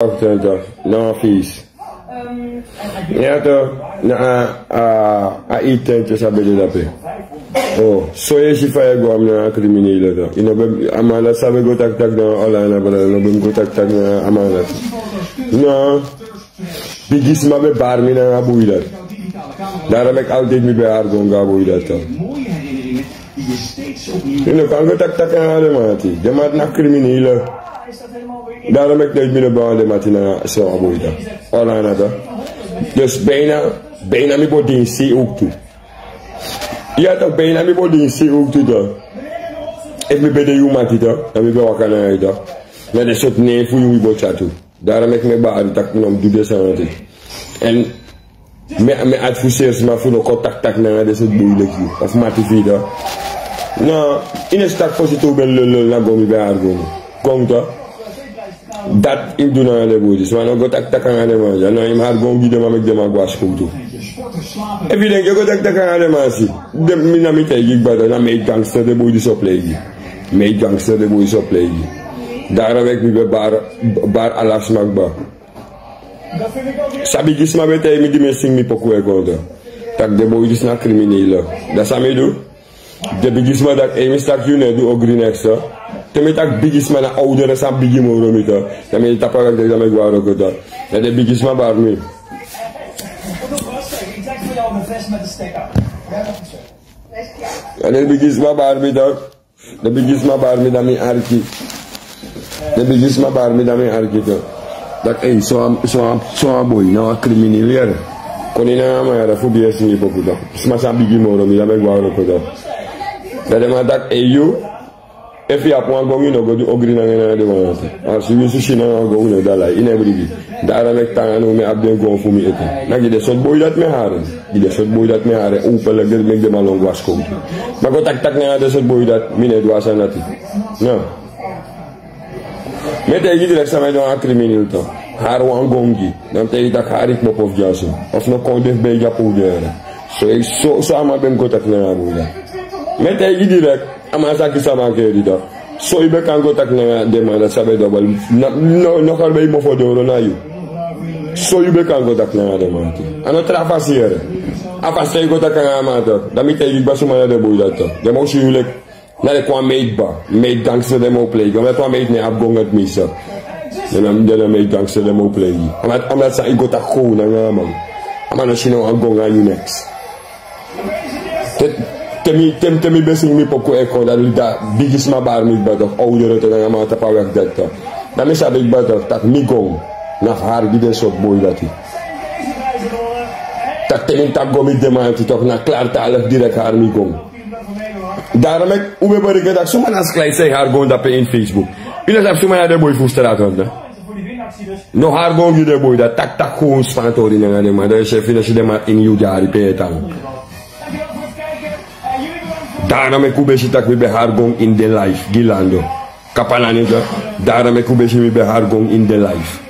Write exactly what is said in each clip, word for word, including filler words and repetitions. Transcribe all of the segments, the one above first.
Wacht, tante, na wan feest. Ya toch, na a, a, a eten tjes a ben de dape. Oh, so yu e si fa yu e go na a kriminele toch. Yu no ben, a man dati san ben go taki taki na Olanda, brada, no ben go taki taki na a man dati. No. Bigisma ben bari mi nanga a boi dati. Daarom meki altijd mi ben argue nanga a boi dati toch. Yu no kan go taki taki nanga den man dati. Den man dati na kriminele. Daarom meki mi no ben wani den man dati nanga so a boi dati. Olanda toch. Dus bijna, bijna mi bo dinsi ook tu. Ya toch, bijna mi bo dinsi ook tu toch. Efu mi ben de yu man dati toch, dan mi ben waka nanga yu toch. Na den sortu nen fu yu wi bo tyari tu. Daarom meki mi e bari taki mi no mus du den sani dati. En mi, mi adviseer sma fu no kon taki taki nanga den sortu boi leki yu. Of mati fu yu toch. No, yu no e si taki fosi tu ben lolo na go mi ben argue. Kon toch. Dati yu du nanga den boi disi. Ma no go taki taki nanga den man. Ya no, yu mus argue gi den man, meki den man go a skowtu. Efu yu denki yu go taki taki nanga den man si. Den, mi na mi taigi yu kba toch, na mi e gangster den boi disi o play gi. Mi e gangster den boi disi o play gi. Daarom meki mi ben bari, bari ala sma kba. San bigisma ben taigi mi di mi e singi mi poku e kon toch. Taki den boi disi na kriminele. Dan san mi du? Den bigisma taki, ei, mi si taki yu no e du ogri neks toch. Te mi taki bigisma na owdere san bigi moro mi toch. Dan mi e tapu a wagi, dan mi e go a wroko toch. Dan den bigisma bari mi. Dan den bigisma bari mi toch. Den bigisma bari mi, dan mi arki. Den bigisma bari mi, dan mi arki toch. Taki, ei, so wan, so wan, so wan boi, na wan kriminele yere. Kon ini a man yere fu di yu e singi poku toch. Sma san bigi moro mi, dan mi e go a wroko toch. Dan den man taki, ei, yu, efu yu abi wan gon, yu no go du ogri nanga, nanga den man dati. A si wi si nanga wan gon, yu no dala, yu no e bribi. Daarom meki te nanga now mi abi den gon fu mi ete. Na gi den sortu boi dati mi e hari. Gi den sortu boi dati mi e hari, openlijk, meki den man lon go a skowtu. Ma go taki taki nanga den sortu boi dati, mi no e du a sani dati. No. Mi e taigi yu direct san mi e du nanga kriminele toch. Hari wan gon gi. Dan mi taigi yu taki hari kmopo fu dyaso. Of no kon de fu ben e gi a powder. So, so, so a man ben go taki nanga a boi dati. Mi e taigi yu direct. A man sa kisi a mankeri toch. So yu ben kan go taki nanga den man dati san ben dobel. No, no, no kan ben yu mofo doro na yu. So yu ben kan go taki nanga den man dati. A no tra fasi yere. A fasi san yu go taki nanga a man toch. Dan mi taigi yu kba suma na den boi dati toch. Den man o si yu leki, na leki wan meid kba. Meid gangster den man o play gi. Leki wan meid no e abi gon ete mi sa. Den man, den man meid gangster den man o play gi. A man, a man san yu go taki kon nanga a man. A man no si no wan gon nanga yu neks. Te, te mi, te, te mi ben singi mi poku e kon, dan bigisma bari mi kba toch, owdere toch, nanga man tapu a wagi dati toch. Dan mi sabi kba toch, taki mi gon, na fu hari gi den sortu boi dati. Taki te mi taki go mi den man dati toch, na klartalig direct hari mi gon. Daarom meki un ben bereken taki suma na sklijs san e hari gon dape ini Facebook. Yu no sabi suma na den boi fu strati toch. No hari gon gi den boi dati, taki taki kon span tori nanga den man. Dan yu si efu yu no si den man ini yu dyari pe yu e tan. Daarom meki un ben si taki mi ben hari gon ini den life, gi Lando. Kapalani toch. Daarom meki un ben si mi ben hari gon ini den life.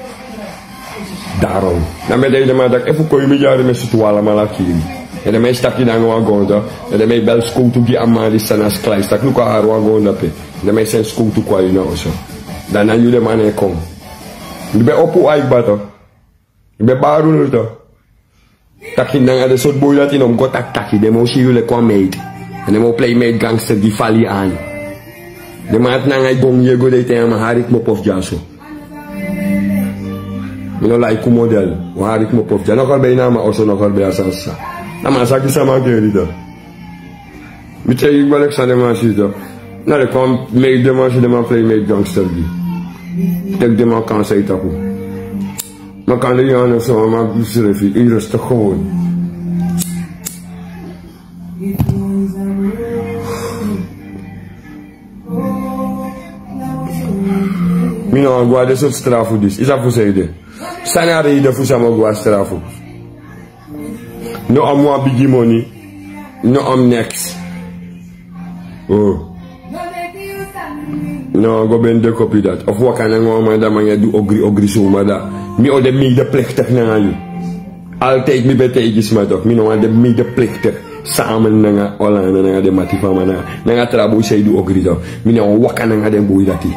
Daarom. Dan mi e taigi den man taki efu kon ini mi dyari mi e sutu un alamala kiri. Èn den man e si taki nanga wan gon toch. Èn den man e bel skowtu gi a man disi san na sklijs taki luku a hari wan gon dape. Den man e seni skowtu kon na yu na oso. Dan na yu den man e kon. Mi ben opo un ai kba toch. Mi ben bari unu toch. Taki nanga den sortu boi dati no mus go taki taki. Den man o si yu leki wan meid. Èn den man o play meid gangster gi fali an. Den man dati nanga yu gon yu e go de te yu a man hari kmopo fu dyaso. Mi no laiki un model. Un hari kmopo fu dyaso. No kan ben na a man oso, no kan ben a sani sa. Na man sa kisi a mankeri toch. Mi taigi yu kba leki san den man si toch. Na leki wan meid den man si den man play meid gangster gi. Teki den man kan san yu tapu. Ma kan de yu a no so, ma srefi, yu rustig gewoon. Mi no wani go a den sortu strafu disi. Yu sabi fu san ede. San na a reden fu san mi o go a strafu. No a mus abi bigi moni. No a mus neks. Oh. No, go ben de kopi dati. Of waka nanga wan man, dan man e du ogri, ogri suma dati. Mi o de medeplichtig nanga yu. Altijd mi ben taigi sma toch. Mi no wani de medeplichtig. Samen nanga Olanda, nanga den mati fu a man, nanga, nanga tra boi san e du ogri toch. Mi no wani waka nanga den boi dati.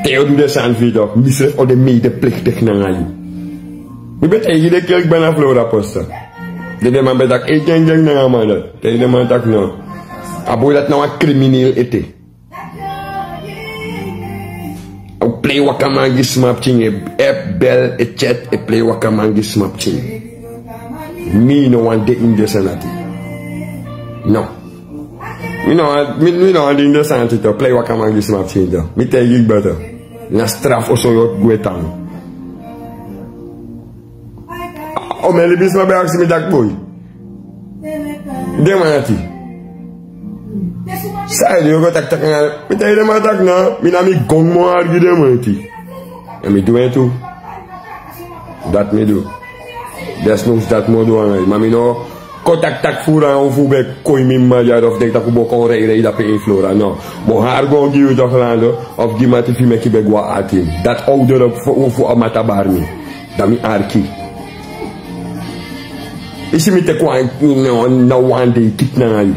Te yu o du den sani fu yu, toch, misrefi o de medepliktigi nanga yu. Mi ben taigi den kelki bana Flora Poster. Den, den man ben taki, ei, gengeng nanga man dati. Taigi den man taki no. A boi dati na wan krimineel ete. A o plei wakaman gi sma pikin, e app, bel, e chat, e plei wakaman gi sma pikin. Mi no wani de ini den sani dati. No. Mi no wani, mi, mi no wani de ini den sani dati, toch, plei wakaman gi sma pikin, toch. Mi taigi yu kba, toch. Na straf oso yu o gwe tan. O, mi libisma ben aksi mi taki, boi, den man dati, san yu e du, yu o go taki taki nanga den? Mi taigi den man taki no, mi na mi gon mi o argi den man dati. Èn mi du en tu. Dati mi du. Desnoods dati mi o du nanga yu. Ma mi no kon taki taki furu nanga un fu un ben kon ini mi mama dyari of denki taki un bo kon rei rei dape ini Flora, no. Mi o hari gon gi yu, toch, Lando, of gi Matifi meki ben go na atin. Dati owdere fu, fu a matabari mi. Dan mi arki. I si mi teki wan, no, na wan dei kiti nanga yu.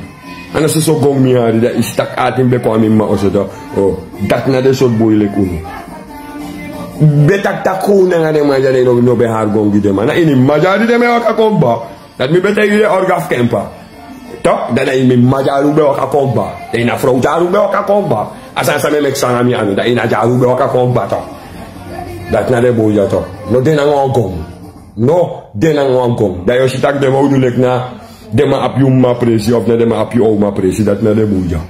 A no soso gon mi hari, dan i si taki atin ben kon na mi mama oso, toch. O, dati na den sortu boi leki unu. Ben taki taki fu un nanga den man dyari, no, no ben hari gon gi den man. Na ini mi mama dyari den ben waka kon kba. Dati mi ben taigi den orga fu Kempa. Toch, dan na ini mi mama dyari un ben waka kon kba. Dan ini a frow dyari un ben waka kon kba. A sani san mi e meki so nanga mi anu, dan ini a dyari un ben waka kon kba, toch. Dati na den boi dya, toch. No de nanga wan gon. No de nanga wan gon. Dan yu o si taki den man o du leki na den man abi yu mama presi of na den man abi yu ouma presi. Dati na den boi dya.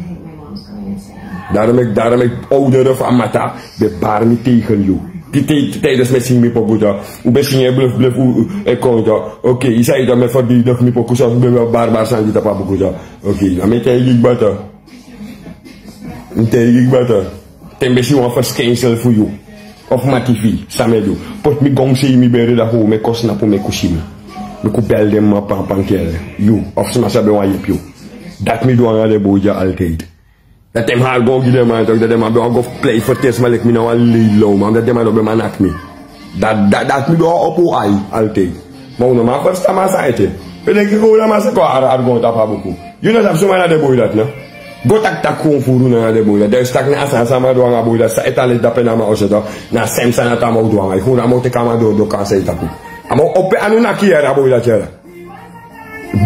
Daarom meki, daarom meki owdere fu a mata ben bari mi tegen yu. Ti, ti, tijdens mi e singi mi poku, toch. Un ben singi e bluf bluf, un e kon, toch. Oké, i sa yu, toch, mi e verdedig mi poku, so un ben bari bari sani gi tapu a poku, toch. Oké, dan mi e taigi yu kba, toch. Mi e taigi yu kba, toch. Te mi ben si wan verschijnsel fu yu of Matifi, san mi e du? Poti mi gon sei mi bere, dan how mi e kon snapu, mi e kon si mi. Mi kon bel den mama, papa, ankele, yu, of sma san ben wani yepi yu. Dati mi du nanga den boi dya altijd. Dan te mi hari gon gi den man, toch, dan den man ben wani go plei ferteri sma leki mi na wan lei lawman, dan den man no ben man naki mi. Dati, dati, dati mi du, opo ai altijd. Ma un no man ferstan mi sani ete. Un e denki taki un na man sa kon hari, hari gon tapu a buku. Yu no sabi suma na den boi dati, no? Go taki taki kon furu nanga den boi dati. Dan yu si taki na a sani san man du nanga boi dati, san e tan leti dape na man oso, toch, na a sem sani dati a man o du nanga yu. Fu na man o teki a man dodo kan sei tapu. A man o opo en anu naki yu yere, a boi dati yere.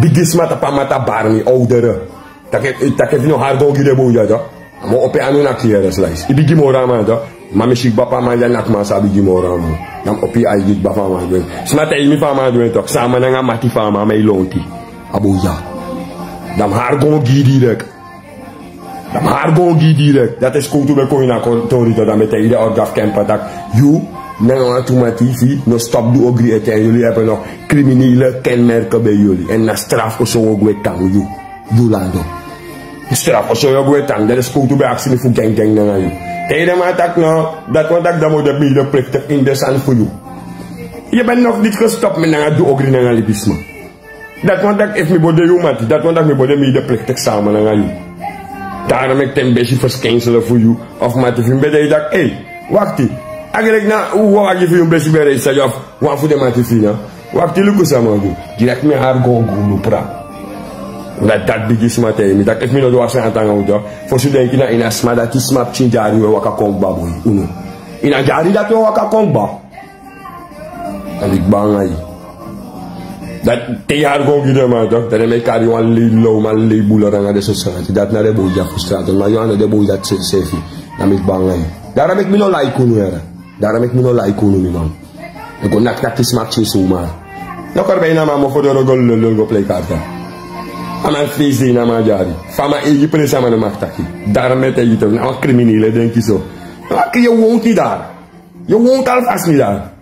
Bigisma tapu a matabari, owdere. Taki, taki efu yu no hari gon gi den boi dati, toch, a man o opo en anu naki yu yere, slice. I bigi moro a man, toch. Ma mi si kba fu a man dya naki man sa bigi moro a man. Dan mi opo ai gi kba fu a man dya. Sma taigi mi fu a man dya, toch. Sama nanga mati fu a man, a man e lonti. A boi dya. Dan mi hari gon gi direct. Dan mi hari gon gi direct. Dati e skowtu ben kon ini a kon tori, toch, dan mi e taigi den orga fu Kempa taki yu nanga wantu Matifi no stop du ogri ete, èn yuli abi no kriminele kenmerken bij yuli. Èn na straf oso yu o gwe tan, yu, yu Lando. Straf oso yu o gwe tan. Dan den skowtu ben aksi mi fu gengeng nanga yu. Te den man taki no, dati wani taki dan mi o de medepliktigi ini den sani fu yu. Yu ben nog niet gestop, mi nanga du ogri nanga libisma. Dati wani taki efu mi bo de yu mati, dati wani taki mi bo de medepliktigi sama nanga yu. Daarom meki te mi ben si verschijnselen fu yu of Matifi, mi ben denki taki, ei, wakti. Eigenlijk na wan wagi fu yu mi ben si ben rei san yu abi wan fu den Matifi, no? Wakti, luku san mi o du. Direct mi hari gon gi unu pra. Dati, dati bigisma taigi mi taki efu mi no du wan sani ete nanga unu, toch, fosi un denki na ini a sma dati sma pikin dyari un e waka kon kba, boi, unu. Ini a dyari dati un e waka kon kba. A mi kba nanga yu. Dati te yu hari gon gi den man, toch, dan den man e kari wan lei lawman, lei buler nanga den sortu sani dati. Dati na den boi dya fu strati. Ma yu a no den boi dati sefi. Na mi kba nanga yu. Daarom meki mi no laiki unu, yere. Daarom meki mi no laiki unu, mi man. Yu go naki taki sma pikin suma. No kori ben ini a man mofo doro go lolo, go plei karta. A man feisi de ini a man dyari. Fu a man eigi presi a man no mag taki. Daarom mi e taigi yu, toch, na wan kriminele denki so. No, aki, yu wonti dati. Yu wonti alvast, mi dati.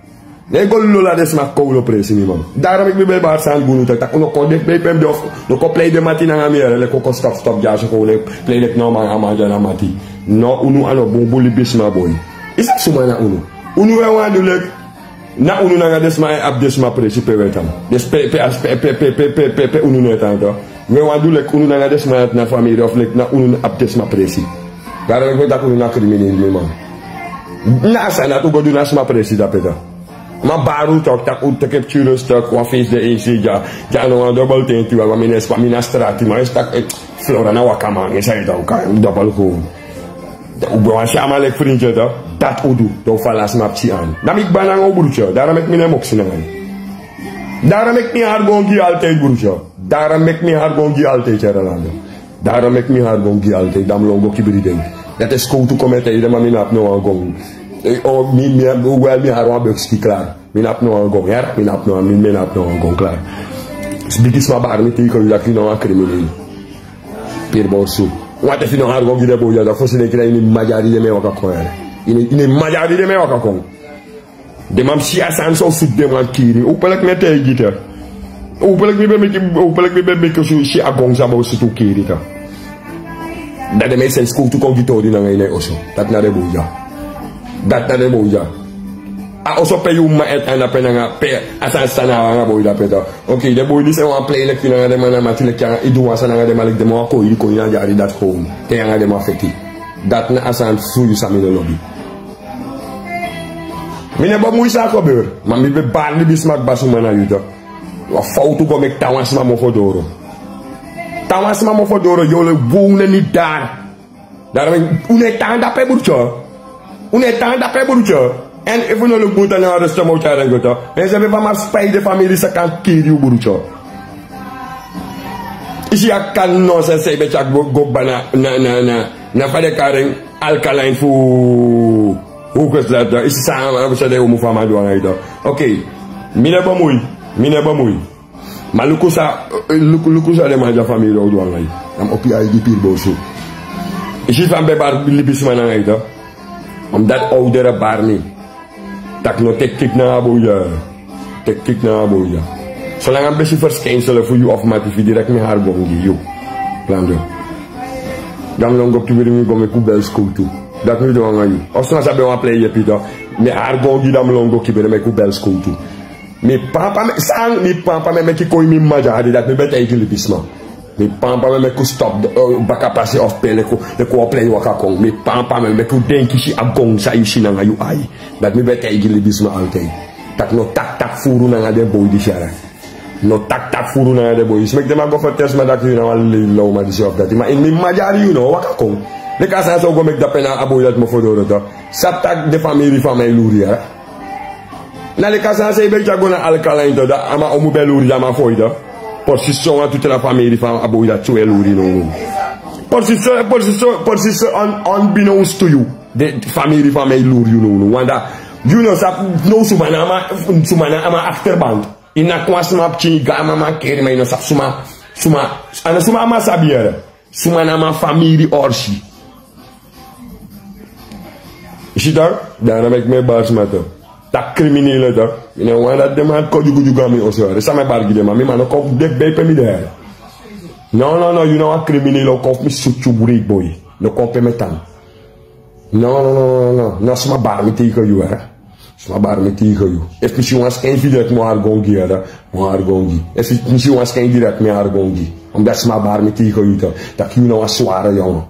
Ne go lolo na den sma kowlow presi, mi man. Daarom meki mi ben bari sani gi unu taki, taki un no kon de pe mi de, of no kon plei den mati nanga mi, yere, leki un kon stop stop dya so, kon un plei leki no man, a man dya na mati. No, unu a no bun, bun libisma, boi. I sabi suma na unu? Unu, un e wani du leki na unu nanga den sma e abi den sma presi pe un e tan. Den sma pe, pe, pe unu no e tan, toch. Un e wani du leki unu nanga den sma dati na famiri of leki na unu abi den sma presi. Daarom meki mi taki unu na kriminele, mi man. Na a sani dati un go du na sma presi dape, toch. Ma bari un, toch, taki un teki en pikin rustig, wan feisi de eisi dya, dya no wan dobel tenti, wan, ma mi no e span, mi na strati, ma yu si taki, eh, Flora na wakaman, mi sa yu taki un kan dobel kon. Un ben wani si a man leki frintye, toch. Dati un du, dan un fala sma pikin anu. Dan mi kba nanga un, brutyo. Daarom meki mi no e moksi nanga yu. Daarom meki mi hari gongi yu altijd, brutyo. Daarom meki mi hari gongi yu altijd, Rolando. Daarom meki mi hari gongi yu altijd, dan mi lon go kibri den. Dati e skowtu kon mi e taigi den, ma mi no abi no wan gongi. Eh, oh, mi, mi, wel, mi hari wan bekski klaar. Mi no abi no wan gongi, yara, mi no abi no wan, mi, mi no abi no wan gongi klaar. Bigi sma bari mi tegen yu taki yu na wan crimineel. Piri bosu. Wan te fu yu no hari gongi gi den boi ya, dan fosi den kiri yu, ini mi mma dyari den mi e waka kon, yara. Ini, ini mi mma dyari den mi e waka kon. Den man si a sani so, sutu den man kiri. Openlijk mi e taigi yu te. Openlijk mi ben meki, openlijk mi ben meki, so si a gongi san bo sutu kiri te. Dan den mi e seni skowtu kon gi tori nanga yu na yu oso. Dati na den boi ya. Dati na den boi ya. A oso pe yu mma e tan, na pe nanga pe a sani san na anga boi dape, toch. Oké, den boi disi e wani plei leki nanga den man, na mati leki anga, yu du wan sani nanga den man leki den man wani koi yu, koi yu na dyari dati kon. Te yu anga den man feti. Dati na a sani fu yu san mi no lobi. Mi no e bemui san a gebeur. Ma mi ben bari libisma kba suma na yu, toch. Wan fowtu go meki taawan sma mofo doro. Taawan sma mofo doro, yu o leki wi, un no e niti dati. Daarom un no e tan dape, brutyo. Un no e tan dape, brutyo. Èn efu un no luku bun, dan na rust moro tyari en go, toch. Mensen, ben fa mi spijt den famiri san kan kiri yu, brutyo. Yu si a kan nonsens san yu ben tyari go, go kba na, na, na, na, na fa den e kari en, alkaline fu, fu kwesti dati, toch. Yu si san, san den umu fu a man du anga yu, toch. Oké. Mi no e bemui. Mi no e bemui. Ma luku san, luku, luku san den man dya famiri o du anga yu. Dan mi opo yu aigi, piri bosu. Yu si fa mi ben bari libisma nanga yu, toch. Omdat oudere bari mi. Taki no teki kik nanga a boi ya. Teki kik nanga a boi ya. Solanga mi ben si verschijnselen fu yu of mati fu yu, direct mi hari gongi gi yu. Lando. Dan mi lon go kibri, mi go meki un bel skowtu. Dati mi du anga yu. Of sma san ben wani plei yepi, toch. Mi hari gongi gi, dan mi lon go kibri, meki un bel skowtu. Mi pampa mi, san mi pampa mi e meki koi mi mma dyari, dati mi ben taigi libisma. Mi pampa mi e meki un stop, eh, baka pasi of pe leki un, leki un o plei waka kon. Mi pampa mi e meki un denki si a gongi san yu si nanga yu ai. Dati mi ben taigi libisma altijd. Taki no taki taki furu nanga den boi disi, yara. No taki taki furu nanga den boi disi. Meki den man go fertel sma taki yu na wan lei lawman disi of dati. Ma ini mi mma dyari yu no o waka kon. Leki a sani san un go meki dape na a boi dati mofo doro, toch. Sabi taki den famiri fu a man e luru yu, yara. Na leki a sani san yu ben tyari go na alkaline, toch, dan a man o mu ben luru yu, dan a man fo yu, toch. Precies so wantu tra famiri fu a boi dati tu e luru yu nownow. Precies so, precies so, precies so, on, onbeknownst to yu. Den famiri fu a man e luru yu nownow. Want yu no sabi now suma na a man, suma na a man achterban. Yu naki wan sma pikin, yu go a man mankeri, ma yu no sabi suma, suma, a no suma a man sabi, yara. Suma na a man famiri orsi. Yu si, toch? Daarom meki mi e bari sma, toch. Taki crimineel, toch. Mi no wani dati den man kon dyugudyugu a mi oso, yara. San mi e bari gi den man, mi man no kon de, ben pe mi de, yara. No, no, no, yu na wan crimineel, o kon fu mi sutu yu, break boy. No kon pe mi e tan. No, no, no, no, no. No sma bari mi tegen yu, yara. Sma bari mi tegen yu. Efu mi si wan skin fu yu direct mi o hari gongi gi yu, yara. Mi o hari gongi gi. Efu mi si wan skin direct mi o hari gongi gi. Omdat sma bari mi tegen yu, toch. Taki yu na wan sware yongen.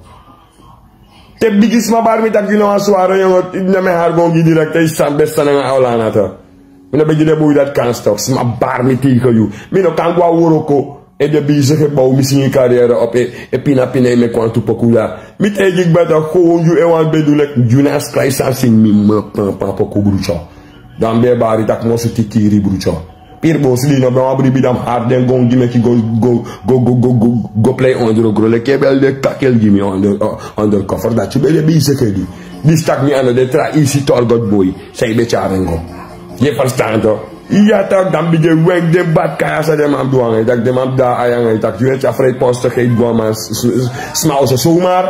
Te bigi sma bari mi taki yu na wan sware yongen, dan mi e hari gongi gi yu direct, te yu san besta nanga a olana, toch. Mi no ben gi den boi dati kans, toch. Sma bari mi tegen yu. Mi no kan go a wroko. E de bezig e bow mi singi carrière op, e, e pina pina e meki wantu poku ya. Mi taigi yu kba taki, gewoon yu e wani ben du leki yu na a skrai san singi mi, mi pampa poku, brutyo. Dan mi ben e bari taki mi o sutu kiri, brutyo. Piri bosi, di no ben wan bribi, dan mi hari den gongi meki go, go, go plei ondro gron. Leki e bel den kakel gi mi onder, eh, undercover. Dati yu ben de bezig e du. Disi taki mi a no de tra isi torgot boi san yu ben tyari en go. Yu e ferstan, toch? Ya, toch, dan mi bigin weki den bad kaya san den man du anga yu, taki den man du a yu anga yu, taki yu e tyari vrijpostigheid go a man, s-, s-, sma oso zomaar.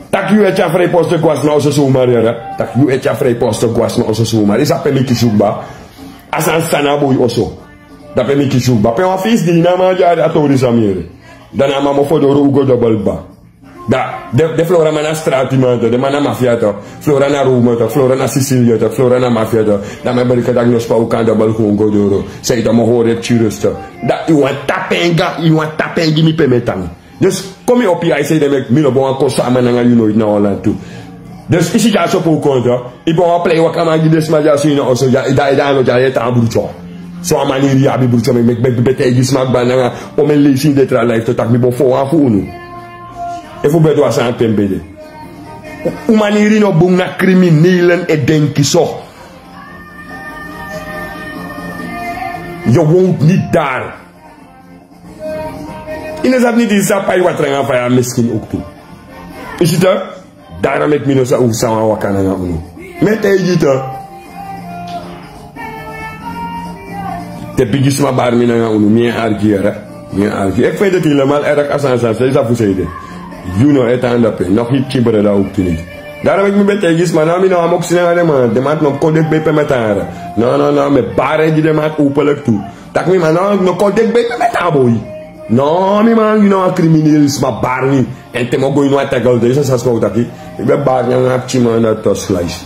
Taki yu e tyari vrijpostig go a sma oso zomaar, yara. Taki yu e tyari vrijpostig go a sma oso zomaar. Yu sabi pe mi kisi yu kba? A sani san na a boi oso. Dape mi kisi yu kba. Pe wan fesi di yu na a man dyari, a tori san mi yere. Dan na a man mofo doro un go dobel kba. Da, den, den Flora man na stratiman, toch, den man na mafia, toch. Flora na Rome, toch, Flora na Sicilië, toch, Flora na mafia, toch. Dan mi e bereken taki no sma kan dobel kon go doro. San yu, dan mi o hori en pikin rust, toch. Da yu wani tapu en gi, yu wani tapu en gi mi pe mi e tan. Dus kon mi opo yu, a yu sei den meki mi no ben wani kon sama nanga yu noiti na Holland tu. Dus yu si dya so pe un kon, toch. Yu ben wani plei wakaman gi den sma dya so ini a oso, dya, dya, dya, no, dya, yu e tan, brutyo. So a maniri yu abi, brutyo, mi, mi, mi, mi ben taigi sma kba nanga, o mi e leisi ini den tra live, toch, taki mi ben fo wan fu unu. Efu un ben du a sani pe mi ben de. Un maniri no bun, na kriminelen e denki so. Yu won't niet daar. Yu no sabi niti, yu sa pai watra nanga faya miskin ook tu. Yu si to? Daarom meki mi no sa un san wan waka nanga unu. Mi e taigi yu to. Te bigisma bari mi nanga unu, mi e arki yere. Mi e arki. Eki feni deti helemaal erg a sani san san san yu sa fu sei de. Yu no e tan dape. Nog yu pikin brada ook tu niti. Daarom meki mi ben taigi sma, na mi no a moksi nanga den man. Den man no kon deki ben pe mi e tan yere. No, no, no, mi e bari gi den man openlijk tu. Taki mi man, no, no kon deki ben pe mi e tan boi. No, mi man, yu no a krimineel, sma bari mi. En te mi o go ini wan tegel de, yu sa san sma o taki. Mi ben bari nanga a pikin man na to slice.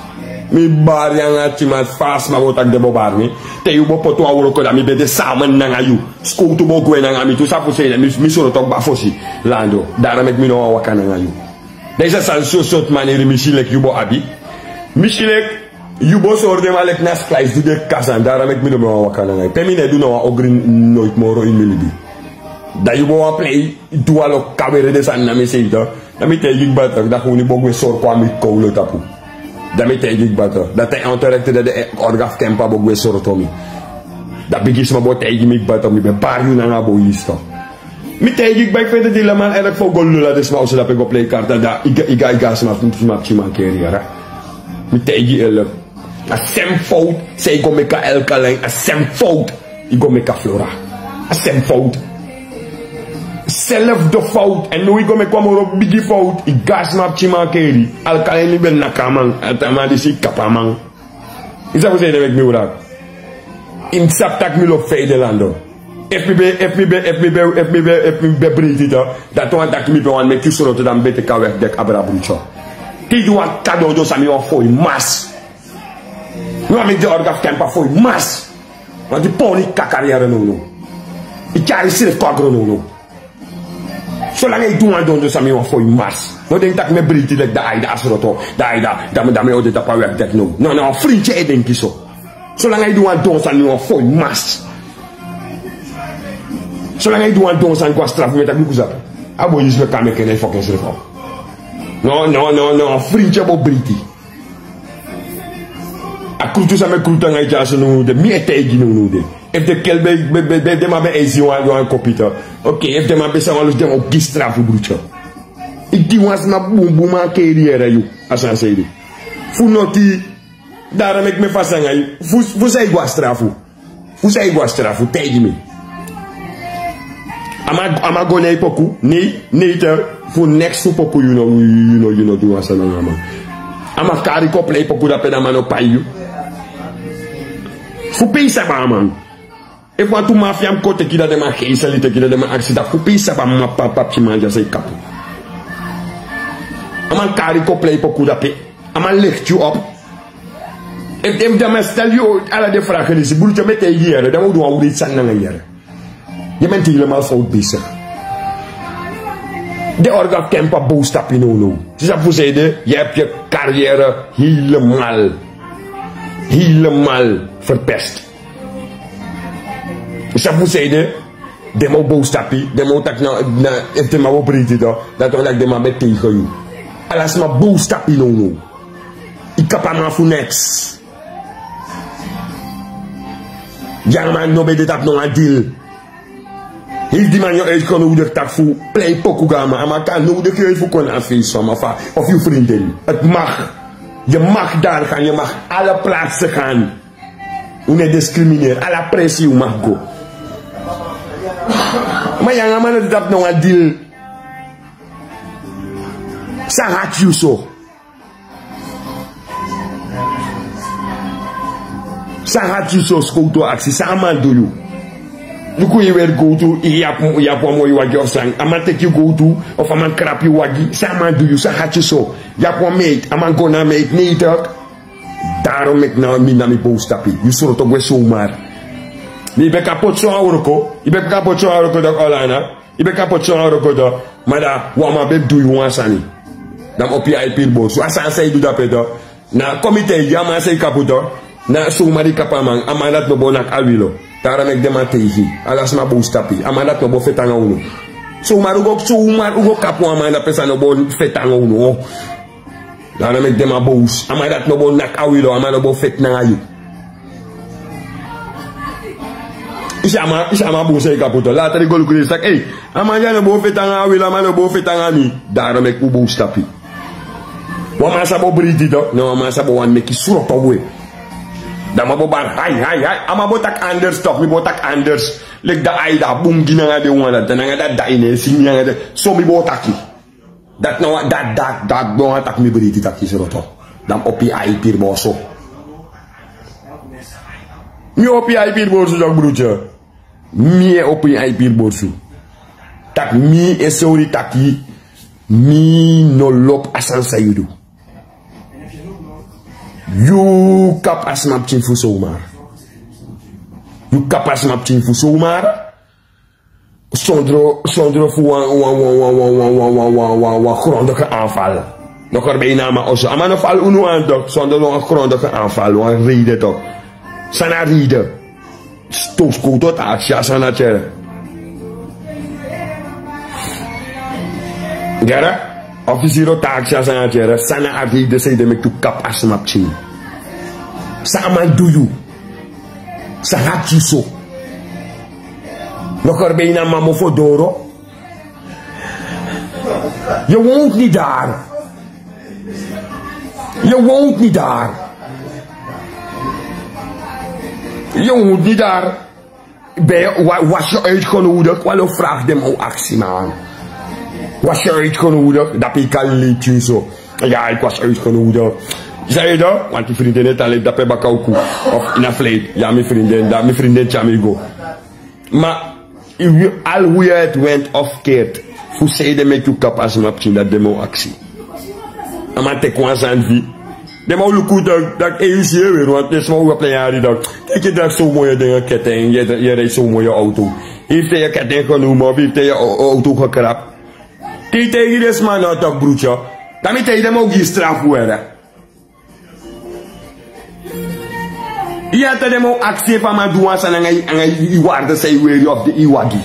Mi bari nanga a pikin man, fa sma o taki den bo bari mi. Te yu bo poti wan wroko, dan mi ben de samen nanga yu. Skowtu bo gwe nanga mi tu, sa fu sei de, mi, mi sroto kba fosi. Lando, daarom meki mi no wan waka nanga yu. Dan yu sa san so sortu maniri mi si leki yu bo abi. Mi si leki yu bo sori den man leki na slice du den kasan, daarom meki mi no ben wan waka nanga yu. Pe mi no e du na wan ogri noiti moro ini mi libi. Dan yu bo wan plei, du wan lo kawere den sani na mi sei to. Dan mi taigi kba to, dan fu unu bo gwe sori kon a mi kowlo tapu. Dan mi taigi kba to, dan te onterecht de, den Orga fu Kempa bo gwe sroto mi. Dan bigisma bo taigi mi kba to, mi ben bari yu nanga boi yu sto. Mi taigi kba, eki feni deti helemaal erg fu go lula den sma oso dape go plei karta, dan yu go, yu go, yu go a sma, sma pikin mankeri yere. Mi taigi yu eerlijk. A sem fout san yu go meki a Alkaline, a sem fout yu go meki a Flora. A sem fout. Zelfde fout. En now yu go meki wan moro bigi fout. Yu go a sma pikin mankeri. Alkaline, mi ben naki a man. A man disi, yu kapa a man. Yu sa fu sei de, meki mi wraki. Yu mus sabi taki mi lobi feidelando. Efu mi ben, efu mi ben, efu mi ben, efu mi ben, efu mi ben breiti to, dati wani taki mi ben wani meki yu sroto, dan mi ben teki a wegdek abra brutu. Te yu du wan kaka dondon sani, mi wani fon yu mas. Mi wani meki den Orga fu Kempa fon yu mas. Want yu pori kaka yere nownow. Yu tyari yusrefi kon a gron nownow. Solanga yu du wan dondon sani, mi wani fon yu mas. No denki taki mi e breiti leki dan a yu de a sroto, dan a yu de, dan mi, dan mi o de tapu a wegdek now. No, no, wan frinti e denki so. Solanga yu du wan don sani, mi wani fon yu mas. Solanga yu du wan don sani, go a strafu, mi e taki luku sabi. A boi disi ben kan meki en fokin srefi. No, no, no, no, frinti bo breiti. A krutu san mi e krutu nanga yu dyaso nownow de, mi e taigi yu nownow de. Efu den kel ben, ben, ben, ben, den man ben e si wan, wan kopita. Oké, efu den man ben sa wan lusu, den man o gi strafu brutu. Yu gi wan sma bunbun mankeri yere yu, a sani san yu du. Fu noti, daarom meki mi e fasi nanga yu. Fu, fu san yu go a strafu? Fu san yu go a strafu? Taigi mi. A man, a man go na yu poku, nei, nei te, fu neks fu poku yu no, yu, yu no, yu no du wan sani nanga a man. A man kari kon plei poku dape, dan a man no pai yu. Fu pe yu sabi a man? Efu wantu mafia mus kon teki, dan den man geisel yu, teki, dan den man aksi taki fu pe yu sabi a man, papa, pikin man dya san yu kapu. A man kari kon plei poku dape. A man licht yu op. Efu, efu den man stel yu ala den vragen disi, brutu, mi e taigi yu yere, dan mi o du wan wreed sani nanga yu yere. Yu bent helemaal fout bezig. Den Orga fu Kempa boos tapu yu nownow. Yu sabi fu sei de, yu hebt je carrière helemaal, helemaal verpest. Yu sabi fu sei de, den man o boos tapu yu, den man o taki na, na, efu den man bo breiti dan, dan a o taki den man ben tegen yu. Ala sma boos tapu yu nownow. Yu kapa a man fu neks. Yu nanga a man no ben de tapu no wan deal. Efu di man yu o uitgenodigd taki fu plei poku go a man, a man kan nodig yu uit fu kon na a feest fu a man fa, of yu vriendin. Het mag. Je mag daar gaan, je mag alle plaatsen gaan. Un no e discrimineer, ala presi un mag go. Ma yu nanga a man no de tapu no wan deal. San hati yu so? San hati yu so, skowtu o aksi, san a man du yu? Luku yu weri gowtu, yu abi, yu abi wan moi wagi of san, a man teki yu gowtu, of a man krapu yu wagi, san a man du yu, san hati yu so? Yu abi wan meid, a man go na a meid, nee toch? Daarom meki na mi, na mi boos tapu yu. Yu sroto gwe zomaar. Mi ben kan poti so a wroko, yu ben kan poti so a wroko, dok Olana. Yu ben kan poti so a wroko, dok. Ma dan wan man ben du yu wan sani. Dan mi opo yu a yu piri bosu. A sani san yu du dape, dok. Na kon mi taigi yu, a man san yu kapu, dok. Na zomaar yu kapu a man. A man dati no bo naki a wilo. Daarom meki den man taigi yu. Ala sma boos tapu yu. A man dati no bo feti nanga unu. Zomaar un go, zomaar un go kapu wan man, dape san no bo feti nanga unu, o. Dan a no meki den man bowsu. A man dati no bo naki a wilo, a man no bo feti nanga yu. I si a man, i si a man bun san i kan putu. Lata di go luku den saki, ei, a man di a no bo feti nanga a wilo, a man no bo feti nanga mi. Dan a no meki un bowsu tapu. Wan man sa bo briti tok, ne wan man sa bo wani meki sroto gwe. Dan a man bo bari hai, hai, hai. A man bo taki anders tok, mi bo taki anders. Leki da ai da bun gi nanga den wan dati, nanga dati da ini e singi nanga den. So mi bo taki. Dati na wan, dati, dati, dati, no wan taki mi briti taki sroto. Dan mi opo yu ai piri borsu. Mi opo yu ai piri borsu, tok brutu. Mi e opo yu ai piri borsu. Taki mi e sori taki mi no lobi a sani san yu du. Yu kapu a sma pikin fu zomaar. Yu kapu a sma pikin fu zomaar. Sondro, sondro fu wan, wan, wan grondige aanval. Nokoro ben yu na a man oso. A man no fali unu aan tok. Sondro wan grondige aanval, wan reden tok. San na reden? Sto, skowtu o taki san na tyere. Yere? Officier o taki san na tyere. San na a reden san yu de meki yu kapu a sma pikin? San a man du yu? San hati yu so? Nokoro ben yu na a man mofo doro. Je woont niet daar. Je woont niet daar. Je woont niet daar. Ben je, wa-, was je uitgenodigd? Walo vraag den man aksi man. Was je uitgenodigd? Dape yu kan leti so. Ja, ik was uitgenodigd. Zei je dat? Want die vriendin het al dape bakauku. Of in een vleet. Ja, mijn vriendin. Dat mijn vriendin Chamigo. Ma al hoe je het went of keert, fu san ede meki yu kapu a sma pikin, dati den man o aksi. A man teki wan sani fu yu. Den man o luku yu taki, taki, ei, yu si yu e weri, want den sma o weri yari taki, kiki, yu dragi so moi dingi, keten, yu e, yu e rij so moi auto. Yu fu te yu keten genomen, of yu fu te yu o-, o-, auto gekrap. Te yu taigi den sma no tok brutu. Dan mi taigi den man o gi yu strafu, hè. Yu e taki den man o aksi efu a man du wan sani nanga yu, nanga yu, yu waarde san yu weri of di yu wagi.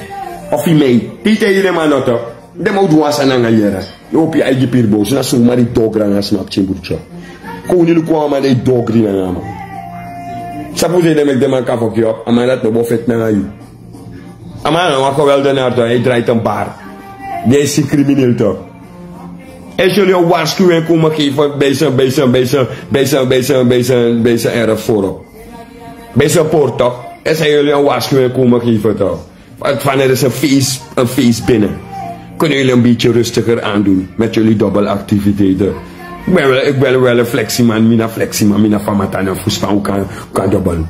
Of yu mei. Te yu taigi den man no tok. Den man o du wan sani nanga yu, yere. Yu opo yu ai gi piri borsu, na sumari dogri nanga sma pikin brutu. Kon unu luku wan man di e dogri nanga a man. Sabi fu san ede meki den man kan foki yu op, a man dati no bo feti nanga yu. A man na wan geweldenaar toch, hij draait een bar. Die is een crimineel toch. Hij zal je een waarschuwing komen geven bij zijn, bij zijn, bij zijn, bij zijn, bij zijn, bij zijn, bij zijn erf voorop. Bij zijn poort toch. Hij zal jullie een waarschuwing komen geven toch. Want wanneer is een feest, een feest binnen. Kunnen jullie een beetje rustiger aandoen met jullie dubbelactiviteiten. Ik ben wel, ik ben wel een fleximan, mina fleximan, mina famatan en fuspan kan, kan dubbel.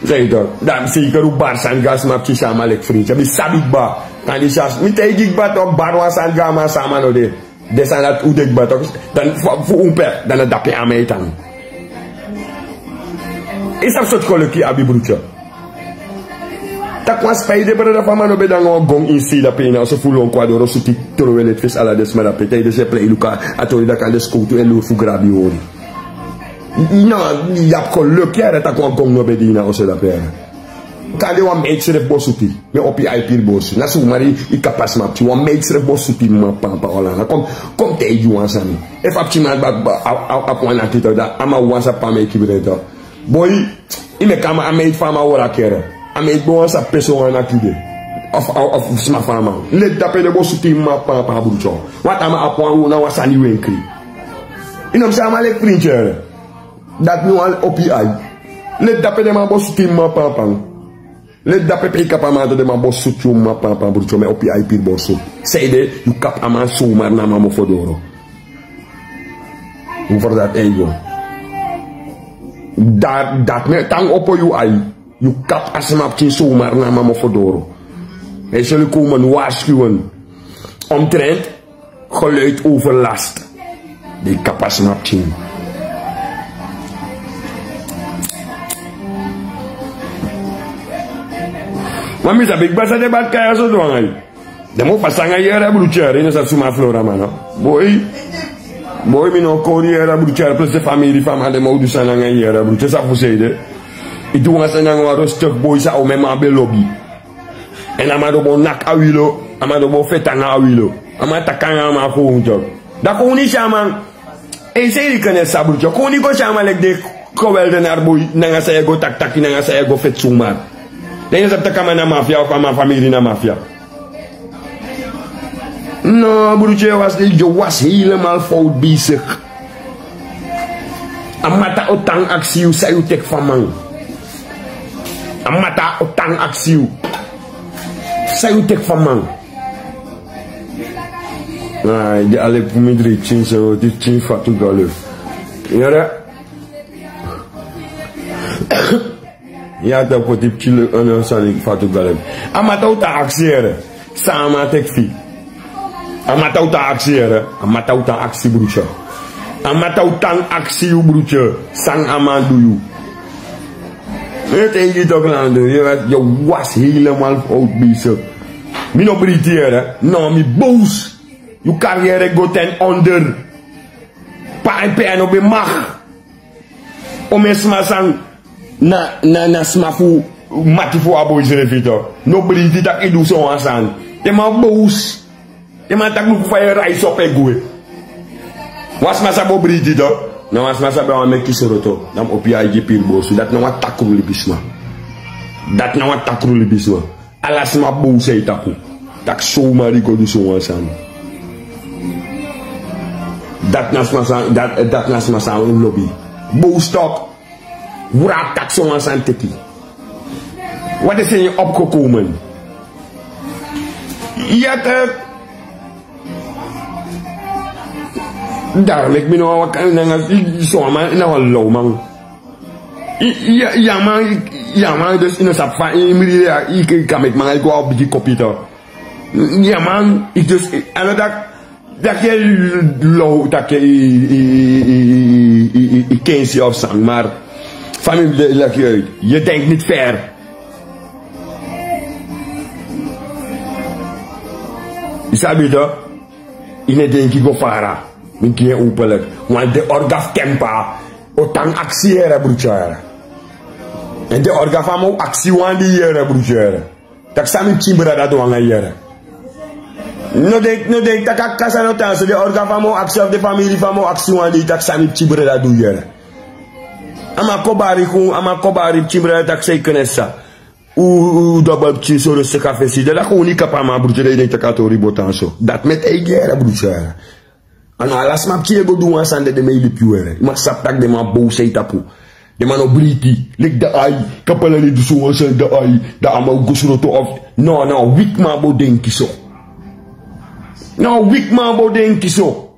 Zei toch, dan zeker ook bar san gas ma psi sama lek vriendje. Mi sabi ba. Kan die sas, mi te ik ba toch bar wan san gama sama no de. De san dat u dek ba toch. Dan fu, fu un per, dan dat dape a mi tan. Is dat soort geluk abi broertje? Taki wan spijt de brada fa man no ben dan wan gong in si dape na so fu lon kwa doro suti toro welet fes ala de sma dape. Te de se plei luka a tori dat kan de skowtu e lur fu grabi hori. No, yu abi geluk yere taki wan gong no ben de ini a oso dape yere. Kande wan meid srefi bo suti. Mi opo yu ai piri borsu. Na sumari yu kapa sma psi. Wan meid srefi bo suti mama pampa olanga. Kon, kon taigi yu wan sani. Efu a psi man abi wan nati tok, dan a man wan sa pampa meki brede. Boi, yu meki a man, a meid fu a man wraki yere. A meid bo wan sa pesi wan nati de. Of, of, of sma fu a man. Leti dape den bo suti mama pampa broertje. Want a man abi wan, na wan sani wenkri. Yu no mus si a man leki vriendje yere. Dati mi wani opo yu ai. Leti dape den man bo suti mama pampa. Leti dape pe yu kapa man tok den man bo suti yu mama pampa broertje, mi opo yu ai piri borsu. San ede yu kapa a man sumari na a man mofo doro. Over dat ego. Dati, dati mi e tan opo yu ai. Yu kapa a sma psi sumari na a man mofo doro. Hij zal u komen waarschuwen omtrent geluidoverlast. Den kapa sma psi. Ma mi sabi kba san den bati kai a so du nanga yu. Den mu pasa nanga yu yere broertje, yu no sabi suma Flora man no. Boi. Boi, mi no kori yu yere broertje, plus den famiri fu a man den mu du sani nanga yu yere broertje, sabi fu san ede. Yu du wan sani nanga wan rustig boi san a omen man ben lobi. Èn a man no bo naki a wilo, a man no bo feti nanga a wilo. A man taki nanga a man kon tok. Dan kon unu si a man. En seri kene sabrutu kon uni go si a man leki den koweldenar boi nanga san yu e go takitaki nanga san yu e go feti sumar. Dan yu no sabi tak' a man na mafia of a man famiri na mafia. No brutu, yu was helemal fowtu besik. A mata o tan aksi yu san yu teki fu a man. A mata o tan aksi yu san yu teki fu a man. Ai di ale fu mi dri tin so di tin fatu gale. Yere. Ya ta poti pikin le ono sani fatu gale. A mata o tan aksi yere. San a man teki fu yu. A mata o tan aksi yere. A mata o tan aksi brutu. A mata o tan aksi yu brutu. San a man du yu. Ete yu toki lande yu was helemal fowtu besik. Mi no briti yere. No mi bous. Yu kari yere go ten onder. Pa en pe a no ben mag. Omen sma san na na na sma fu mati fu a boi srefi to. No briti tak' yu du sowan sani. Den man bous. Den man taki luku fa yu e raisi opo e gwe. Wan sma sa bo briti to. Na wan sma sa ben wan meki soroto dan mi opi yu aigi piri bosu dati na wan takru libisma. Dati na wan takru libisma. Ala sma bowsu e taku. Tak' somari go du sowan sani. Dati na sma san dati na sma san lobi. Bowsu tok. Wrap tak' sowan sani teki. Wat e seni opo kokoman. Ya tak'. Daro meki mi no wan waka nanga sowan man na wan low man. Ya man. Ya man dus yu no sabi fa yu miri ya yu kan meki man yu go a bigi kopito. Ya man yu dus a no taki taki yu low taki yu kensi of san mar fa mi leki yu yu denk niti fer. Yu sabi to. Yu no e denki go fara. Mi gi en openlik. Wan de orga fu kempa o tan aksi yere brutu yere. En de orga fu a man o aksi wan di yere brutu yere. Tak' san mi pikin brada du anga yere. No denki no denki tak' a kasa no tan so de orga fu a man o aksi of de famiri fu a man o aksi wan di tak' san mi pikin brada du yere. A man kobari kun a man kobari pikin brada tak' san yu kene sisa. Un dobel pikin soro seka fesi dan daki un uni kapu a man brutu dan yu den taki a tori botan so dati mi e taigi yere brutu yere. A no ala sma pikin e go du wan sani den den mi e libi yu yere yu man sabi tak' den man bow san yu tapu. Den man no briti leki dan ai kapalani du sowan sani dan ai dan a man o go sroto of no na wan wiki man bo denki so. Na wan wiki man bo denki so.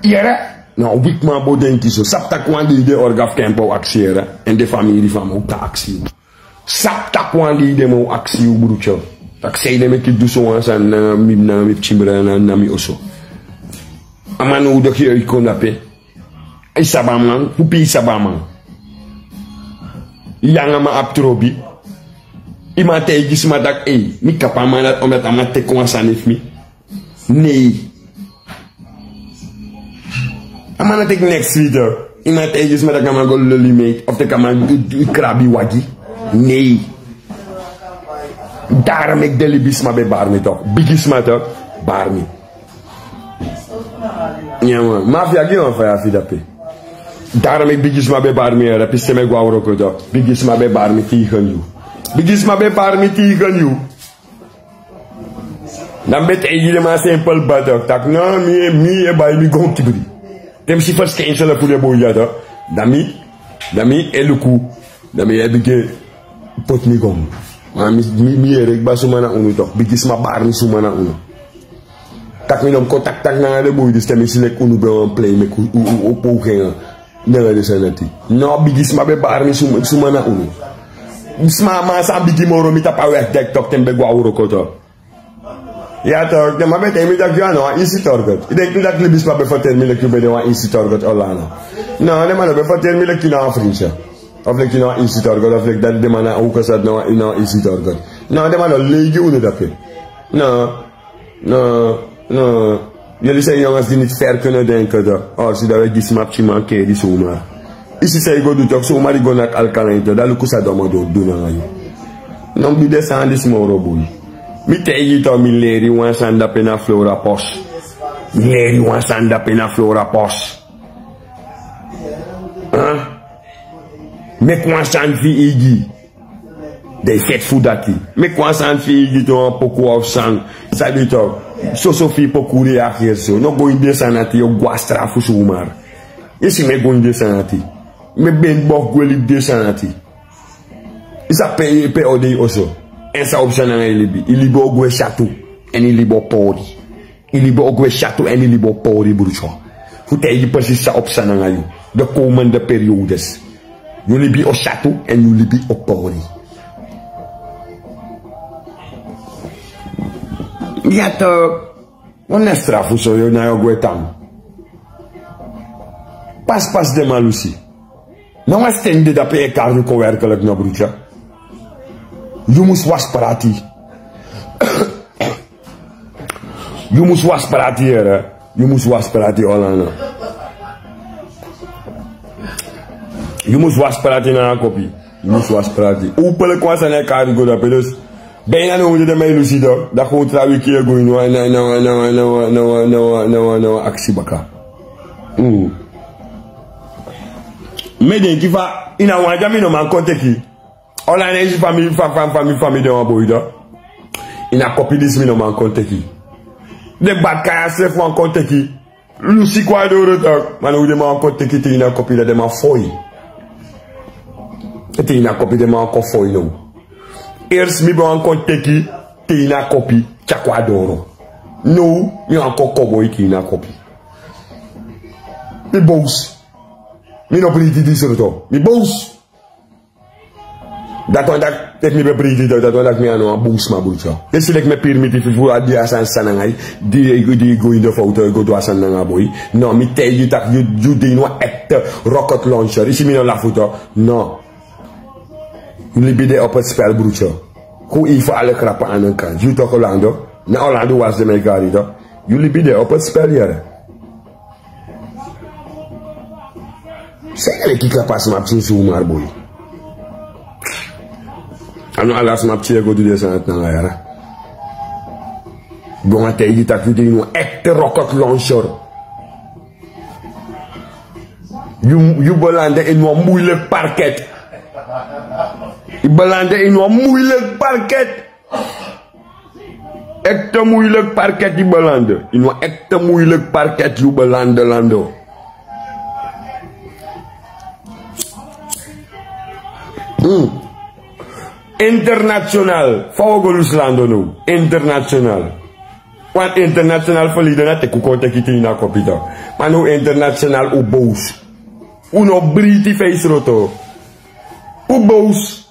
Yere. Na wan wiki man bo denki so sabi tak' wan dei den orga fu kempa o aksi yere. Èn den famiri fu a man o tan aksi yu. Sabi tak' wan dei den man o aksi yu brutu. Tak' san yu den meki du sowan sani nanga mi pikin brada na mi oso. A man no o doki yu e kon dape. Yu sabi a man fu pe yu sabi a man. Yu anga man abi trobi. Yu man taigi sma tak' ei mi kapu a man dati omdati a man teki wan sani fu mi. Nei. A man no teki neks fu yu to. Yu man taigi sma tak' a man go loli meit of tak' a man krabi wagi. Nei. Daro meki den libisma ben bari mi to bigisma to. Bari mi. Mafia gi wan faya fu yu dape. Daro meki bigisma ben bari mi yere piste mi e go a wroko to bigisma ben bari mi tigen yu. Bigisma ben bari mi tigen yu. Dan mi ben taigi den man simpel bata tak' no mi e bai mi gonkibri. Te mi si ferskensele fu den boi ya to dan mi e luku. Dan mi e bigin poti mi gon. Mi yere kba suma na unu tok bigisma bari mi suma na unu. Tak' mi no mi kon taktak nanga den boi disi te mi si leki unu ben wan plei meki un opo un genga. Nanga den sani dati. No bigisma ben bari mi suma na unu. Sma a man san bigi moro mi tapu a wèk deki tok te mi ben go a wroko tok. Ya tok den man ben taigi mi tak' yu a no wan isi torgot yu denki mi tak' libisma ben ferteri mi leki yu ben de wan isi torgot olana. No den man no ben ferteri mi leki yu na wan frinsi. Of leki yu na wan isi torgot of leki dati den man na wan ukasat na wan isi torgot. No den man no lei gi unu dape. No. No. No. Yeli san yongas di niti ferke no denke de. Orsi dan we gi sma pikin man keri suma. Isi san yu go du tok suma di go naki alkalain to dan luku san domo du nanga yu. No mi du den sani disi moro boi. Mi taigi yu to mi leri wan sani dape na flora pos. Leri wan sani dape na Flora Pos. Meki wan sani fu yu eigi. Dan yu feti fu dati. Meki wan sani fu yu eigi, te wan poku of sani. Sabi tok. Soso fu yu poku reageri so. No go ini den sani ati, yu o go a strafu sumar. Yu si, mi e go ini den sani ati. Mi e ben bok gwe libi den sani ati. Yu sa pe, pe o de yu oso. Èn san o psa nanga yu libi. Yu libi o gwe syatu. Èn yu libi o pori. Yu libi o gwe syatu èn yu libi o pori, brucho. Fu taigi yu precies san o psa nanga yu. De komende periodes. Yu libi o syatu èn yu libi o pori. Ya tok. Wan na strafu so yu na yu o gwe tan. Pas pas den man lusi. Na wan sten de dape e kari yu kon werkelijk, no, brucho. Yu mus wasi prati. Yu mus wasi prati, here. Yu mus wasi prati, Olana. Yu mus wasi prati na a kopi. Yu mus wasi prati. Un pele kon a sani e kari go dape dus. Bijna no un de den man e lusi tok. Dan kon tra wiki e go ini wan, na, na, na, na wan aksi baka. Mm. Mi e denki fa, ini a wan dya mi no man kon teki. Olana, yu si fa mi, fa, fa, fa mi, fa mi de wan boi tok. Ini a kopi disi mi no man kon teki. Den baka ya srefi wan kon teki. Lusi kon a doro tok. Ma now den man wan kon teki te ini a kopi, dan den man foi. Te ini a kopi den man wan kon foi now. Eerst mi ben wan kon teki te ini a kopi, tyari kon a doro. Now mi wan kon koboi te ini a kopi. Mi boos. Mi no breiti disi sroto. Mi boos. Dati wani taki, efu mi ben breiti, dati wani taki mi a no wan bun sma, brucho. Yu si leki mi e piri miti fu fu a di a sani san nanga yu, di, di go ini den foto, yu go du a sani nanga a boi. No, mi taigi yu taki yu, yu de ini wan echte rocket launcher. Yu si mi no lafu tok. No. Yu libi de op het spel, brucho. Kon yu fu ala krapu an den kant. Yu tok, Orlando. Na Orlando wasi den man e kari tok. Yu libi de op het spel, yere. San yu e kika pasi sma pikin sumar, boi. A no ala sma pikin e go du den sani ati nanga yu, yere. Bon, a taigi yu taki yu de ini wan echte rocket launcher. Yu, yu belande ini wan moeilijk parket. Yu belande ini wan moeilijk parket. Echte moeilijk parket yu belande. Ini wan echte moeilijk parket yu belande, Orlando. Mm. International. Fa wi o go lusu Orlando now? International. Wan international verleden na teki un kon teki te ini a kopi tok. Ma now international un boos. Un no breiti fesi sroto. Un boos.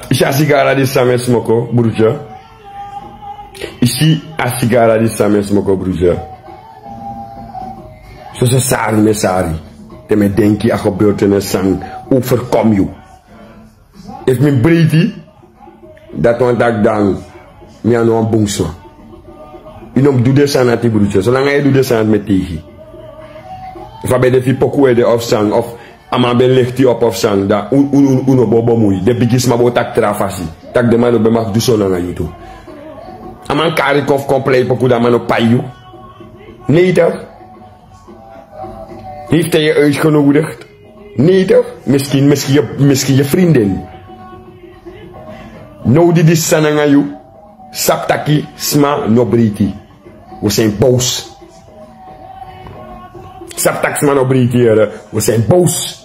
Yu si a sigara disi san mi e smoko, brucho? Yu si a sigara disi san mi e smoko, brucho? Soso sari mi e sari. Te mi e denki a gebeurtenis san overkom yu. Efu mi breiti, dati wani taki dan mi a no wan bun sma. Yu no mus du den sani ati, brucho. Solanga yu e du den sani ati, mi e taigi yu. Efu a ben de fu yu poku ede of san, of a man ben licht yu op of san, dan un, un, un, un no bo bemui. Den bigi sma bo taki tra fasi. Taki den man no ben mag du so nanga yu tu. A man kari kon fu kon plei poku, dan a man no pai yu. Nee toch? Heeft hij je uitgenodigd? Nee toch? Misschien, misschien je, misschien je vriendin. Now di disi san nanga yu, sabi taki sma no breiti. We zijn boos. Sabi taki sma no breiti, yere. We zijn boos.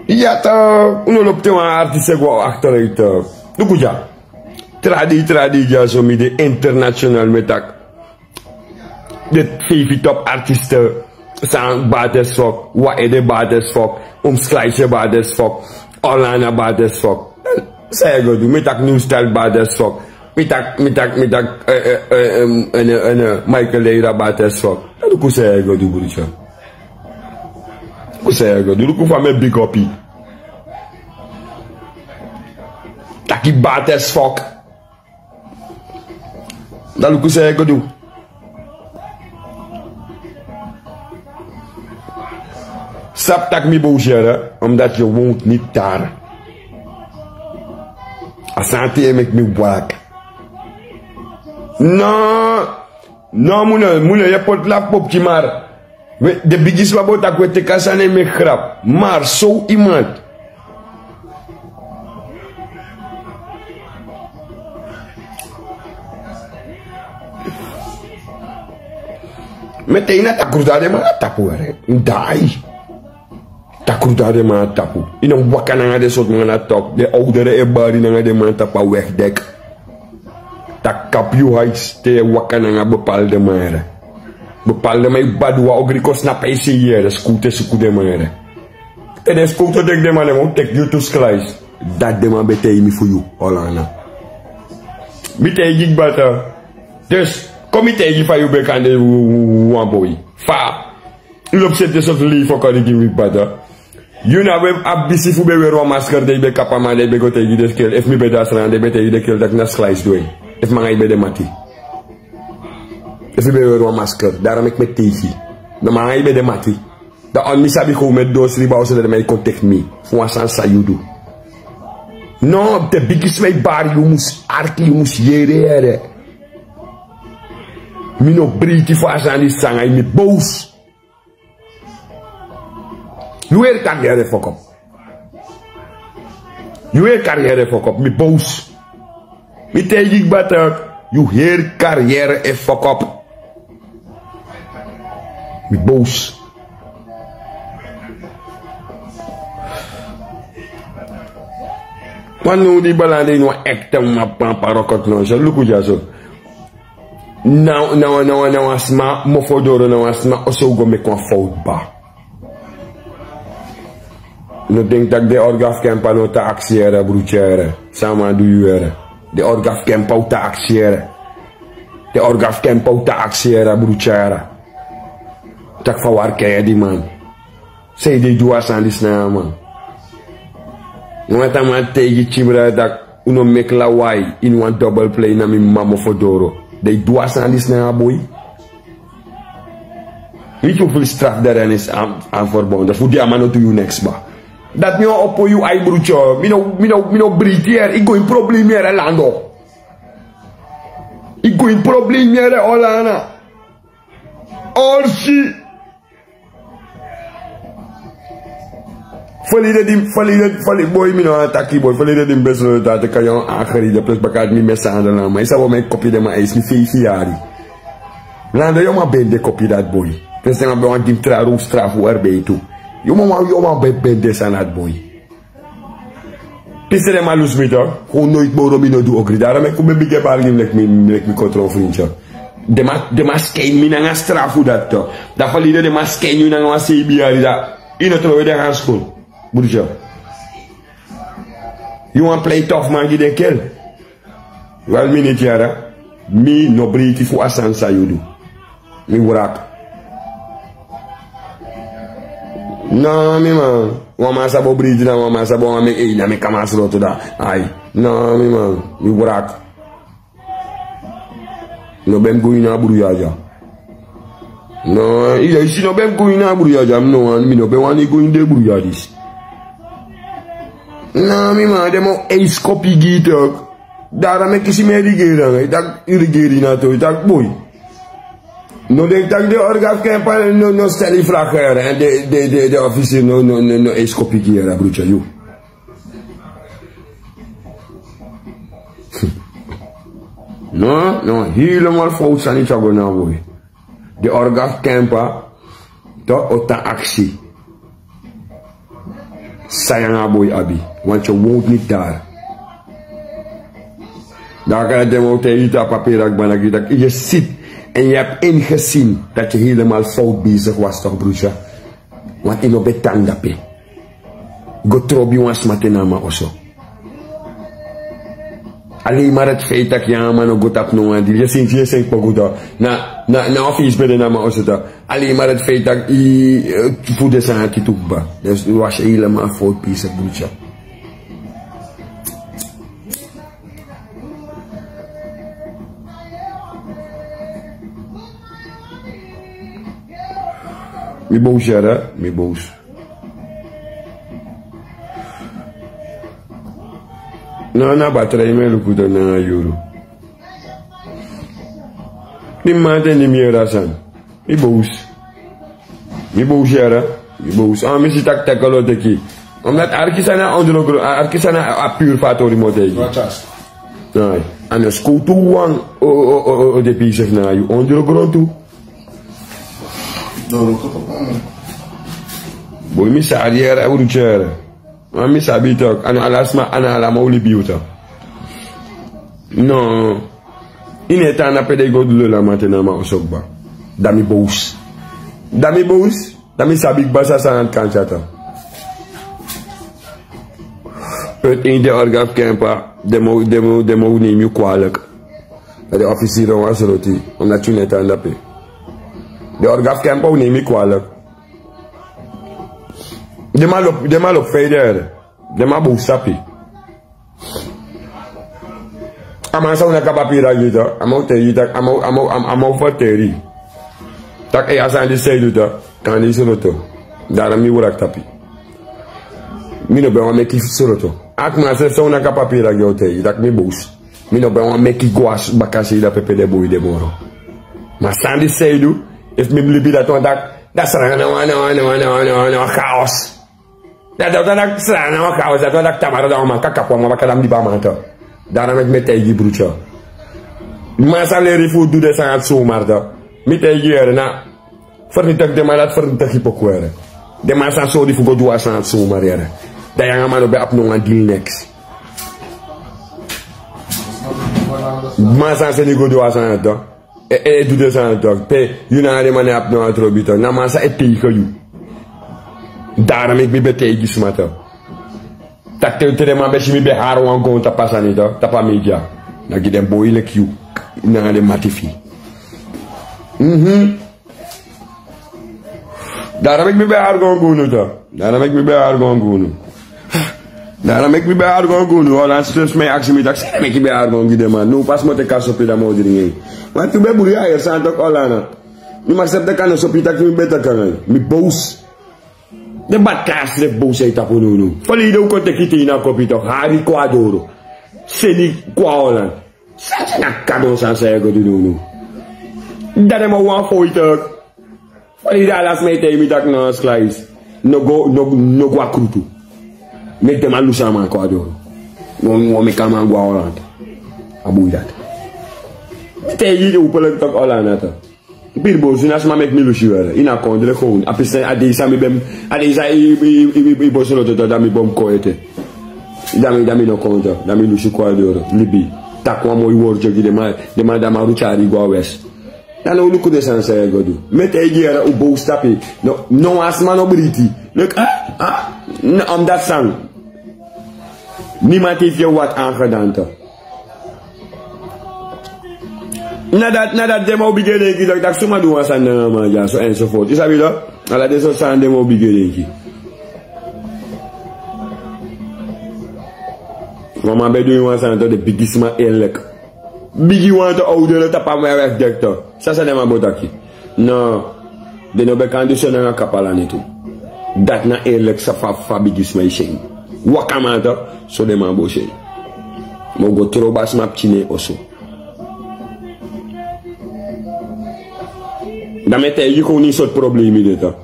Ya tok, un no lobi te wan artiest e go achteruit, eh. Luku dya. Tra dei, tra dei dya so mi de international, mi e taki. De feifi top artiesten san bad as fuck, Wa Ede bad as fuck, Omskleisje bad as fuck, Orlando bad as fuck. San yu e go du? Mi e taki New Style bad as fuck. Mi e taki, mi e taki, mi e taki, eh, eh, eh, em, en, eh, en, eh, Michael Leira bad as fuck. Dan luku san yu e go du, brucho. Luku san yu e go du. Luku fa mi e big up yu. Taki bad as fuck. Dan luku san yu e go du. Sabi taki mi boos, yere, omdat je woont niet daar. A sani te yu e meki mi waka. No. No, muna, muna, yu e poti lafu popki mara. We, den bigi sma bo taki we teki a sani e meki grap. Mara so iemand. Mi e taigi na takrutu na den man na tapu were. Dai. Takrutu na den man na tapu. Yu no waka nanga den sortu man na tapu. Den oudere e bari nanga den man na tapu a wegdek. Taki kapu yu hais te yu e waka nanga bepaalde man yere. Bepaalde man e badu wan ogri kon snapu a e sei yere, skutu e suku den man yere. Te den skutu o teki den man, den man o teki yu tu sklais. Dati den man ben taigi mi fu yu, Olana. Mi taigi yu kba. Dus, kon mi taigi yu fa yu ben kan de wan boi. Fa. Yu lobi seti den sortu lei fu kari gi mi kba. Yu na we abi bisi fu ben weri wan masker, den yu ben kapu a man, den yu ben go taigi den skel. Efu mi ben de a Sranan, den ben taigi den skel taki na sklais du en. Efu mi nanga yu ben de mati. Efu yu ben weri wan masker, daro meki mi e taigi yu. Na mi nanga yu ben de mati. Dan on mi sabi kon mi e dosri ba oso, dan den man e kon teki mi. Fu wan sani san yu du. No, te bigi sma e bari, yu mus arki, yu mus yere, yere. Mi no breiti fu a sani disi nanga yu, mi boos. Yu heri kari yere fokop. Yu heri kari yere fokop, mi boos. Mi taigi yu kba, yu heri kari yere e fokop. Mi boos. Wan no di balande ini wan ekte ma pampa rokot no so luku dya so. Na, na, na, na wan sma mofo doro, na wan sma oso go meki wan fout ba. No denki taki den orga fu Kempa no tan aksi yere, brutyere. San a man du yu yere? Den orga fu Kempa o tan aksi yere. Den orga fu Kempa o tan aksi yere, brutyere. Taki fa wi e kari yere di man. San yu de du a sani disi nanga a man? Wan taa man taigi Chimra taki un no meki lawai ini wan double play na mi mama mofo doro. Den e du a sani disi nanga a boi. Weet yu hoeveel straf daaraan is aan, aan verbonden? Fu di a man no du yu niks ba. Dati mi o opo yu ai, brutyere. Mi no, mi no, mi no breiti yere. Yu go ini problem yere, Lando. Yu go ini problem yere, Olana. Orsi. Verleden di, verleden, verleden, boi, mi no wani taki, boi. Verleden di mi ben solo dati kan yu angri den plus baka di mi mishandel na man. Yu sabi mi e kopi den man eis mi feifi yari. Lando, yu man ben de kopi dati, boi. Plus den man ben wani gi mi tra roof straf fu arbeid tu. Yu man, yu man ben, ben de sani dati, boi. Pisi den man lusu mi tu. Gewoon nooit moro mi no du ogri. Daarom meki un ben bigin e bari gi mi leki mi, leki mi kontrol vrindje. Den man, den man skein mi nanga strafu dati tu. Dan verleden den man skein yu nanga wan seibin yari, dan yu no trowe den handschoen. Broertje. Yu wani pleit tof man gi den kel. Wel, mi no e tyari. Mi no breiti fu a sani san yu du. Mi wraki. No, mi man. Wan man sa bo breiti, na wan man sa bo wan mi, ei, na mi kama slotu da. Ai. No, mi man. Mi wraki. No ben go ini a bruya dya. No, yu si, no ben go ini a bruya dya. Mi no wani, mi no ben wani go ini den bruya disi. No, mi man, den man o eis kopi gi yu tu. Daarom meki yu si mi e rigeri nanga yu, taki yu rigeri na tu, taki boi. No denki taki den orga fu Kempa no, no stel yu vragen, hè, den, den, den, den officier no, no, no, no eis kopi gi yu, hè, broertje, yu. No, no, helemaal fout sani san go na, boi. Den orga fu Kempa, toch, o tan aksi. San yu nanga a boi abi, want je woont niet daar. Dan kan den man o taigi yu tapu a papira kba, dan kan yu taki, je ziet en je hebt ingezien dat je helemaal fout bezig was, toch, broertje? Want yu no ben tan dape. Go trobi wan sma te na a man oso. Alleen maar het feit taki yu nanga a man no go tapu no wan deal. Yu si, yu si poku tu. Na, na, na wan feest ben de na a man oso tu. Alleen maar het feit taki yu, eh, fu den sani tu kba. Dus yu was helemaal fout bezig, broertje. Mi boos, yere, mi boos. No, na batra yu mi e luku dan na yuru. Di mi man ten di mi yere a sani. Mi bowsi. Mi bowsi yere. Mi bowsi. A mi si taki taki olo teki. Omdat arki sani a ondro gron, arki sani a puru fu a tori mi o taigi. Ai. A no skowtu wan o, o, o, o, o de pisi fu na yu ondro gron tu. Boi mi sa a di yere a uru tyere. Ma mi sabi tok, a no ala sma, a no ala man o libi yu tok. No. Yu no e tan na pe den go du lolo a man te na a man oso kba. Dan mi bowsi. Dan mi bowsi. Dan mi sabi kba san san a kan tyari tok. Uit een de organ fu kempa, den man, den man, den man o neem yu kwalijk. Na den officier wan sroti, omdat yu no e tan dape. Den organ fu kempa o neem yu kwalijk. Den man lobi, den man lobi feider. Den man bowsi sabi. A man san un naki a papira gi yu tok, a man o taigi yu tok, a man o, a man o, a man o ferteri. Taki, ei, a sani disi san yu du tok, kande yu sroto. Daarom mi wraki tapu yu. Mi no ben wani meki yu sroto. A kman srefi san un naki a papira gi yu o taigi yu taki mi bowsi. Mi no ben wani meki yu go a bakasei dape pe den boi de moro. Ma sani disi san yu du, efu mi mus libi dati wan taki, dati sranga na wan, na wan, na wan, na wan, na wan, na wan chaos. Dati, dati, dati sranga na wan chaos, dati wan taki tamara dan wan man kan kapu a man baka dan mi libi a man tok. Daarom meki mi e taigi yu brutya. Man san leri fu du den sani dati sumar tok. Mi taigi yu yere na. Fernietig den man dati, fernietig yu poku yere. Den man san sori fu go du a sani dati sumar yere. Dan yu nanga a man no ben abi no wan deal neks. Man san seni yu go du a sani dati tok. E, e, du den sani tok. Pe, yu nanga den man no abi no wan trobi tok. Na man san e taigi yu. Daarom meki mi ben taigi sma tok. Taki te, te den man ben si mi ben hari wan gon tapu a sani tok, tapu a media. Na gi den boi leki yu. Nanga den mati fu yu. Mhm. Daarom meki mi ben hari gon gi unu tok. Daarom meki mi ben hari gon gi unu. Daarom meki mi ben hari gon gi unu. Holland srefi mi e aksi mi taki, san meki mi ben hari gon gi den man. No, pas mi o teki a sopi dan mi o dringi en. Ma tu ben bru ya, yu sani tok Holland. Mi mus aksepte kan no sopi taki mi ben taki nanga yu. Mi bowsi. Den badkaa srefi bowsi a yu tapu nownow. Fali yu de un kon teki te ini a kopi tok, hari kon a doro. Seni kon a Holland. San, san na kadon san san yu e go du nownow. Dan den man wani fowtu. Fali yu de ala sma e taigi mi taki no, Slice. No go, no, no go a krutu. Meki den man lusu a man kon a doro. No, no meki a man go a Holland. A bun dati. Mi taigi yu de un peleki tok Holland tok. Piri bosu na sma meki mi lusu yu yere. Ini a kondre kon. A pisi a dei san mi ben, a dei san i, i, i, i, i bosu no toto dan mi bo mi kon ete. Dan mi, dan mi no kon tok. Dan mi lusu kon a doro. Libi. Taki wan moi wortu gi den man, den man dan man rutyari go a west. Dan no luku den sani san yu e go du. Mi e taigi yu yere un bowsi tapu. No, no wan sma no briti. Leki, ah, ah, na, omdat san. Niemand heeft je wat aangedaan tok. Na dati, na dati den man o bigin e denki tok, taki suma du wan sani nanga a man dya so enzovoort. Yu sabi tok? Ala den sortu sani den man o bigin e denki. Wan man ben du yu wan sani tok, den bigisma eerlijk. Bigi wan tok, owdoro tapu a man ya wegdekte. San san den man bo taki. No. Den no ben kan du so nanga kapalani tu. Dati na eerlijk san fa, fa bigisma e si en. Wakaman tok, so den man bo si en. Mi o go trobi a sma pikin na en oso. Dan mi e taigi yu kon ini sortu problemi de tok.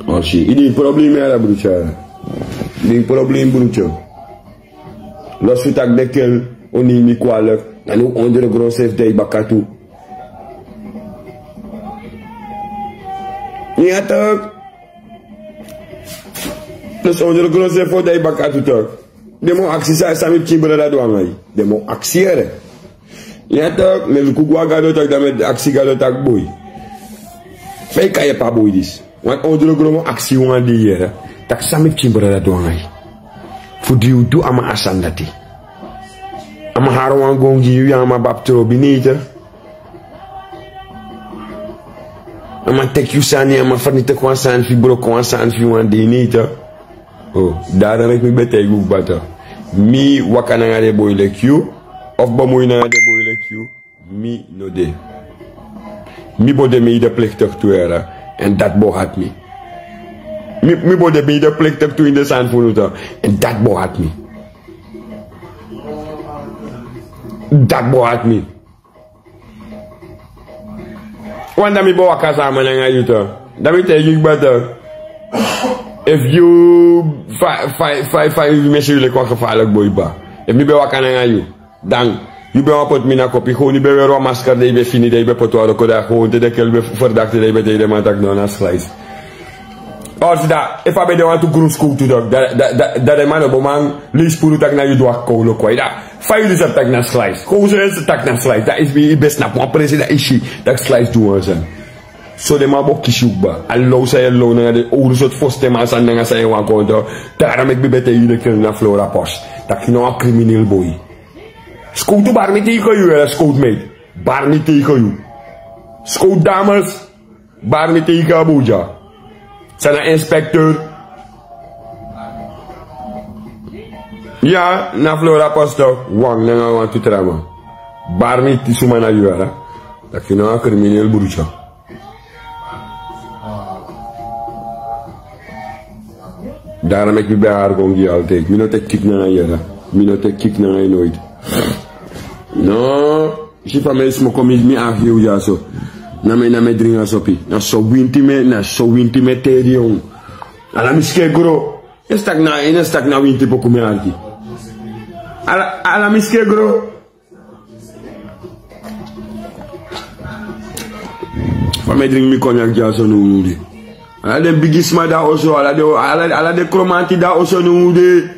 Osi, i de ini problemi yere brutya. I de ini problemi brutya. Los fu taki den kel o neem mi kwalijk, dan un ondro gron srefi de a yu baka tu. Ya tok. Los ondro gron srefi o de a yu baka tu tok. Den man o aksi san, san mi pikin brada du nanga yu. Den man o aksi yere. Ya tok, mi e luku go a Gado taki dan mi e aksi Gado taki boi. Fa yu kan yepi a boi disi. Wan ondro gron man o aksi yu wan dei yere. Taki san mi pikin brada du nanga yu. Fu di yu du a man a sani dati. A man hari wan gon gi yu, yu nanga a man bo abi trobi, neiti. A man teki yu sani, a man fernietig wan sani fu yu, broko wan sani fu yu wan dei, neiti. O, dati meki mi ben taigi un kba tok. Mi waka nanga den boi leki yu, of bemui nanga den boi leki yu, mi no de. Mi bo de medeplichtig tu yere, en dati bo hati mi. Mi, mi bo de medeplichtig tu ini den sani fu unu tok, en dati bo hati mi. Dati bo hati mi. Wan dan mi ben waka sama nanga yu tu. Dan mi taigi yu kba tu. Efu yu fa fa fa fa yu mesi yu leki wan gevaarlijk boi kba. Efu mi ben waka nanga yu, dan yu ben wani poti mi na kopi. Gewoon yu ben weri wan masker, dan yu ben fini, dan yu ben poti wan roko, dan gewoon te den kel ben verdakte, dan yu ben taigi den man taki no, na slijs. Or si dan efu a ben de wantu grun skowtu, dan dan dan dan den man no bo man leisi puru taki na yu du a kowno kwai. Dan fa yu du sabi taki na slijs? Kon wi so yu e taki na slijs, dan yu ben snapu wan presi, dan yu si taki slijs du wan sani. So den man bo kisi yu kba. A low san yu e low nanga den owru sortu fosten man sani nanga san yu e wani kon tu. Daarom meki mi ben taigi yu den kel na Flora Post taki yu na wan krimineel boi. Skowtu, bari mi tegen yu, yere, skowtu meid. Bari mi tegen yu. Skowtu dames, bari mi tegen Abuja. San na inspecteur. Ya, na Flora Post, wan nanga wantu tra man. Bari mi ti suma na yu, yere. Taki yu na wan krimineel brutu. Daarom meki mi ben hari kon gi yu altijd. Mi no teki kiki nanga yu, yere. Mi no teki kiki nanga yu noiti. No. Yu si fa mi e smoko, mi mi afu yu dyaso. Na mi na mi e dringi a sopi. Na so winti mi e, na so winti mi e teri yu. Ala mi skin e gro. Yu e stak na, yu e stak na winti poku mi e arki. Ala ala mi skin e gro. Fa mi e dringi mi konyak dyaso nownow de. Ala den bigisma de na oso, ala den ala ala den kromanti de na oso nownow de.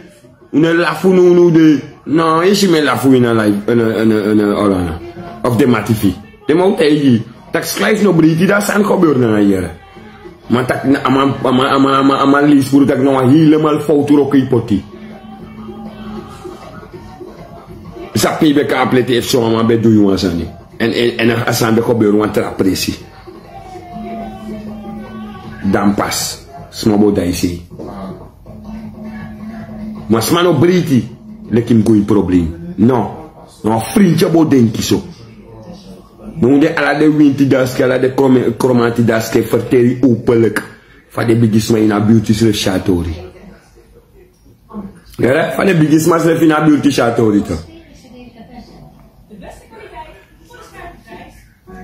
Un e lafu nownow de. No, yu si mi e lafu ini a live, en en en en Holland. Of den matifi. Den man o taigi yu taki slijs no breiti, dan sani gebeur nanga yu, yere. Ma taki na a man a man a man a man a man leisi puru taki na wan helemaal fowtu roko yu poti. Sabi pe yu ben kon a pleti efu so a man ben du yu wan sani. En en en a sani ben gebeur wan tra presi. Dan pas sma bo daisi. Ma sma no breiti leki mi go ini problem. No. Na wan frinti a bo denki so. No, un de ala den winti daske, ala den kromanti daske ferteri openlijk. Fa den bigisma ini a beauty srefi si a tori. Yere, fa den bigisma srefi ini a beauty si a tori tu.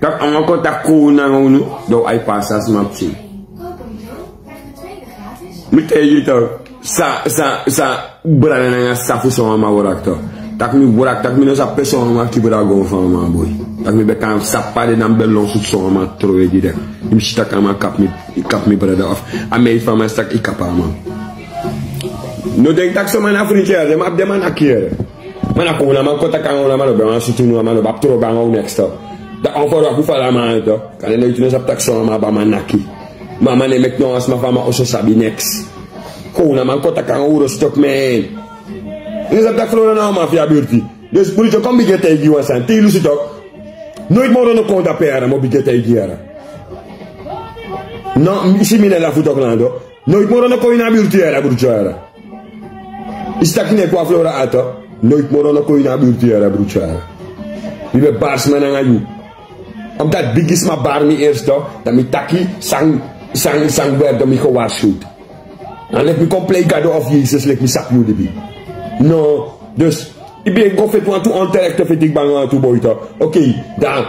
Taki a man kon taki kownu nanga unu, dan un ai pasa sma pikin. Mi taigi yu taki san san san brada nanga san fu son wan man wraki tu. Taki mi wraki, taki mi no sabi pe son wan man kibri a gon fu a man boi. Taki mi ben kan sabi pe a de, dan mi ben lon sutu son wan man trowe gi den. Yu mus si taki a man kapu mi, kapu mi brada of a mei fu a man si taki yu kapu a man. No denki taki son man na frinti yere, den man abi den man naki yere. Ma na kon unu a man kon taki nanga unu a man no ben wani sutu unu, a man no ben abi trobi nanga unu neks tu. Dan a wan foro a fu fala a man tu. Kande noiti no sabi taki son wan man abi a man naki. Ma a man no e meki no wan sma fu a man oso sabi neks. Kon unu a man kon taki nanga unu, stop man. Yu no sabi taki Flora na wan man fu a birti. Dus brutu, kon mi bigin e taigi yu wan sani, te yu lusu tu. Noiti moro no kon dape yere, mi o bigin e taigi yu yere. No, mi si mi no e lafu toku nanga yu. Noiti moro no kon ini a birti yere, brutu yere. Yu si taki ne kon a Flora ati. Noiti moro no kon ini a birti yere, brutu yere. Mi ben bari sma nanga yu. Omdat bigisma bari mi eerst, dan mi taki san san san werde mi gewaarschuwd. Dan leki mi kon plei Gado of Yesus, leki mi sabi yu libi. No, dus yu ben e go feti wantu onterechte feti kba nanga wantu boi tu. Oké, dan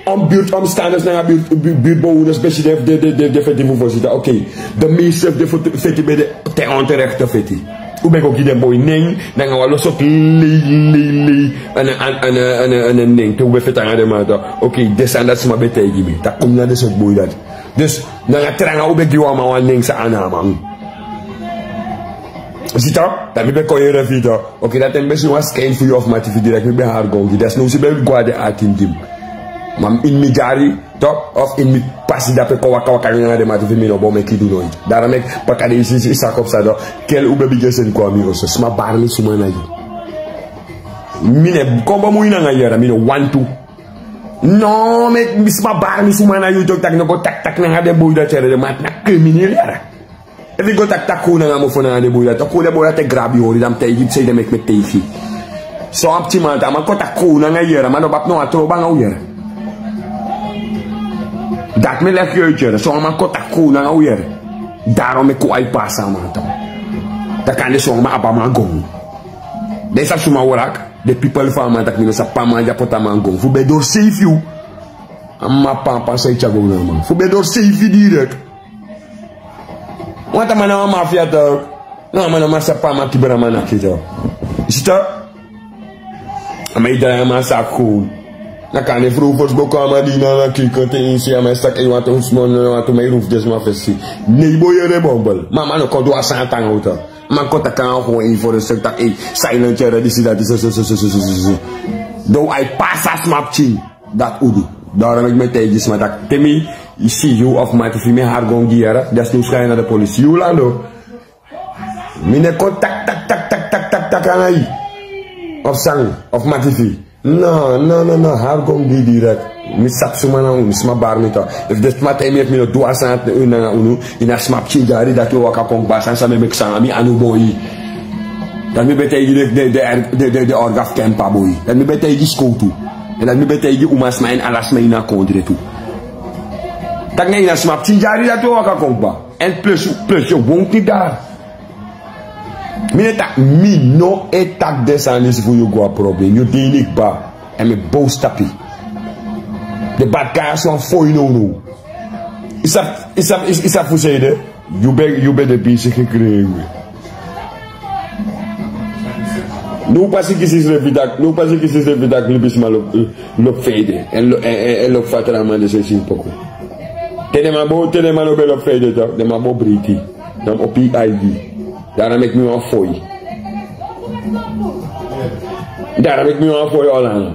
om buurtomstanders nanga buurt buurtbewoners ben si den den den feti fu fosi tu. Oké, de meeste fu den feti ben de te onterechte feti. Un ben go gi den boi nen nanga wan lo sortu lei lei lei an an an an nen te un ben feti nanga den man tu. Oké, den sani dati sma ben taigi mi taki un na den sortu boi dati. Dus nanga tranga un ben gi wan man wan nen san a no a man. Si tu, dan mi ben kon yere fu yu tu. Oké, dati mi ben si wan skin fu yu of mati fu yu direkt, mi ben hari go gi. Dati no si ben go a den ati gi mi. Ma ini mi dyari tu, of ini mi pasi dape kon waka waka nanga den mati fu mi, mi no bo meki yu du noiti. Daarom meki pakadesi yu saka psa tu. Kel un ben bigin e seni kon a mi oso. Sma bari mi suma na yu. Mi no e kon bemui nanga yu yere, mi no wantu. No, meki sma bari mi suma na yu tu, taki no go taki taki nanga den boi dati yere, den man na krimineel yere. Efu yu go taki taki kownu nanga mofo nanga den boi dati, kon den boi dati e grabi yu hori, dan mi taigi yu san yu de meki mi e taigi yu. So wan pikin man tu, a man kon taki kownu nanga yu yere, a man no ben abi no wan trobi nanga un yere. Dati mi e leki yu uit yere, so wan man kon taki kownu nanga un yere. Daarom meki un ai pasa a man tu. Dan kande so wan man abi a man gon. Den sabi suma wraki. Den pipel fu a man taki mi no sabi pe a man dya poti a man gon fu ben dori seifi yu. A man pampa san yu tyari go na a man fu ben dori seifi direk. Wanta man na wan mafia tok. No a man no man sabi pe a man kibra man naki tok. Yu si tok. A man yu drai a man saki kon. Na kan den frow fosi go kon a man di na na kikon te yu si a man saki yu wantu un smon no wantu man yu run fu den sma fesi. Ne yu bo yere bombel ma a man no kon du a san a tan owto. Man kon taki nanga fu wan info respekti taki ei, silent yere disi dati so so so so so so so. Don ai pasi a sma pikin. Dati un du. Doro meki mi e taigi sma taki te mi si yu of mati fi mi hari gon gi yere dati nu skai na de polisi yu lando. Mi ne kon taki taki taki taki taki taki taki nanga yu. Of san of mati fi. No no no no hari gon gi direk. Mi sabi suma na unu sma bari mi to. Efu den sma taigi mi efu mi no du a sani ati na unu nanga unu. Ini a sma pikin dyari dati un waka kon kba a sani san mi e meki san na mi anu boi. Dati mi ben taigi den den den den den orga fu kempa boi dati mi ben taigi skowtu. Èn dati mi ben taigi umasma èn ala sma ini a kondre tu. Taki na ini a sma pikin dyari dati un waka kon kba. Èn plus plus yu wonti dari. Mi no e taki mi no e taki den sani disi fu yu go a problem yu de ini kba. Èn mi bow stapi. Den bati kaya so a foi nownow. Yu sabi fu san yu de. Yu ben yu ben de bisi gekrei yu. No un pasi kisi srefi taki no un pasi kisi srefi taki libisma lobi feide èn lobi fatra a man de sesi yu poku. Te den man bo te den man no ben lobi feide tok den man bo breiti. Dan mi opi yu aigi. Dara meki mi wan foi. Dara meki mi wan foi olanga.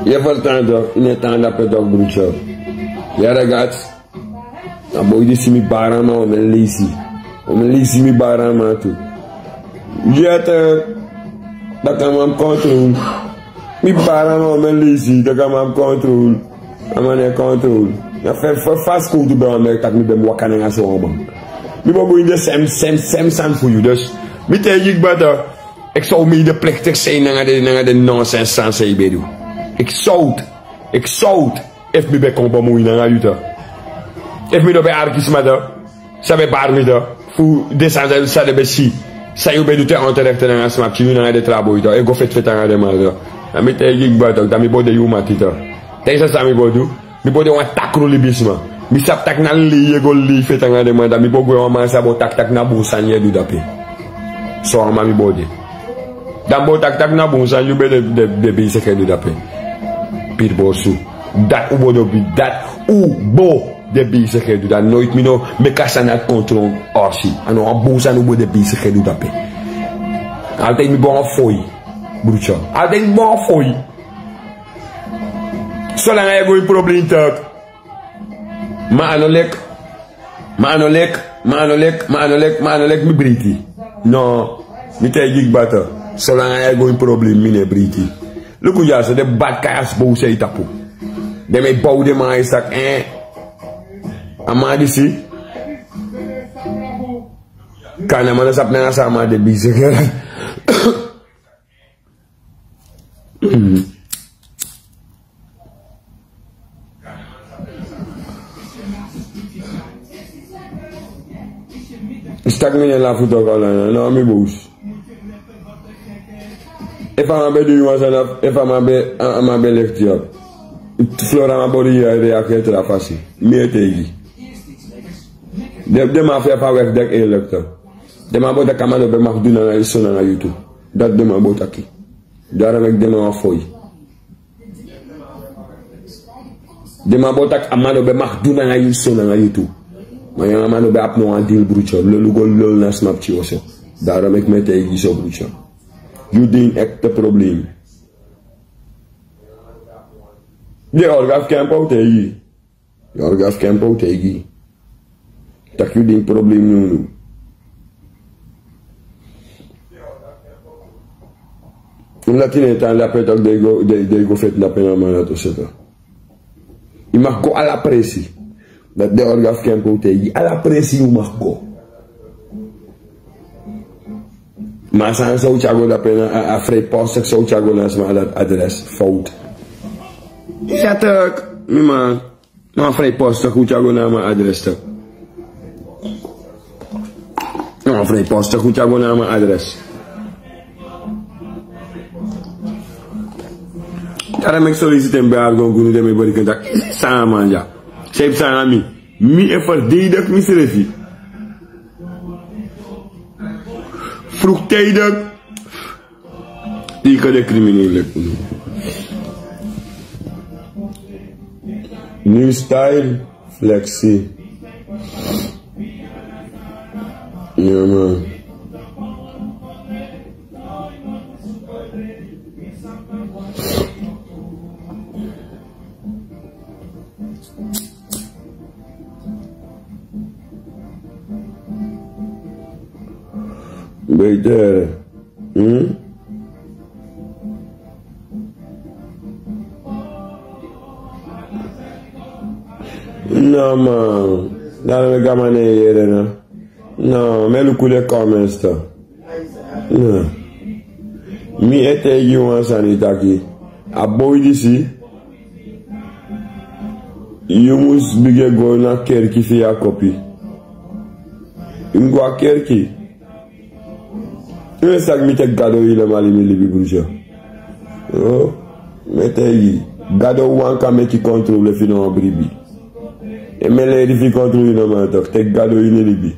Yu e ferstan tok yu no e tan dape tok brutu. Yu e regat. A boi disi mi bari a man o men lesi. O men lesi mi bari a man tu. Yete. Daka man kontrol. Mi bari a man o men lesi daka man kontrol. A man e kontrol. Na fasi kowtu ben wan meki taki mi ben mus waka nanga so wan man. Mi bo go ini den sem sem sem sani fu yu dus. Mi taigi yu kba tok. Eki sow mi de plektik sei nanga den nonsens sani san yu ben du. Eki sow. Eki sow. Efu mi ben kon bamui nanga yu tok. Efu mi no ben arki sma tok. San ben bari mi tok. Fu den sani san den ben si san yu ben du te onterekte nanga sma pikin yu nanga den tra boi tok e go feti feti nanga den man tok. Dan mi taigi yu kba tok dan mi bo de yu mati tok. Taigi san san mi bo du. Mi bo de wan takru libisma. Mi sabi tak' na lei yu e go lei feti nanga den man dan mi bo gwe wan man san bo taki tak' na bun sani yu e du dape. So wan man mi bo de. Dan mi bo taki tak' na bun sani yu ben de besi e du dape. Piri bo su. Dati un bo de bisi e du dati noiti mi no meki a sani ati kon tron. Orsi a no wan bun sani un bo de bisi e du dape. Altide mi bo wan foi. Brutu. Altide mi bo wan foi. Solanga yu e go ini problem tak'. Ma a no leki. Ma a no leki. Ma a no leki ma a no leki ma a no leki mi briti. No. Mi taigi yu kba tok. Solanga yu e go ini problem mi no e briti. Luku dya so den bati kai a sbow san yu tapu. Den mi e bow den man a yu saki en. A man disi. Kan a man no sabi nanga san a man de bisi. Yu si tak' mi no e lafu tok a lana no a mi bowsu. Efu a man ben du yu wan sani efu a man ben a man ben lekti yu abi. Flora man bori yu a e reakti e tra fasi. Mi e taigi. Den man fu efu a weki deki e lekti. Den man bo taki a man no ben maki du nanga yu so nanga yu tu. Dati den man bo taki. Dara meki den man wan foi. Den man bo taki a man no ben maki du nanga yu so nanga yu tu. Ma yu a man no ben abi no wan dil brutu lolu go lolu na sma pikin oso. Dara meki mi e taigi yu so brutu. Yu de ini ekte problem. Den orga fu kempa o taigi. Yu orga fu kempa o taigi. Tak' yu de ini problem nunu. Un lati no e tan dape tak' den yu go feti dape na man na to seta. Yu maki go ala presi. Dati den orga fu kempa o taigi ala presi yu maki go. Ma a sani san un tyari go dape na a frei postik san un tyari go na a sma dati adres fowtu. Ya tak' mi man. Na a frei postik un tyari go na a man adres tak'. Vrijpostig un tyari go na a man adres. Dati meki solisi ten ben argon gunu den mi bori kenta. San a man dya? San a man dya? Mi e verdedig misrefi. Vroegtijdig. Tegen de criminelen. New style, flexi. Ja, man. Beter. Hmm? No, man. Dati meki a man no e yere, no. No, mi e luku den comments tu. No. Mi e taigi yu wan sani taki. A boi disi. Yu mus bigin e go na kerki fu yu a kopi. Yu mus go a kerki. Yu e saki mi teki Gado helemaal ini mi libi, broertje. Oh, mi e taigi yu. Gado wawan kan meki yu controle fu yu no wan bribi. En mi e leri fu yu controle yu no man toch. Teki Gado ini yu libi.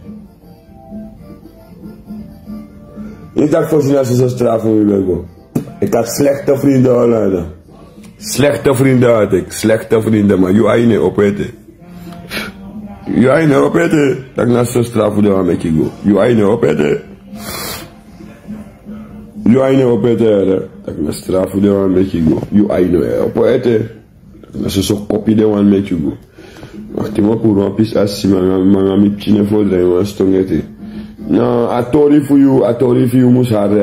Yu taki fosi na soso strafu mi ben go. Ik had slechte vrienden, Hollanda. Slechte vrienden had ik. Slechte vrienden, maar yu ain no e opo ete. Yu ain no e opo ete. Taki na soso strafu den wani meki yu go. Yu ain no e opo ete. Yu ain no e opo ete, hè. Taki na strafu den wani meki yu go. Yu ain no e opo ete. Na soso kopi den wani meki yu go. Wakti, mi o puru wan pisi asisi, ma nanga mi pikin e fodra ini wan ston ete. No, a tori fu yu, a tori fu yu mus hari.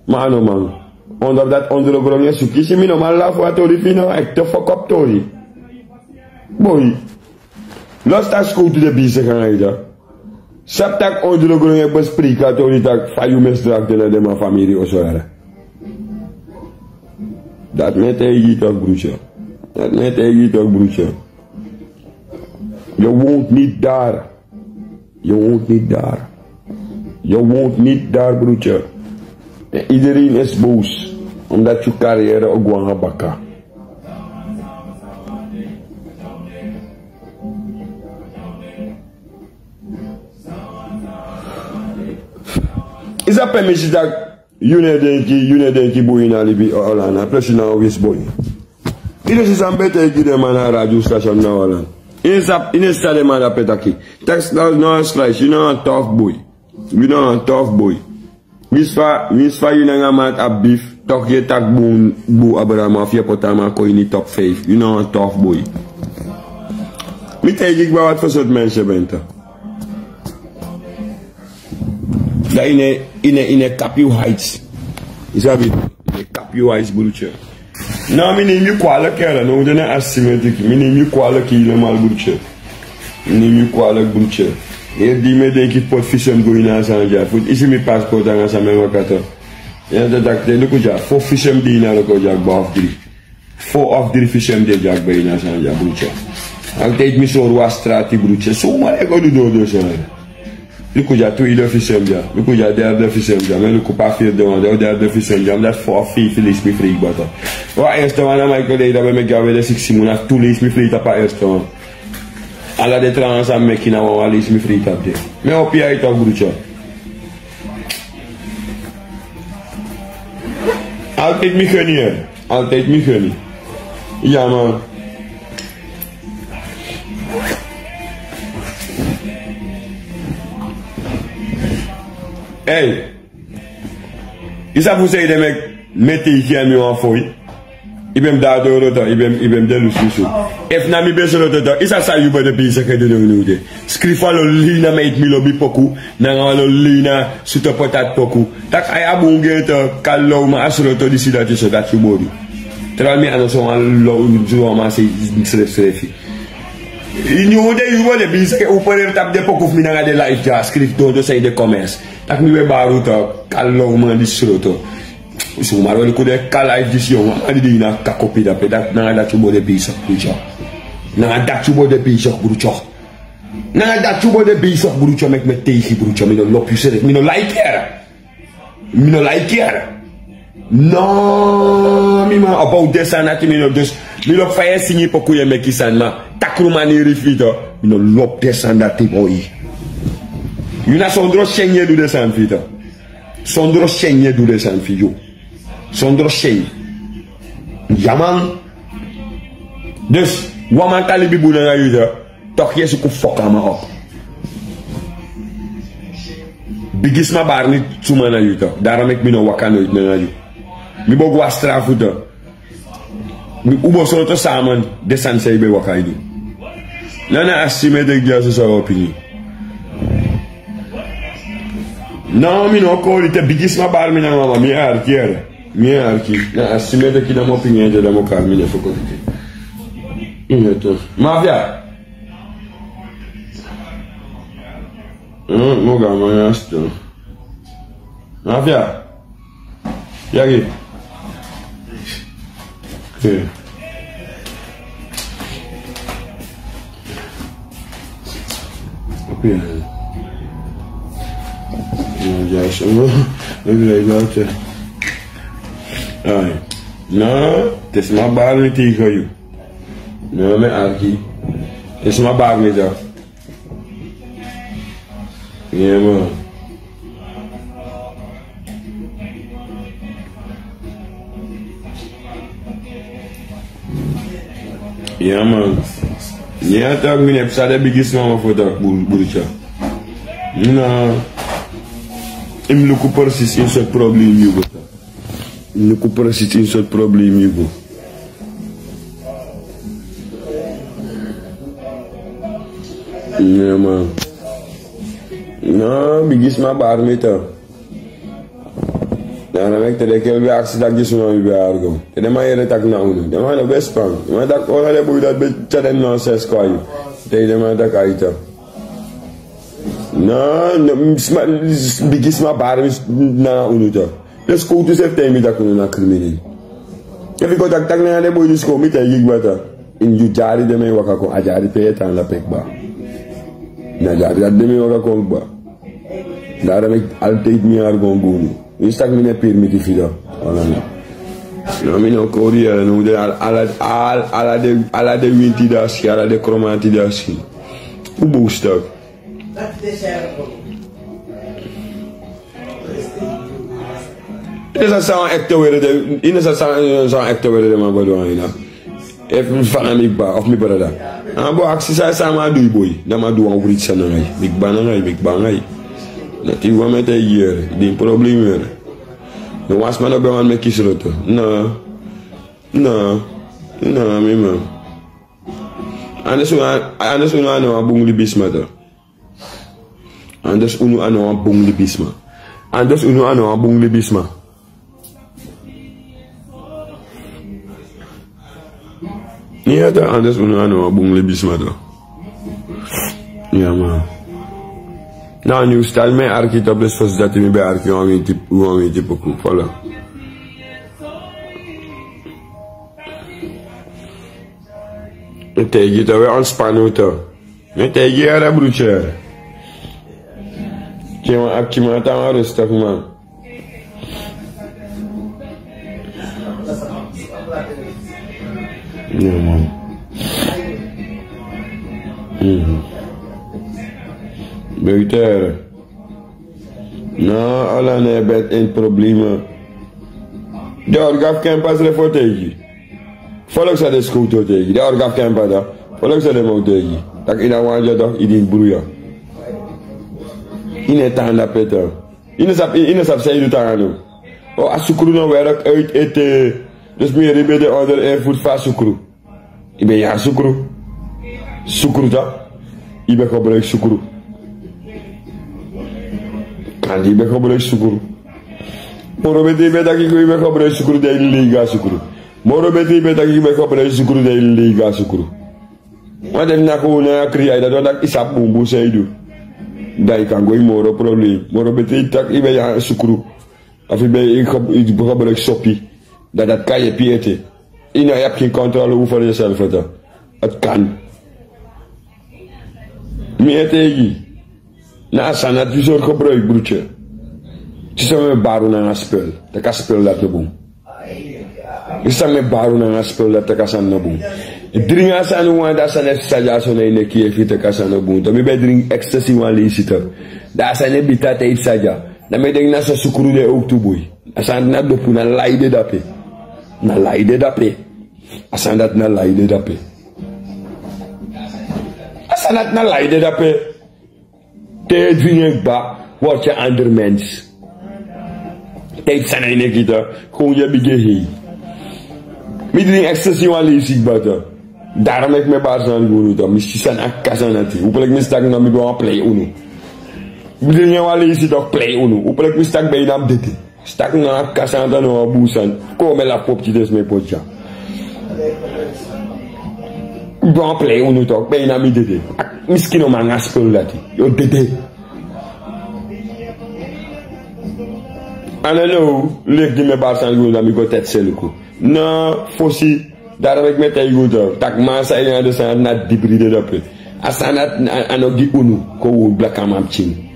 Ma a no man. Onder dati ondergronds yu e suku kisi, mi no man lafu a tori fu yu, no, a ekte fokop tori. Boi. Los taki skowtu de bezig nanga yu dya. Sabi taki ondergronds yu e bespreek a tori taki fa yu misdrag de na den man famiri oso, yere. Dati mi e taigi yu toch, broertje. Dati mi e taigi yu toch, broertje. Je woont niet daar. Je woont niet daar. Je woont niet daar, broertje. En iedereen is boos, omdat yu carrière o gwe nanga baka. Yu sabi pe mi si taki yu no e denki, yu no e denki bun ini a libi, Hollanda, plus yu na wan wisi boi. Yu no si san mi ben taigi den man na a radio station na Hollanda. Yu no sabi, yu no si san den man dati ben taki. Taki no, no, Christ, yu na wan tough boi. Yu na wan tough boi. Winsi fa, winsi fa yu nanga a man abi beef, toch yu e taki bun, bun Abraham, of yu e poti a man kon ini top vijf. Yu na wan tough boi. Mi taigi yu kaba wat fu sortu mensi yu ben toch. Dan yu no e, yu no e, yu no e kapu yu heights. Yu sabi, yu no e kapu yu heights, broertje. No, mi neem yu kwalijk, yere. No, den na asisi mi e teki. Mi neem yu kwalijk helemaal, broertje. Mi neem yu kwalijk, broertje. Heri dei mi e denki fu poti visum go ini a sani dya. Fu isi mi paspoort nanga san mi e waka toch. Yu e taki, luku dya, fo visum de ini a loko dya kaba of dri. Fo of dri visum de dya kaba ini a sani dya, broertje. Altijd mi sori wan strati, broertje. Zomaar e go du doro den sani. Luku dya, tweede visum dya. Luku dya, derde visum dya. Mi luku pe a vierde wan, derde visum dya. Mi dati fo of feifi leisi mi frei kaba toch. Wan eerste wan na Michael Leida ben meki a wede siksi mun, na tu leisi mi frei tapu a eerste wan. Ala den tra wan san mi meki na wan, wan leisi mi frei tapu de. Mi e opo yu eye toch, broertje. Altijd mi geni, hè. Altijd mi geni. Ja, man. Hey. Yu sabi fu san ede meki mi e taigi yu, mi wan foi. Yu ben mus de a doro toch, yu ben, yu ben mus de lusu lusu. Efu na mi ben sroto toch, yu sa sabi yu bo de bezig e du den unu de. Skrifi wan lo lei na mi eti mi lobi poku, nanga wan lo lei na suto potat poku. Taki ai a bun gi en toch, kalow man, a sroto disi dati so, dati yu bo du. Terwijl mi a no so wan lo, so wan man sei srefsrefi. Ini un de yu bo de bezig e opereri tapu den poku fu mi nanga den live dya, skrifi don don san ini den comments. Taki mi ben bari un toch, kalow man disi sroto. Suma ro luku den kalow disi, yongu, a di de ini a kakopi dape, dati nanga dati yu bo de bezig, broertje. Nanga dati yu bo de bezig, broertje. Nanga dati yu bo de beisik, brutu, meki mi e teigi, brutu, mi no lobi yu srefi, mi no laiki yu. Mi no laiki yu. No, mi man, opo, un de sani dati, mi no, dus mi lobi fa yu e singi poku, yu e meki sani, ma takru maniri fu yu tu. Mi no lobi den sani dati, boi. Yu na sondro syen yu e du den sani fu yu tu. Sondro syen yu e du den sani fu yu. Sondro syen. Ya man. Dus wan man kan libi bun nanga yu tu. Tok yu e suku foki a man op. Bigisma bari mi suma na yu tu. Daarom meki mi no waka noiti nanga yu. Mi bo go a strafu tu. Mi, un bo sroto samen den sani san yu ben waka e du. Na na a sime de gi a soso opini. No, mi no kori te bigisma bari mi na mama, mi e arki ere. Mi e arki. Na a sime de kina mi opini ede, dan mi o kari mi nen fu kori te. Mafia. Mm, mi o go a man ya ston. Mafia. Yagi. Okay. Okay. No, just, no, no, no, no, no. Ai. No, te sma bari mi tegen yu. No, mi e arki. Te sma bari mi tu. Yeah, man. Yeah, man. Yeah, tak, mi no e psa den bigisma man fu tak, bur-, burcha. Na, yu mus luku precies ini sortu problem yu go. Luku precies ini sortu problem yu go. Yeah, man. No, bigisma bari mi tu. Na, na meki te den kel ben aksi taki gi suma mi ben argo. Te den man yere taki na unu. Den man no ben span. Den man taki, o, na den boi dati ben tyari den nonsens kon a yu. Te den man taki a yu tu. No, no, sma, bigisma bari mi na unu tu. Den skowtu srefi taigi mi taki unu na krimineel. Efu yu kon taki taki na den boi disi kon, mi taigi yu kba tu. Ini yu dyari den man e waka kon, a dyari pe yu e tan na pe kba. Na dyari dati den man e waka kon kba. Daarom meki altijd mi argo gi unu. Yu sabi taki mi no e permiti fu yu. Ala no. No, mi no kori yu, no, den ala, ala, ala, ala den, ala den winti dati, ala den kromanti dati. Un boos tak. Yu no sabi san wan ekte were de, yu no sabi san, san wan ekte were de man go du anga yu na. Efu mi fana mi kba, of mi brada. A man bo aksi san, san a man du yu boi. Na man du wan writi sani nanga yu. Mi kba nanga yu, mi kba nanga yu. Dati wan mi e taigi yu yere, den problem yere. No wan sma no ben wani meki sroto. No. No. No, mi man. Anders unu, anders unu a no wan bun libisma tu. Anders unu a no wan bun libisma. Anders unu a no wan bun libisma. Ya tu, anders unu a no wan bun libisma tu. Ya, man. Na a nyun stal mi e arki tu, plus fosi dati mi ben arki wan winti, wan winti poku. Voilà. Mi taigi yu tu, we ontspan unu tu. Mi taigi yu, yere, brutu. Ken wan akti man, tan wan rustig man. Ya, man. Mhm. Beter. No, ala no e ben ini problema. Den orga fu kempa srefi o taigi. Folok san den skowtu o taigi. Den orga fu kempa tu. Folok san den man o taigi. Taki yu na wan dya tu, yu dringi bruya. Yu no e tan dape tu. Yu no sabi, yu no sabi san yu du tan anga no. O, a sukru no werk uit ete. Dus mi yere yu ben de onder invloed fu a sukru. Yu ben nyan sukru. Sukru tu. Yu ben gebruik sukru. Kande yu ben gebruik sukru. Moro beter yu ben taki yu ben gebruik sukru dan yu lei go a sukru. Moro beter yu ben taki yu ben gebruik sukru dan yu lei go a sukru. Want efu na kon na kri, a dati wani taki yu sabi bunbun san yu du. Dan yu kan go ini moro problem. Moro beter yu taki yu ben nyan sukru. Of yu ben, yu ge-, yu gebruik sopi. Dan dati kan yepi ete. Yu no, yu abi geen controle over jezelf ete. Het kan. Mi e taigi. Na a sani dati yu sori gebruiki, brutye. Yu san mi e bari unu nanga spel, taki a spel dati no bun. Yu san mi e bari unu nanga spel dati, taki a sani no bun. Dringi a sani wan, dan a sani e sa dya so na yu neki, efu yu taki a sani no bun. Dan mi ben dringi ecstasy wan leisi tu. Dan a sani e bita te yu sa dya. Dan mi e denki na so sukru de owktu boi. A sani dati na dopu, na lai de dape. Na lai de dape. A sani dati na lai de dape. A sani dati na lai de dape. Te yu e dringi en kba, word yu ander mens. Te yu sani na yu neki tu, kon yu e bigin hei. Mi dringi ecstasy wan leisi kba tu. Daarom meki mi e bari sani gi unu tu. Mi si san a kasa na dati. Hopelijk mi si taki no mi ben wani plei unu. Mi dringi en wan leisi tu, plei unu. Hopelijk mi si taki ben yu na mi dede. Stak na kasa anda na wan bun sani. Kon mi e lafu popki den sma e poti dya. Don plei unu tok, ben na mi dede. Miskin o man nanga spel dati. Yu o dede. A no now, leki di mi e bari sani gi unu, dan mi go teti se luku. Na fosi. Daarom meki mi e taigi unu tok, taki man san e nyan den sani dati na dibri de dape. A sani dati a no gi unu, kon wi blakaman pikin.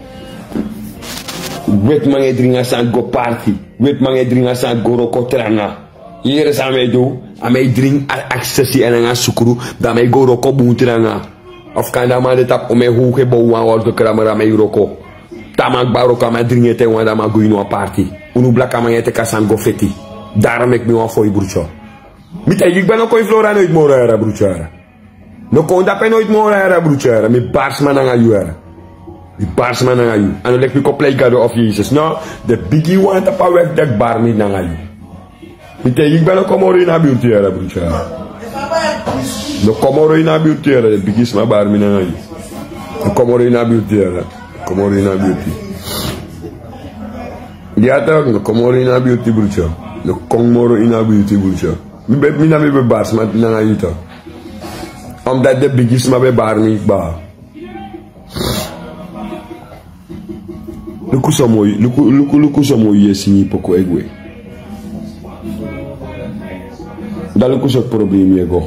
Wetiman e dringi a sani go parti. Wetiman e dringi a sani go wroko tranga. Yu yere san a man e du? A man e dringi a ecstasy èn nanga sukru, dan a man e go wroko bun tranga. Of kande a man de tapu omen howgu e bow wan wortelkramer, a man e wroko. Te a man kba wroko, a man dringi ete wan, dan a man go ini wan parti. Unu blakaman e teki a sani go feti. Daarom meki mi wani fon yu, brutyo. Mi taigi yu kba, no kon ini Flora noiti moro yara, brutyo yara. No kon dape noiti moro yara, brutyo yara. Mi bari sma nanga yu yara. Mi bari sma nanga yu. A no leki mi kon plei Gado of Yesus. No, den bigiwan tapu a wèk dati bari mi nanga yu. Mi taigi yu kba, no kon moro ini a biuti yara, brutyo yara. No kon moro ini a biuti yara, den bigisma bari mi nanga yu. No kon moro ini a biuti yara. Kon moro ini a biuti. Di a taki, no kon moro ini a biuti, brutyo. No kon moro ini a biuti, brutyo. Mi ben, mi na mi ben bari sma nanga yu tu. Omdat den bigisma ben bari mi kba. Luku so moi, luku, luku, luku so moi yu e singi poku e gwe. Dan luku sortu problema yu e go.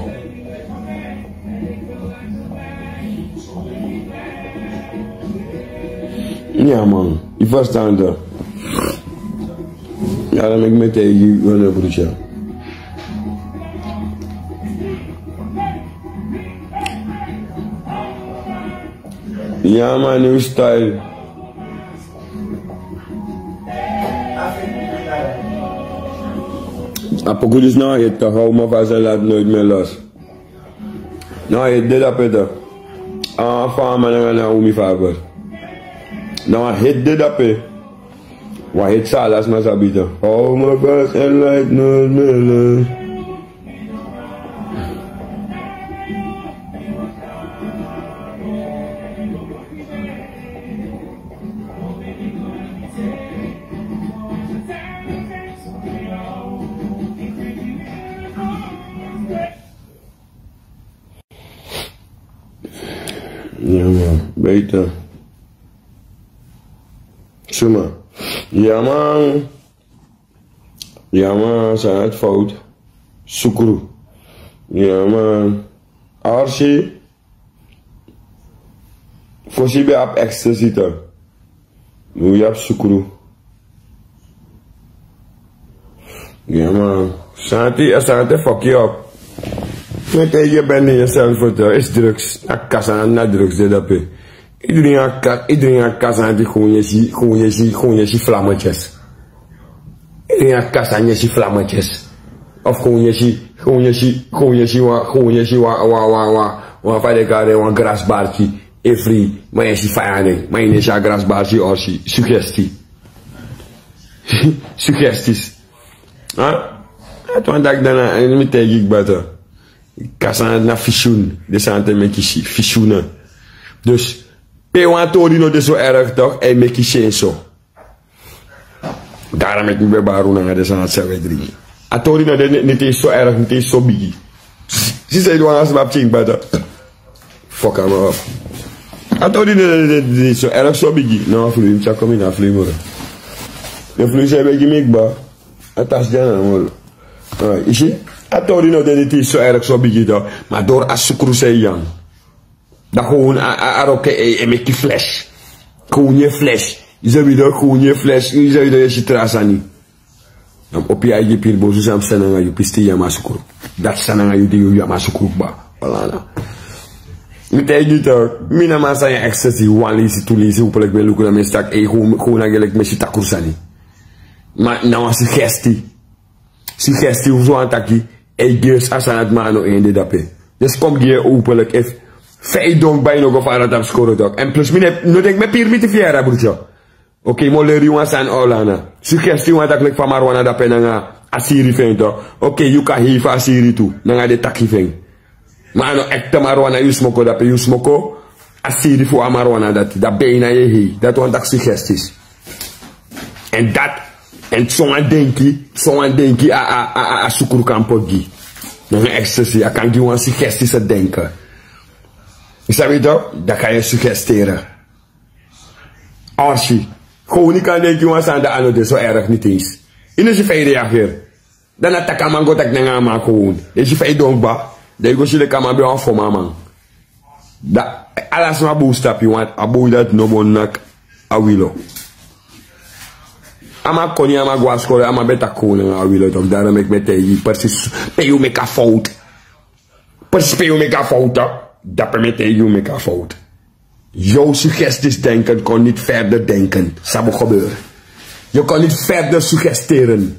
Ya man, yu ferstan dan. Ya, dan meki mi e taigi yu, wan brutyo. Ya man, new style. A poku disi na wan hit, kan hou mi vast en laat nooit meer los. Na wan hit de dape tu. A fama nanga na umi faber. Na wan hit de dape. Wan hit san ala sma sabi tu. Hou mi vast en laat nooit meer los. Ya man, beter. Suma. Ya man. Ya man, san dati fout. Sukru. Ya man. Arsi. Fosi ben abi ecstasy tu. Nu yu abi sukru. Ya man. Santi, a santi fuck yu up. Mi e taigi yu, ben na yu self tu. Is drugs. A kasa na drugs de dape. Yu dringi a ka-, yu dringi a kasa, santi, kon yesi, kon yesi, kon yesi flammetjes. Yu dringi a kasa, yesi flammetjes. Of kon yesi, kon yesi, kon yesi wan, kon yesi wan, wan, wan, wan, wan fa den e kari en, wan grasbarki. Efri, ma yesi faya nen, ma yu no e si a grasbarki, o si, sugesti. Sugestis. Ha? A tu wan daki dan na, en mi taigi yu kba tu. Kasa na fisyoen, den sani e meki si, fisyoen. Dus, pe wan tori no de so erg toch, a e meki si en so. Daarom meki mi ben bari unu nanga den sani san wi e dringi. A tori no de, ni, ni te so erg, ni te so bigi. Si san yu du nanga sma pikin kba tu. Fuck am up. A tori no de, de, de so erg so bigi. No, a fluit, mi tyari kon mi na fluit moro. Den fluit san yu ben gi mi kba. A tasi dya na moro. Alright, yu si, a tori no de, ni te so erg so bigi tu. Ma doro a sukru san yu nyan. Dan gewoon a, a, a roke e, e meki flesh. Gewoon ye flesh. Yu sabi dan gewoon ye flesh. Yu sabi dan ye si tra sani. Dan opi a igi piri bosu san psa nanga yu, pisten yu a man sukru. Dati san nanga yu di yu a man sukru kba. Balana. Mi taigi yu toch, mi na man san yu ecstasy, wan leisi, tu leisi, hopelijk ben luku na mi stak, ei, gewoon, gewoon a gelek mi si takru sani. Ma na wan suggestie. Suggestie fu so wan taki, ei, dus a san dati man no en de dape. Dus kom gi yu hopelijk efu fa yu don kba yu no go fara tapu skoro toch. En plus mi no, no denk mi e piri mi te fiera, broertje. Oké, mi o leri yu wan sani, Orlana. Suggestie wan taki leki fa marijuana dape nanga a siri fu en toch. Oké, yu kan hei fu a siri tu, nanga den taki fu en. Ma a no ekte marijuana yu smoko dape, yu smoko a siri fu a marijuana dati, dan bijna yu e hei. Dati wan taki suggesties. En dati, en so wan denki, so wan denki a, a, a, a, a sukru kan poti gi. Nanga ecstasy, a kan gi wan suggestie se denken. Yu sabi toch, dan kan yu suggesteren. Orsi. Gewoon yu kan denki wan sani dan a no de so erg niet eens. Yu no si fa yu reageer. Dan na taki a man go taki nanga a man gewoon. Dan yu si fa yu don kba. Dan yu go si leki a man ben wan foma man. Dan ala sma bow stapu yu want a bow dati no bo naki a wilo. A man koni, a man go a skoro, a man ben taki gewoon nanga a wilo toch. Daarom meki mi e taigi yu precies pe yu meki a fout. Precies pe yu meki a fout toch. Dape mi e taigi yu meki a fout. Jouw suggesties denken kon niet verder denken. Sa bo gebeuren. Je kan niet verder suggesteren.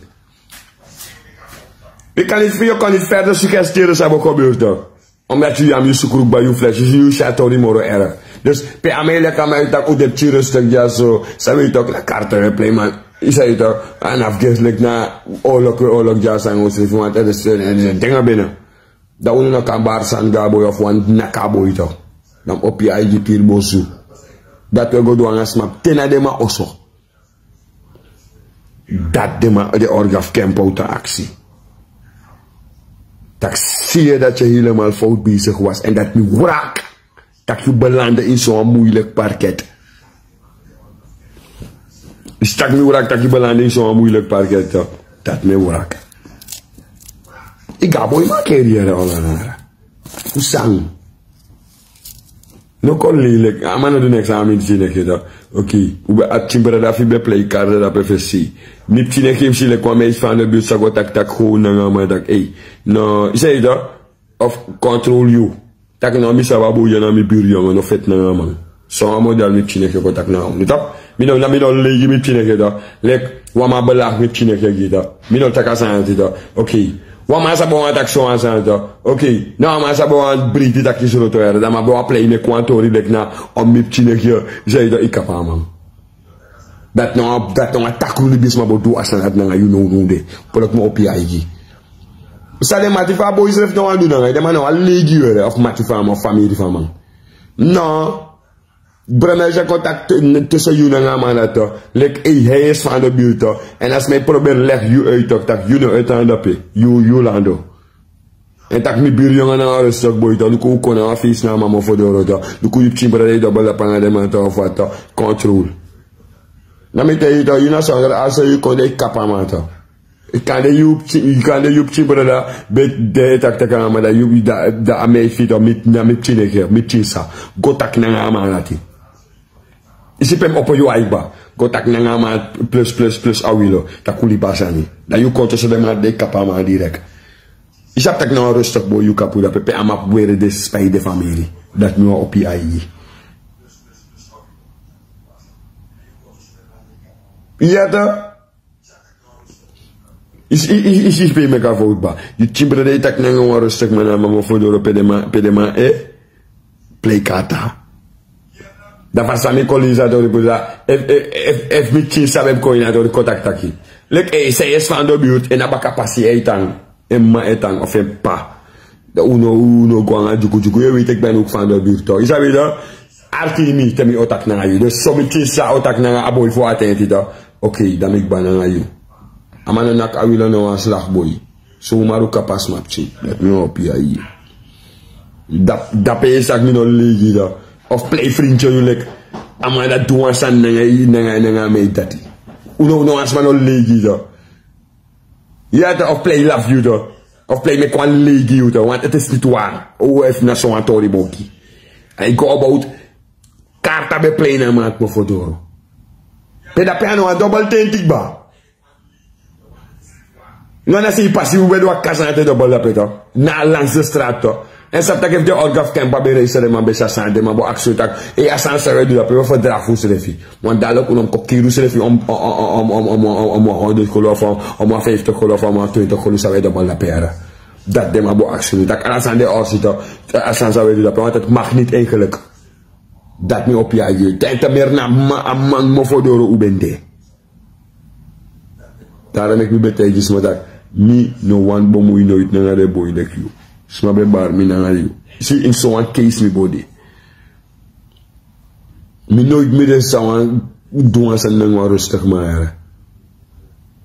Je kan niet, je kan niet verder suggesteren, sa bo gebeuren toch. Omdat yu yam yu sukru kba yu flesh, yu si a tori moro erg. Dus pe a man e leki a man e taki un de pikin rustig dya so, sabi yu toch, na karten e play man. Yu sabi toch, a na fu gesi leki na oorlog, oorlog dya san go srefi want er is en, en, en dingen binnen. Dan unu no kan bari sani go a boi of wani naki a boi toch. Dan mi opo yu aigi piri bosu. Dati wi e go du nanga sma te na den man oso. Dati den man, den orga fu Kempo o tan aksi. Tak' si yu dati yu helemaal fout bezig was en dati mi wraki. Tak' yu belande in sowan moeilijk parket. Yu si tak' mi wraki, tak' yu belande in sowan moeilijk parket toch. Dati mi wraki. Yu go a boi makeri yere, Orlana. Fu san? No kon lei leki a man no du neks nanga mi pikin neke toch. Oké, un ben a pikin brada fu yu ben plei karda dape fesi. Mi pikin neke yu si leki wan meisje van de buurt sa go taki, taki gewoon nanga a man taki, ei, no, yu sabi toch. Of control yu. Taki no, mi sabi a boi dya na mi biri yongen, no feti nanga a man. Sowan model mi pikin neke kon taki nanga unu toch. Mi no, na mi no lei gi mi pikin neke toch. Leki wan man belagi mi pikin neke gi toch. Mi no taki a sani dati toch. Oké. Wan man sa bo wani taki sowan sani toch. Oké. Na wan man sa bo wani breiti taki sroto yere. Dan man bo wani plei meki wan tori leki na, o mi pikin neke, yu sabi toch, yu kaba a man. Dati na wan, dati na wan takru libisma bo du a sani dati nanga yu nownow de. Polo kmopo yu aigi. San den mati fu a boi srefi no wani du nanga yu, den man no wani lei gi yu yere, of mati fu a man, of famiri fu a man. No. Brada, yu sa kon taki tussen yu nanga a man dati toch. Leki, ei, hij is van de buurt toch. En a sma e proberi legi yu uit toch, taki yu no uit a dape. Yu, yu lando. En taki mi biri yongen na wan rustig boi toch. Luku un kon na wan feest na a man mofo doro toch. Luku yu pikin brada e dobel dape nanga den man toch, of wat toch. Control. Na mi taigi yu toch, yu na sondro a so yu kon de, yu kaba a man toch. Yu kande yu pikin, yu kande yu pikin brada ben de e taki taki nanga a man, dan yu, dan, dan a man e fiti, mi, na mi pikin neke, mi pikin sa. Go taki nanga a man dati. Yu si pe mi opo yu aigi kba. Go taki nanga a man plus, plus, plus a wilo. Taki un libi a sani. Dan yu kon tussen den man de, yu kaba a man direct. Yu sabi taki na wan rustig boi yu kaba dape, pe a man weri de spijt den famiri. Dati mi wani opo yu aigi. Ya toch. Yu si, yu, yu, yu si pe yu meki a fout kba. Yu pikin brada e taki nanga wan rustig man na a man mofo doro pe den man, pe den man e plei karta. Dan fa san mi kon leisi a tori poti, efu, efu, efu, efu mi pikin sa ben kon ini a tori kon taki taki. Leki, ei, zij is van de buurt, en a baka pasi e tan. En ma e tan of en pa. Dan un no, un no go nanga dyukudyuku, yu e weiti taki ben ook van de buurt toch. Yu sabi toch, arki mi te mi o taki nanga yu. Dus so mi pikin sa o taki nanga a boi fu a tenti toch. Oké, dan mi kba nanga yu. A man no naki a wilo no wan slag boi. So un man o kaba a sma pikin. Dati mi wani opo yu aigi. Dap-, dape yu saki mi no lei gi yu toch. Of plei frintye yu leki a man dati du wan sani nanga yu, nanga, nanga a man dati. Un no, un no wan sma no lei gi yu toch. Ya toch, of plei lafu yu toch. Of plei meki wan lei gi yu toch. Want het is niet waar. O, efu na sowan tori boki. A e go about. Karta ben plei na a maat mofo doro. Pe dape a no wan dobel tenti kba. No, na sei pasi un ben du a kasa na te dobel dape to. Na a langs de straat to. En sabi taki efu den orga fu kempa ben reiseri den man ben si a sani den man bo aksi un taki, ei, a sani san un e du dape un e ferdrafu unsrefi. Wan dalo kun no mus kon kiri unsrefi om wan honderd kolo of om wan fiftig kolo of om wan twintig kolo san un e dobel dape yara. Dati den man bo aksi un taki ala sani den orsi to. A sani san un e du dape want het mag niet eigenlijk. Dati mi opi agi yu ten te meri na a man mofo doro un ben de. Daro meki mi ben taigi sma taki mi no wani bomoi noiti nanga den boi leki yu. Sma ben bari mi nanga yu. Si ini sowan keisi mi bo de. Mi noiti mi de san wan du wan sani nanga wan rustik man yara.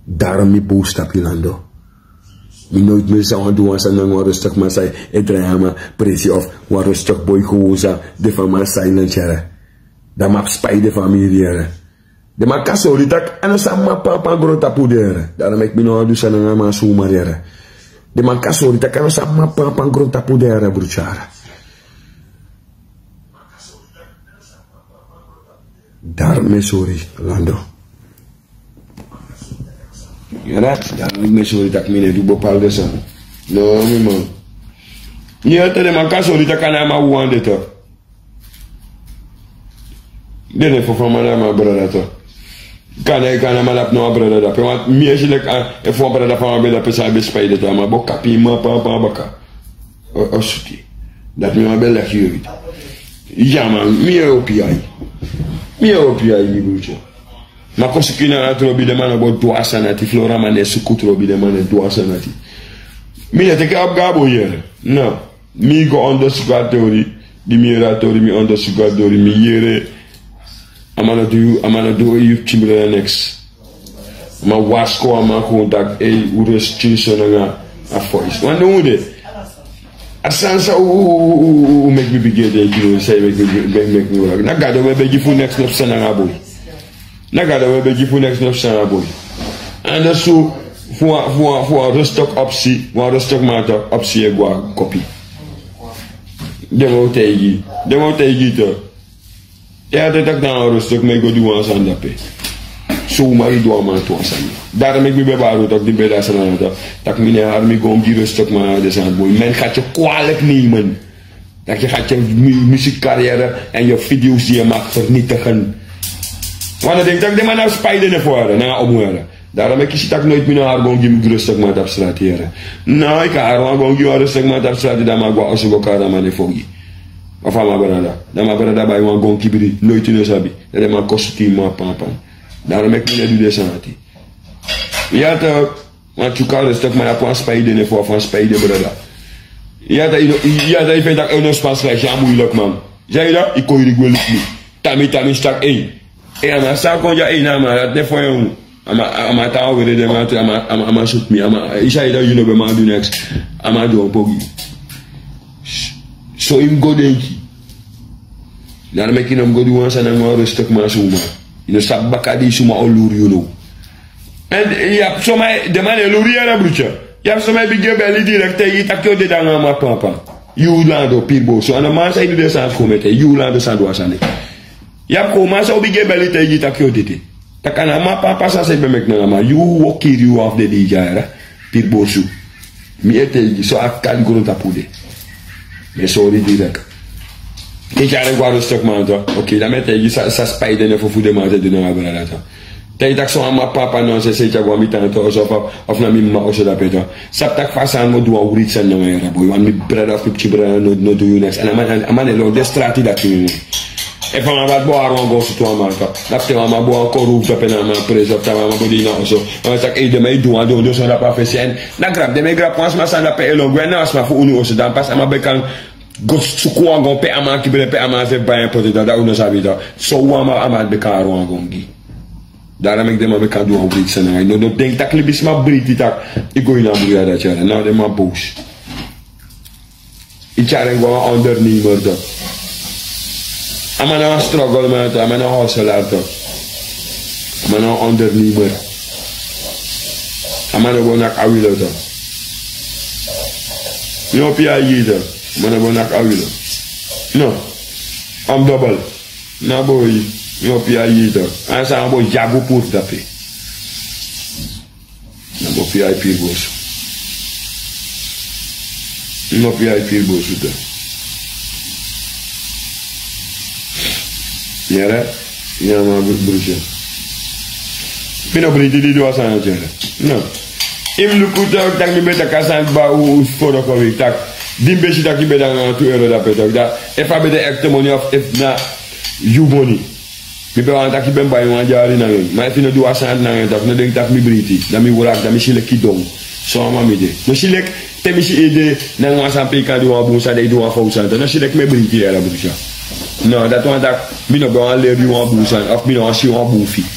Daro mi bowsi tapu yu lando. Mi noiti mi de san wan du wan sani nanga wan rustik man san e drai a man presi of wan rustik boi kowosa. De fu a man silent yara. Dan mi abi spai de famiri yara. Den man kan sori taki a no san man pampan grontapu de yara. Daro meki mi no wani du sani nanga a man sumari yara. Den man kan sori taki a no san man pampan grontapu de yara brutyara. Daro mi e sori lando. Yara. Daro meki mi e sori taki mi no e du bopal de sani. No mi man. Ni ete den man kan sori taki a no a man wawan de to. Den e fofo man na man brada to. Kan na yu kan na man dapu no wan brada dape want mi e si leki efu wan brada fa man ben dape san a ben spai de to a man bo kapi man pampan baka. O suti. Dati mi man ben leki yu yu. Ya man mi e opi ai. Mi e opi ai mi brutu. Ma kon suku ini a na trobi den man no bo du a sani ati flora man no e suku trobi den man no e du a sani ati. Mi no e teki abi go a boi yere. No. Mi go ondersuku a teori. Di mi yere a teori mi ondersuku a teori mi yere. A man no du yu a man no du yu pikin brada neks. A man wasko a man kon taki ei un resi tini so nanga a foisi wan no un de. A sani san un meki mi bigin e denki no san yu meki mi wraki na gado un e begi fu neks no psa nanga a boi. Na gado un e begi fu neks no psa nanga a boi. Andersu fu wan rustok opsi wan rustok man tok opsi e go a kopi. Den man o taigi den man o taigi yu tok. Te a de taki na a rustok mi e go du wan sani dape. Sowmari du a man tu wan sani. Daro meki mi ben bari un tok di mi ben de a sani a na tok. Tak' mi no e hari mi go mus gi rustok man na den sani boi men gati yu kwalik neimen. Tak' yu gati yu musik kariyere èn yu videos di yu e maki fernitigen. Wan no denki tak' den man na abi spai den e fo yara nanga omu yara. Daro meki si tak' noiti mi no hari go mus gi mi gi rustok man tapu strati yara. No yu kan hari wan go mus gi wan rustok man tapu strati dan man go a oso go kari a man e fo gi. Ofu a man brada dan man brada bai wan gon kibri noiti no sabi. Dan den man kosu tin man pampan. Daro meki mi no e du den sani ati. Yu ati wan tyuka rustok man yapu wan spaide ne fu afu wan spaide brada. Yu ati yu feni tak' en no spas lai si a muilek man. Zaida yu kon yu di gwe luku mi. Tami tami si tak' ei. Ei a man san kon di a ei na a man dati ne fo en unu. A man tan a wede den man tu a man sutu mi a man yu saida yu no ben man du neks. A man du wan pogi. So yu mus go denki. Dati meki yu no mus go du wan sani nanga wan rustik man suma. Yu no sabi baka di suma o luru yu no. Èn yu abi soma den man e luru yu yara brutya. Yu abi soma e bigin e beli direkti taigi yu tak' yu o dede nanga a man pampan. Yu lando piri bosu a no man san yu du den sani fu kon mete yu lando san du a sani. Yu abi kon man san o bigin e beli taigi yu tak' yu o dede. Tak' a no a man pampan san san yu ben meki nanga a man yu o kiri yu wan fu den dei dya yara. Piri bosu. Mi e taigi so a kali grontapu de. Mi e sori direk. Te yu tyari en go a rustik man to. Oke dan mi e taigi yu san spaide ne fu fu den man te du nanga brada to. Te yu taki so a man pampan no se se yu tyari go a mi tante oso ofu na mi mama oso dape to. Sabi tak' fa a sani no du wan writi sani nanga yara boi wan mi brada ofu mi pikin brada no du yu neks èn a man e lon de strati dati mi. Efu a man bati bo hari wan go sutu a man to. Dapu te wan man bo wan koru fu dape na a man presi ofu te a man bo de ini a oso. A man taki ei den man e du wan dodo so dapu a fesi èn na grabu den man e grabu wan sma sani dapu e lon gwe na wan sma fu unu oso dan pasi a man ben kan go suku wan gon pe a man kibri en pe a man sefi bai en poti dan dan un no sabi dan. Sowan man a man ben kan hari wan gon gi. Dati meki den man ben kan du wan briti sani nanga yu no no denki tak' libisma briti tak' yu go ini a bruya dati yara na den man bowsi. Yu tyari en go a wan ondernemer to. A man na wan strogel man to a man na wan hoselar to. A man na wan ondernemer. A man no go naki awilo to. Mi no pia yu to. A man no go naki awilo. No. Am dobel. Na boi, mi o pia yu tu. An san a boi dyagu puru dape. Na boi pia yu piri bosu. Mi o pia yu piri bosu tu. Yere? Ya ma bru-, brusi. Mi no briti di du a sani, yere. No. Yu mus luku tak' mi ben taki a sani kba un, un foro kon wi tak'. Di mi ben si tak' yu ben de nanga tu euro dape tak'. Efu a ben de ekte moni of efu na yu moni. Mi ben wani taki ben bai wan dyari nanga en. Ma efu yu no du a sani nanga en tak', no denki tak' mi briti. Dan mi wraki, dan mi si leki don. So a man mi de. No si leki, te mi si ede nanga wan sani pe yu kan du wan bun sani, dan yu du wan fowtu sani. Dan no si leki mi e briti yere, brusi. No, dati wani taki mi no ben wani leri yu wan bun sani, of mi no wani si wan bun fu yu.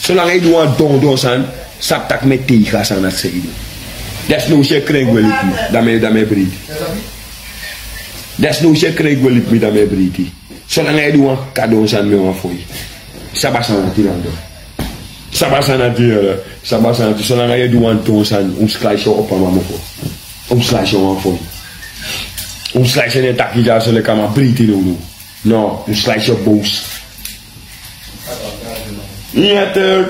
Solanga yu du wan dondon sani, sabi tak' mi e teige a sani dati san yu du. Desnowsi yu e krei gwe libi mi, dan mi e, dan mi e briti. Desnowsi yu e krei gwe libi mi, dan mi e briti. Solanga yu e du wan kadon sani, mi e wan fo yu. Sabi a sani dati, Lando. Sabi a sani dati, yere. Sabi a sani dati. Solanga yu e du wan don sani, un mus klai so opo a man mofo. Un mus klai so wan fo yu. Un mus klai so, ne taki dya so leki a man briti nownow. No, un mus klai so bowsu. Yu e te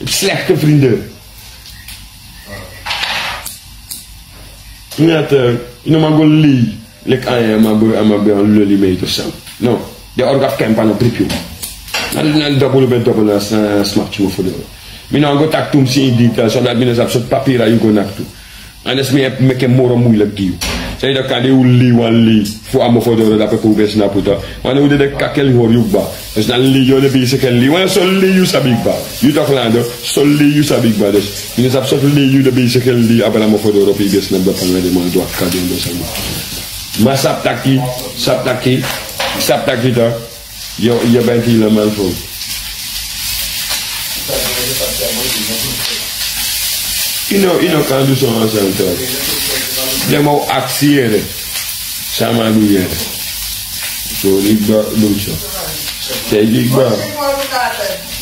slekte vrinde. Yu e te, yu no man go lei. Leki a, a man go, a man go lei mi tu san. No. Den orga fu kempa no bribi yu. Na, na dobel ben dobel na, na, na smakti mofo doro. Mi no man go taki tu mus ini detail, so dati mi no sabi sortu papira yu go naki tu. Anders mi e meki en moro muilek gi yu. San yu dati kan de, un lei wan lei fu a mofo doro dape pe un ben snapu tu. Wan de un dede kakel hori yu kba. Dus na lei yu o de besigi e lei. Wan so lei yu sabi kba. Yu taki Lando, so lei yu sabi kba dus. Mi no sabi sortu lei yu de besigi e lei abra mofo doro pe yu ben snapu dape nanga den man du a kadi en do sani. Ma sabi taki, sabi taki, sabi taki tu. Yu, yu ben kili a man fu. Yu no, yu no kan du so wan sani tu. Den man o aksi yere. San a man du yere. So, yu ben du so. Te yu ben.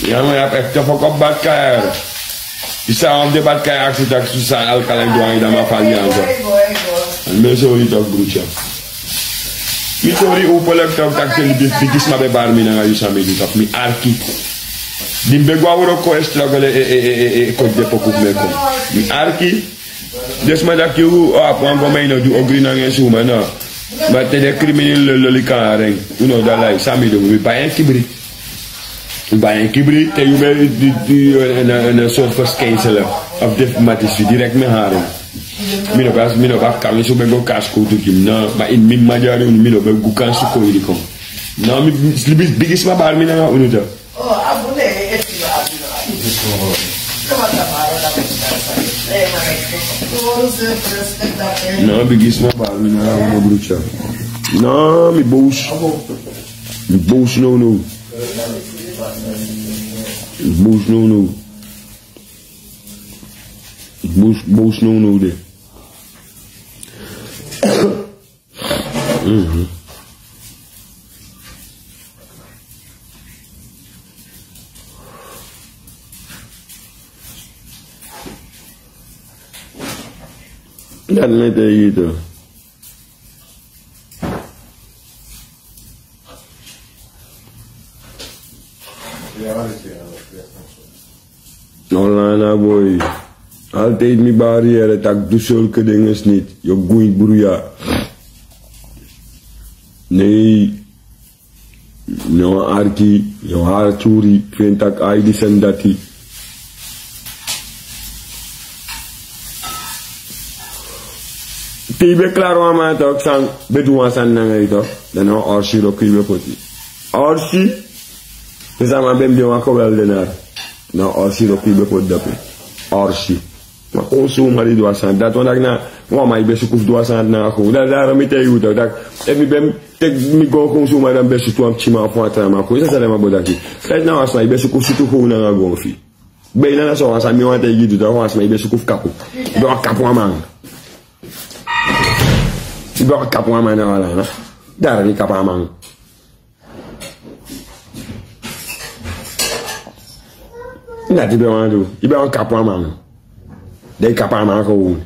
Ya man, yu abi ekte foko bad kaya yere. Yu sa wan de bad kaya aksi taki san alkaline du anga yu, dan man fali anga. Mi e sori yu taki, brusi. Mi sori yu openlijk taki, taki te libi bigisma ben bari mi nanga yu san mi du taki mi arki. Di mi ben go a wroko e struggle e, e, e, e, e koti den poku fu mi e kon. Mi arki. Den sma taki yu o abi wan go, ma yu no du ogri nanga en suma, no. Ma te den crimineel loli kan hari en, un no dati lai, san mi du, mi bai en kibri. Bai en kibri, te yu ben, di, di, en, en, en, en sortu verschijnselen, of defi mati si direct mi hari. Mi no ben, mi no ben abi kansi fu ben go kon a skowtu gi mi, no, ma ini mi mama dyari, mi no ben go kansi kon ini kon. No, mi, mi, bigisma bari mi nanga unu tu. No, bigisma bari mi nanga unu, brusi. No, mi bowsu. Mi bowsu nownow. Bowsu nownow. Bowsu, bowsu nownow de. Mhm. Dati mi e taigi yu tu. No lana boi. Altijd mi bari yere taki du solke dingen niet. Yu o gwe ini bruya. Nee. No arki, no hari turi, feni taki ai disi en dati. Te yu ben klari wan man taki san ben du wan sani nanga yu tu, dan no orsi wroko yu ben poti. Orsi, te san man ben de wan geweldenaar. No orsi wroko yu ben poti dape. Orsi. Ma kon suma di du a sani. Dati wani taki na wan man yu ben suku fu du a sani nanga kon. Dati, dati mi taigi yu taki, efu mi ben teki mi go kon suma dan mi ben sutu wan pikinman fu wan tra man kon. Yu sa sabi den man bo taki. Dati na wan sma yu ben suku fu sutu kon nanga gonfi. Ben na so wan sani mi wani taigi yu taki wan sma yu ben suku fu kapu. Yu ben wani kapu wan man. Yu ben wani kapu wan man na wan lana. Dati mi kapu a man. Dati yu ben wani du. Yu ben wani kapu a man. Dan yu kapu a man kon.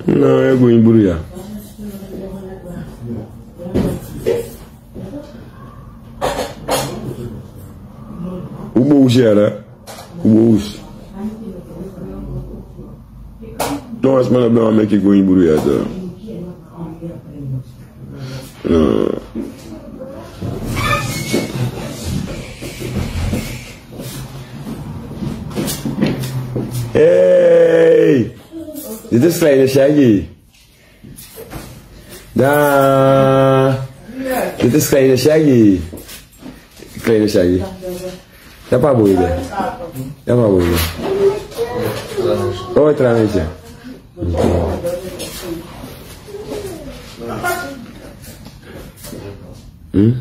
No, yu e gwe ini bruya. Usiara, ubus. No, as mana ben meki go in buru ya, da. No. Hey! Dit is Kleine Shaggy. Da. Dit is Kleine Shaggy. Kleine Shaggy. Dapa boy de. Dapa boy de. Oh, tra mensen. Hmm?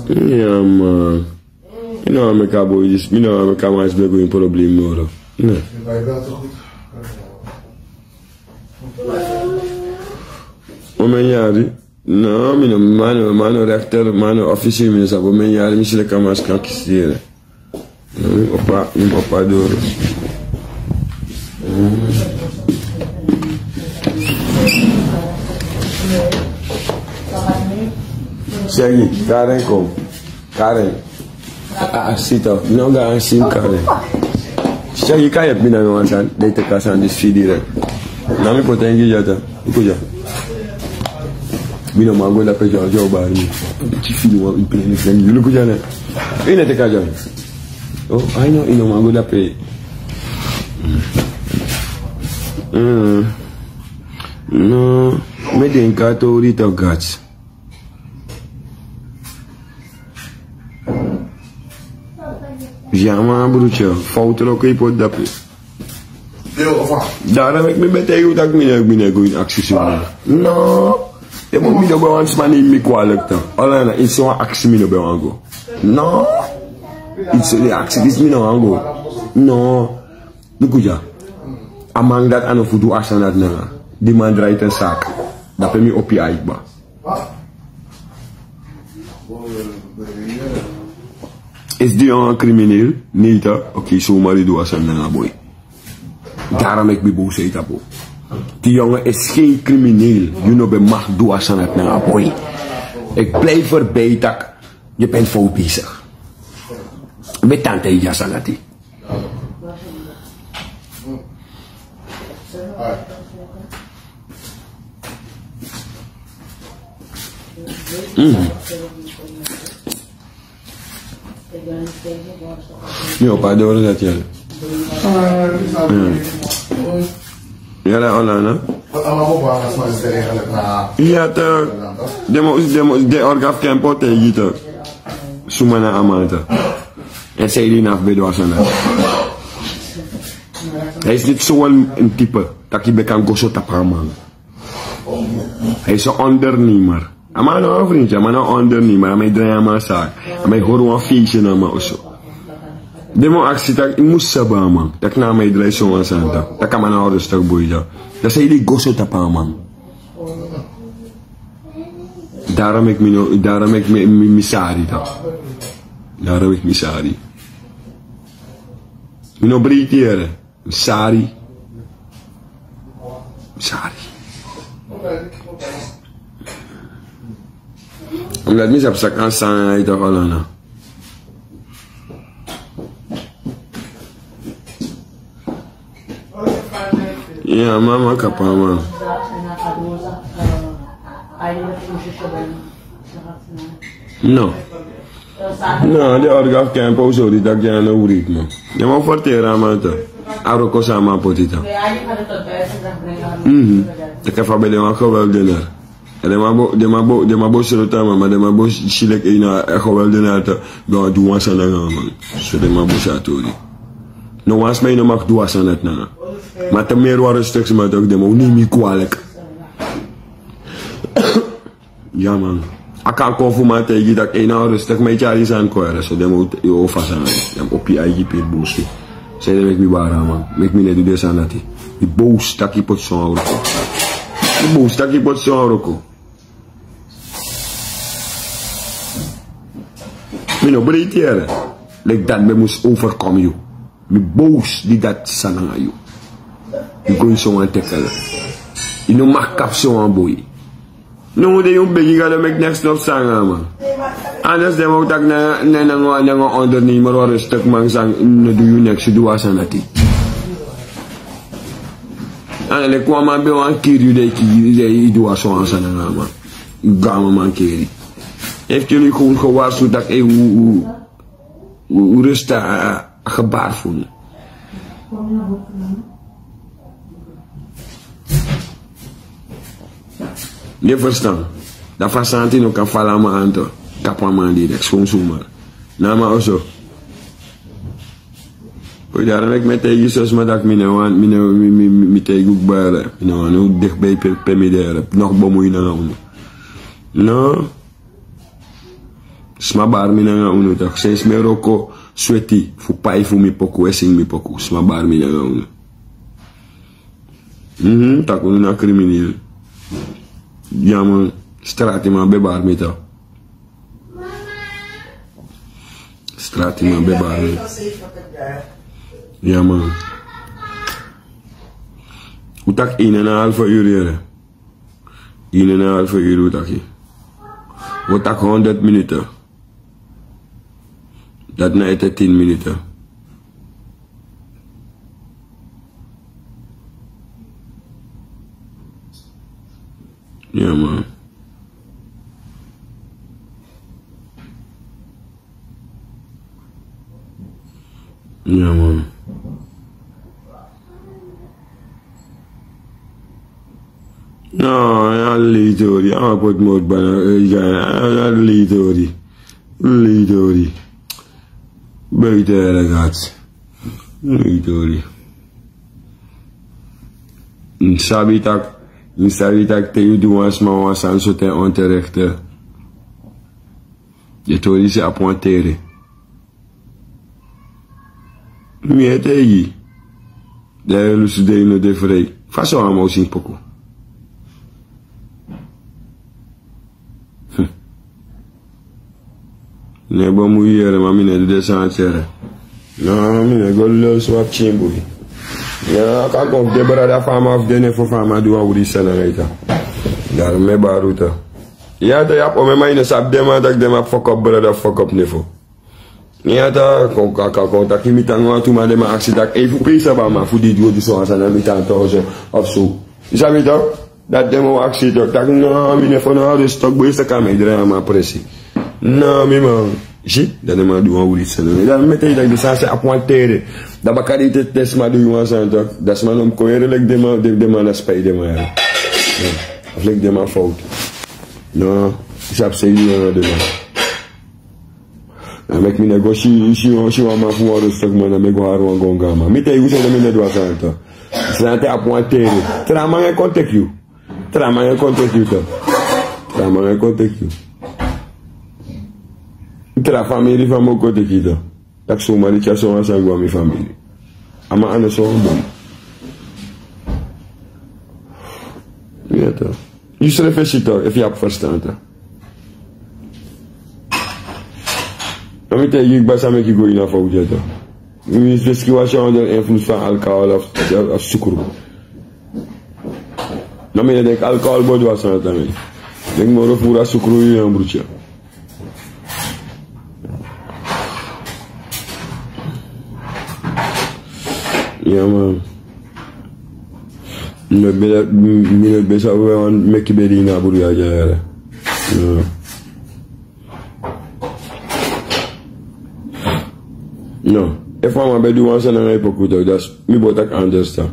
Ya, man. Mi no wani meki a boi disi, mi no wani meki a man disi ben go ini problem moro. Ne. Omeni yari? No, mi no, mi no rechter, mi no officier, mi no sabi omeni yari mi si leki a man si kan kisi yere. No, mi papa, mi papa doro. Segi, Karen kon. Karen. Ah, ah, sit up. Mi no go ansi yu, Karen. Segi, kan yu yepi mi na mi wan sani? Den e teki a sani disi fu yu direct. Na mi poti en gi yu dya. Luku dya. Mi no man go dape, John, John bari mi. Pikin fini wan, yu play mi friend. Yu luku dya na. Yu no e teki a John. Oh, I know, yu no man go dape. Mm. No, mi e denki a tori tu, gats. Jammer, broertje. Fout wroko yu poti dape. Daarom meki mi ben taigi yu taki mi no, mi no e go ini aksi so. No. Te mi no ben wani sma nemi mi kwalek tan. Ala na ini so wan aksi mi no ben wani go. No. Ini so den aksi disi mi no wani go. No. Luku dya. A man dati a no fu du a sani dati nanga. Di man draai ten saki. Dape mi opo yu aigba. Is die jongen crimineel? Nee, toch? Oké, zomaar die doet als een nanga boy. Daarom ik ben boosheid, abo. Die jongen is geen crimineel. You know, ben mag doet als een nanga boy. Ik blijf erbij dat je bent fout bezig. Met tante Ija Sanati. Mhm. Yo, pa doro dati ya. Mhm. Yara Olana. Ya, toch. Demo, demo, de orga fu Kempo taigi yu toch. Suma na a man toch. En zei die na fu ben du a sani. Hij is niet zo'n type dat je kan go so tapu a man. Hij is een ondernemer. A man na wan vriendje, a man na ondernemer, a man e draai a man saki. A man e hori wan feestje na a man oso. Den man aksi taki, yu mus sabi a man. Taki na a man e draai so wan sani taki. Taki a man na wan rustig boy taki. Dan zei die go so tapu a man. Daarom meki mi no, daarom meki mi, mi, mi sari taki. Daarom meki mi sari. Mi no breiti yere. Sari. Sari. Omdat mi sabi san kan san na yu toch, Olana. Ya, mama kapa, man. No. No, den orga fu Kempo sori taki a no writi, man. Den man ferteri a man toch. A wroko san a man poti toch. Mhm. Taki fa a ben de wan geweldenaar. Den man bo, den man bo, den man bo sroto a man, ma den man bo si leki en na geweldenaar toch. Ben wani du wan sani nanga a man. So den man bo si a tori. No wan sma no mag du a sani dati nanga. Ma te mi yere wan rustig sma toch, den man o nemi yu kwalek. Ya, man. A kan kon fu man taigi taki, ei, na rustig, ma yu tyari sani kon yere, so den man o fasa na den man opo yu aigi piri boos. Sanede meki mi bari a man, meki mi no e du den sani dati. Mi boos taki yu poti so wan wroko. Mi boos taki yu poti so wan wroko. Mi no breiti yere. Leki dati ben mus overkom yu. Mi boos di dati san nanga yu. Yu go ini so wan tekel. Yu no mag kapu so wan boi. No, den yu begi Gado meki neks no psa nanga a man. Anders den wou taki na nanga ondernemer wan rustik man san no du yu neks, yu du wan sani dati. Ana leki wan man ben wani kiri yu, den e kiri yu, den e du wan so wan sani nanga a man. Yu go a man kiri. Efu yu no go warsu taki ei, wi rusta a gebar fu unu. Yu e ferstan? Dan fa santi no kan fala a man anto, kapu a man direk, skon suma. Na a man oso. Oi, daro meki mi e taigi yu so sma dati mi no wani, mi no, mi, mi, mi, mi taigi un kba, mi no wani un dichtbij pe, pe mi de, no bemui nanga unu. No. Sma bari mi nanga unu toch. Sensi mi e wroko sweti fu pai fu mi poku, e singi mi poku. Sma bari mi nanga unu. Mhm, taki unu na crimineel. Ya man, stratiman ben bari mi toch. Stratiman ben bari mi. Ya man. Un taki één en een half uur yere. Één en een half uur un taki. Un taki honderd minuten. Dati na ete tien minuten. Ya man. Ya man. No, ya lei tori. Ya man poti moro bana, eh, ya, ya lei tori. Lei tori. Buiten ergens. Lei tori. Mi sabi taki, mi sabi taki te yu du wan sma wan sani so ten onterechte. Yu e tori disi abi wan tere. Mi e taigi yu. Dan yu e lusu, dan yu no de frei. Fa so a man o singi poku? Hm. Ne bo mu yere, ma mi ne du den sani seri. No, mi ne go lolo sma pikin bui. Ya, kan kon fu den brada fu a man fu den nefo fu a man du wan wri sani nanga yu. Daro mi e bari un. Ya, te yu abi omen man, yu no sabi den man, taki den man abi fokop brada, fokop nefo. Ya, te kon, kon, kon, kon taki mi tan wan tu man, den man aksi taki, ei, fu pe yu sabi a man fu di du so wan sani na mi tan tu so, of so. Yu sabi toch? Dati den man o aksi toch. Taki no, mi nefo no a rustok, boi, sa kan mi drai a man presi. No, mi man. Si, dan den man du wan wri sani. Dan mi e taigi yu taki den sani abi wan tere. Dan bakadati te sma du yu wan sani toch. Dan sma no mu kon yere leki den man, den, den man na spijt den man, ya. Ya. Of leki den man fout. No, yu sabi san yu du nanga den man. Dan meki mi no go si, si, si wan man fu wan rustok man, dan mi e go hari wan gongo a man. Mi taigi yu san mi no du a sani toch. Sani abi wan tere. Tra man e kon teki yu. Tra man e kon teki yu toch. Tra man e kon teki yu. Tra famiri fu a man o kon teki yu toch. Taki so man e tyari so wan sani go a mi famiri. A man a no so wan bun. Ya toch. Yu srefi e si toch, efu yu abi ferstan toch. No, mi taigi yu kba san meki yu go ini a fowtu ya toch. Mi si yu wasi onder invloed van alcohol of, of sukru. No, mi no denki alcohol bo du a sani nanga yu. Denki moro furu a sukru ini yu brutya. Ya man. Mi no ben, mi no ben sabi wan meki bedi ini a bruya dya. No. No. Efu a man ben du wan sani nanga yu poku toch, dan mi bo taki anders toch.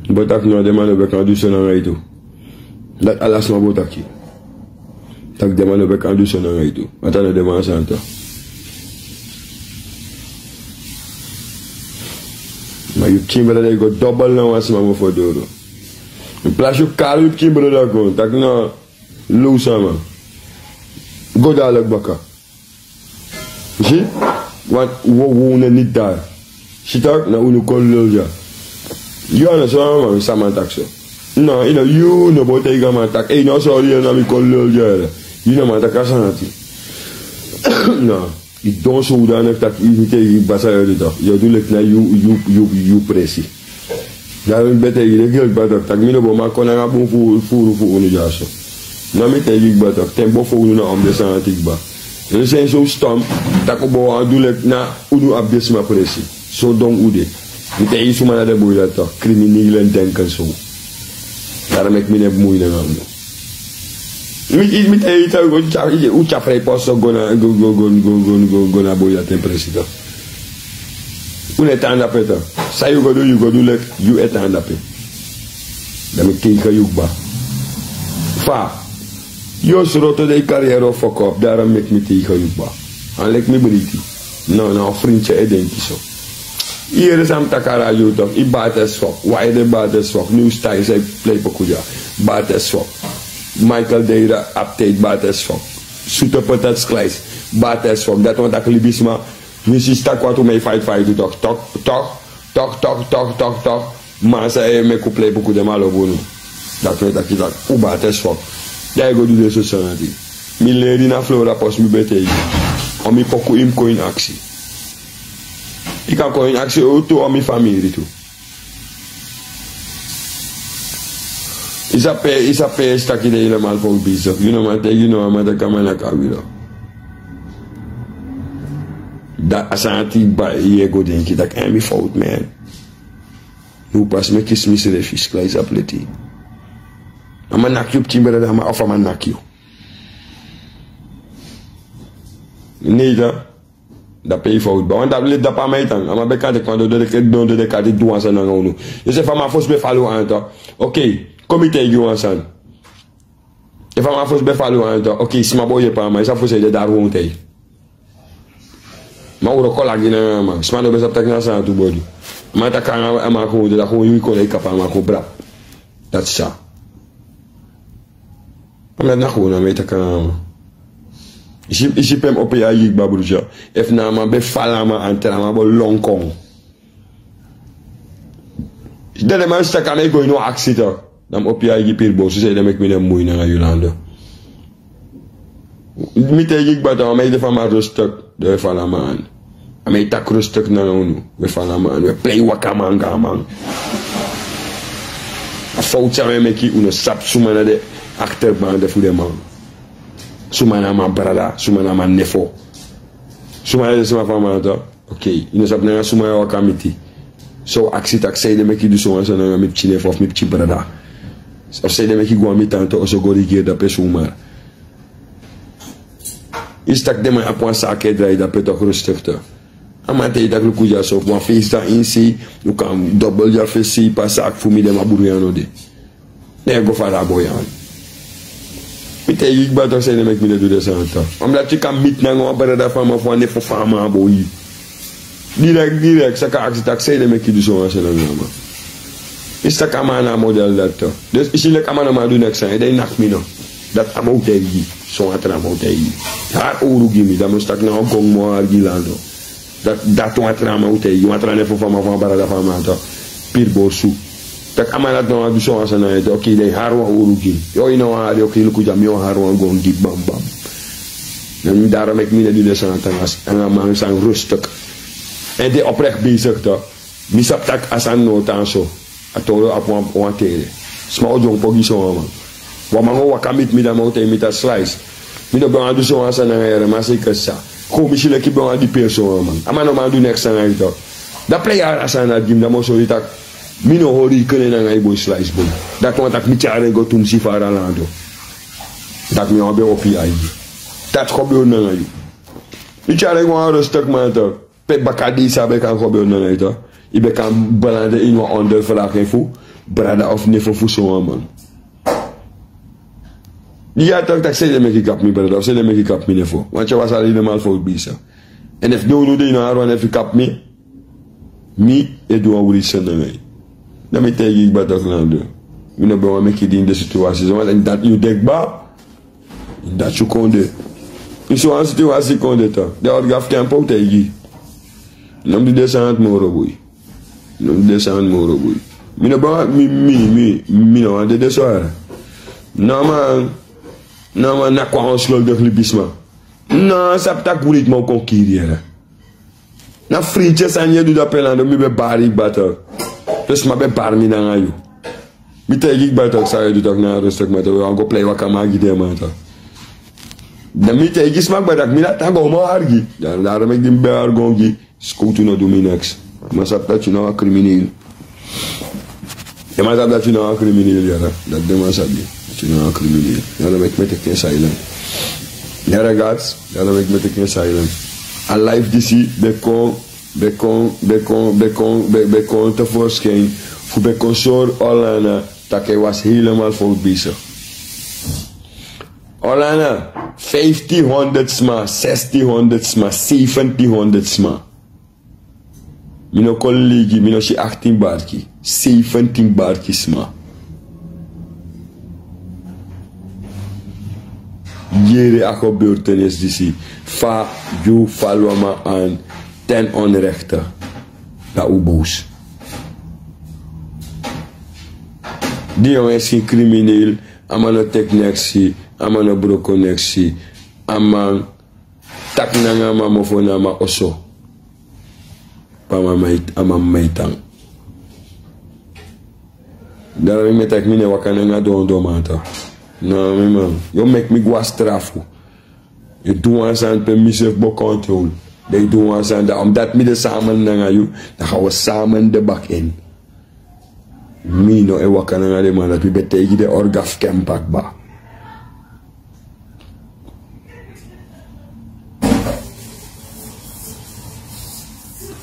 Mi bo taki no, den man no ben kan du so nanga yu tu. Dati ala sma bo taki. Taki den man no ben kan du so nanga yu tu. A tan no den man santa. Ma yu pikin brada e go dobel na wan sma mofo doro. In plasi yu kari yu pikin brada kon, taki na low sama. Go dadilik baka. Yu si? Want wi, wi no niti dati. Si tak' na unu kon lul dya. Yu understand, man, san man taki so. No, yu no, yu no bo taigi a man taki, ei, no, sorry, na mi kon lul dya. Yu no man taki a sani dati. No, yu don so, dan taki yu taigi yu basa yu de tak'. Yu du leki na yu, yu, yu, yu presi. Dan mi ben taigi yu leki yu basa taki mi no bo man kon nanga bun fu, fu, fu unu dya so. Na mi taigi yu basa taki ten bo fu unu na om de sani dati kba. Un seni so stom, tak' un bo wani du leki na unu abi den sma presi. So don un de. Mi taigi suma na den boi dati tok, kriminelen denken so. Daro meki mi no e bemui nanga unu. Mi, mi taigi yu taki un tyari, un tyari frijpos so go na, go, go na boi dati en presi tok. Un no e tan dape tok. San yu go du, yu go du leki yu e tan dape. Dan mi taigi yu kba. Fa. Yu o sroto den yu carrière o fokop, daro meki mi taigi yu kba. A no leki mi breiti. No, na wan frinti e denki so. Yu yere san mi taki a radio tok, yu bati e swak, wan ede bati e swak, New Style san yu plei poku dya. Bati e swak. Michael Deira, update, bati e swak. Suto Patat Slice, bati e swak. Dati wani taki libisma, winsi yu si taki wantu man e fight, fight yu tok, tok, tok, tok, tok, tok, tok, tok. Man san e meki un plei poku, den man lobi unu. Dati wani taki taki un bati e swak. Dan yu go du den so sani dati. Mi leri na Flora Post, mi ben taigi yu. On mi poku yu mus kon ini aksi. Yu kan kon ini aksi tu, on mi famiri tu. Yu sabi pe, yu sabi pe yu e taki den helemaal fout bezig. Yu no man taigi yu no, a man taki a man naki a wilo. Dan a sani dati bai yu e go denki taki en mi fout, man. Yu pas meki smisrefi, slice a pleti. A man naki yu pikin brada, a man, of a man naki yu. Nei dan. Dape yu fout, ba. Want dape, dape a man e tan. A man ben kan teki wan dododeki, dododeki a di du wan sani nanga unu. Yu si efu a man fosi ben fala unu anto. Oké, kon mi taigi yu wan sani. Efu a man fosi ben fala unu anto. Oké, sma bo yepi a man. Yu sa fosi e de dari wrongheid. Ma un wroko lagi nanga a man. Sma no ben sabi taki na sani tu bo du. A man taki a man kon de, dan kon yu kon e kapu a man kon brap. Dati sa. A man na kon na mi e taki nanga a man. Yu si, yu si pe mi opo yu aigi kba, broedje. Efu na a man ben fala a man anto, a man bo lon kon. Dan den man e taki a man e go ini wan aksi tok. Dan mi opo yu aigi, Piri Bosu, san ede meki mi no e bemui nanga yu, Lando. Mi taigi yu kba tok, a man e de fu a man rustig, dan wi e fala a man. A man e taki rustig nanga unu, wi e fala a man, wi e plei waka a man, go a man. A fout san wi e meki, unu sabi suma na den achterbanden fu den man. Suma na a man brada, suma na a man nefo. Suma na den sma fu a man tok. Oké, yu no sabi nanga suma yu e waka miti. So aksi taki san ede meki yu du so wan sani nanga mi pikin nefo of mi pikin brada. Of san ede meki yu go a mi tante oso go rigeri dape sumar. Yu si taki den man abi wan saki e drai dape tok, rustig tok. A man taigi yu taki luku dya so, wan feisi dan ini sei, yu kan dobel dya feisi, pa saki fu mi, den man buru yu a no de. Ne go fara a boi an. Mi taigi yu kba tok, san ede meki mi no e du den sani tok. Omdat yu kan miti nanga wan brada fu a man, fu wan nefo fu a man, a boi. Direkt, direkt, sa kan aksi taki san ede meki yu du so wan sani nanga a man. Yu si taki a man na a model dati tok. Dus yu si leki a man no man du neks nanga yu, dan yu naki mi no. Dati a man o taigi yu. So wan tra man o taigi yu. Hari owru gi mi, dan mi o si taki na wan gon mi o hari gi Lando. Dati, dati wan tra man o taigi yu, wan tra nefo fu a man, fu wan brada fu a man tok. Piri Bosu. Taki a man dati no wani du so wan sani nanga yu tok, oké, dan yu hari wan owru gi mi. Yu no wani hari, oké, luku dya, mi o hari wan gon gi, bam, bam. Daro meki mi no e du den sani tok, nanga a man san rustig. En den oprecht bezig tok. Mi sabi taki a sani no tan so. A toro abi wan, wan tere. Sma o dyompo gi so wan man. Wan man o waka miti mi, dan a man o taigi mi taki Slice, mi no ben wani du so wan sani nanga yu, ma seki sa. Kon mi si leki ben wani diperi so wan man. A man no man du neks nanga yu tok. Dan plei hari a sani dati gi mi, dan mi o sori yu taki mi no hori yu kene nanga yu boi Slice boi. Dati wani taki mi tyari en go tumsi fara Lando. Dati mi wani ben opo yu aigi. Dati kon ben nanga yu. Mi tyari en go a wan rustig man tok. Pe bakadei san a ben kan kon ben nanga yu tok. Yu ben kan belande ini wan ondervraag fu brada of nefo fu so wan man. Yu e taki taki san ede meki yu kapu mi brada of san ede meki yu kapu mi nefo. Want yu was al helemaal fout bezig. En efu den owru de, yu no hari wan nefo fu kapu mi, mi e du wan writi sani nanga yu. Dan mi taigi yu kba tok, Lando. Mi no ben wani meki yu de ini den situwasi so, want dati yu de kba. Dati yu kon de. Yu si wan situwasi kon de tok. Dan yu o go a fu tempo, un taigi yu. No mus du den sani dati moro boi. No mus du den sani dati moro boi. Mi no ben wani, mi, mi, mi, mi no wani de den so yara. No man, no man, naki wan onschuldig libisma. No, sabi taki writi man o kon kiri yara. Na frinti sani yu e du dape, Lando, mi ben bari yu kba tok. Dus sma ben bari mi nanga yu. Mi taigi yu kba tok, san yu e du tok na rustig man tok. Wi wani go plei waka man gi den man tok. Dan mi taigi sma kba tak' mi na tan go man argi. Dan, dan meki den ben argi. Skowtu no du mi neks. Man sabi dati yu na wan krimineel. Den man sabi dati yu na wan krimineel, yara. Dati den man sabi dati yu na wan krimineel. Yara, meki mi teki en silent. Yara, gats, yara, meki mi teki en silent. A live disi ben kon, ben kon, ben kon, ben kon, ben, ben kon tevoorschijn. Fu ben kon sori Orlando tak' hij was helemaal fout bezig. Orlando, vijftienhonderd sma, zestienhonderd sma, zeventienhonderd sma. Mi no kon ligi, mi no si achttien barki, zeventien barki sma. Yere a gebeurtenis disi, fa yu fu a man an ten onrechte. Dan un boos. Di yongu e si krimineel, a man no teki neksi, a man no broko neksi, a man taki nanga a man mofo na a man oso. Pe a man mei, a man mei tan. Dan mi e taki mi no e waka nanga dondon man tu. No, mi man. Yu o meki mi go na strafu. Yu du wan sani pe mi srefi bo control. Dan yu du wan sani dan, omdat mi de samen nanga yu, dan gaan we samen de bak in. Mi no e waka nanga den man, dati mi ben taigi den orga fu Kempa kba.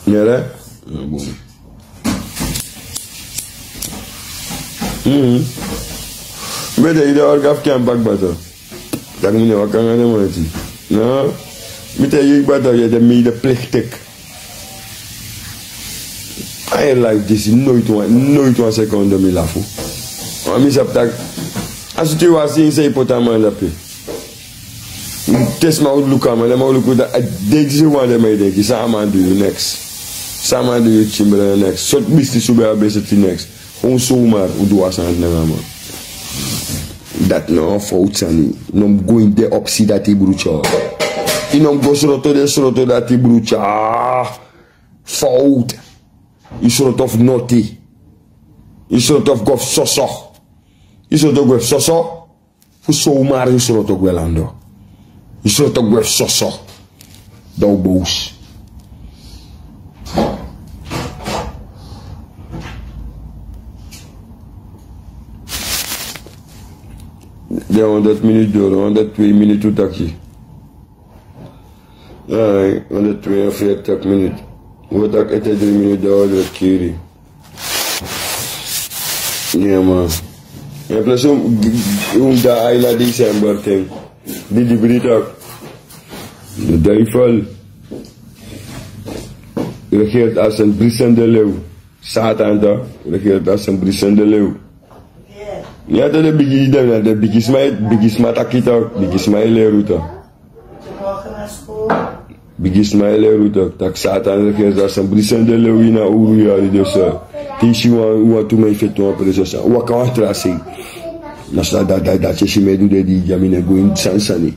Yere? Mhm. Mi ben taigi den orga fu Kempa kba tu. Tak' mi no e waka nanga den man eti. No. Mi taigi yu kba tu, yu de medeplichtig. A ini life disi, nooit wan, nooit wan seconde mi lafu. Ma mi sabi tak' a situwasi san yu poti a man drape. Te sma o luku a man, den man o luku tak' a dei disi wan, den man e denki san a man du yu, neks. San a man du yu, timbre, neks. Sortu bisti subi a beseti, neks. Un zomaar, un du wan sani nanga a man. Dati no wan fowtu sani. No mus go ini den opsi dati, brutu. Yu no mus go sroto den sroto dati, brutu. Fowtu. Yu sroto fu noti. Yu sroto fu go fu soso. Yu sroto gwe fu soso. Fu zomaar yu sroto gwe lando. Yu sroto gwe fu soso. Dan un boos. Den honderd minuten doro, honderd twee minuten un taki. Ai, honderd tweeënveertig minuten. Un taki ete drie minuten, dan un o kiri. Ja, man. En plus, un, un de aini december ten. Di, di britak. De duivel regeert als een briesende leeuw. Satan toch regeert als een briesende leeuw. Ja, toch, de bigi, de, de bigisma, bigisma taki toch, bigisma e leri un toch. Bigisma e leri un toch, tak' Satan regeert als een briesende leeuw ini a owru yari. Dus, eh, te yu si wan, wan tu man e feti wan presi san, waka wan tra sei. Na so dati, dati, dati yu si mi e du, de di, ya mi no e go ini san sani.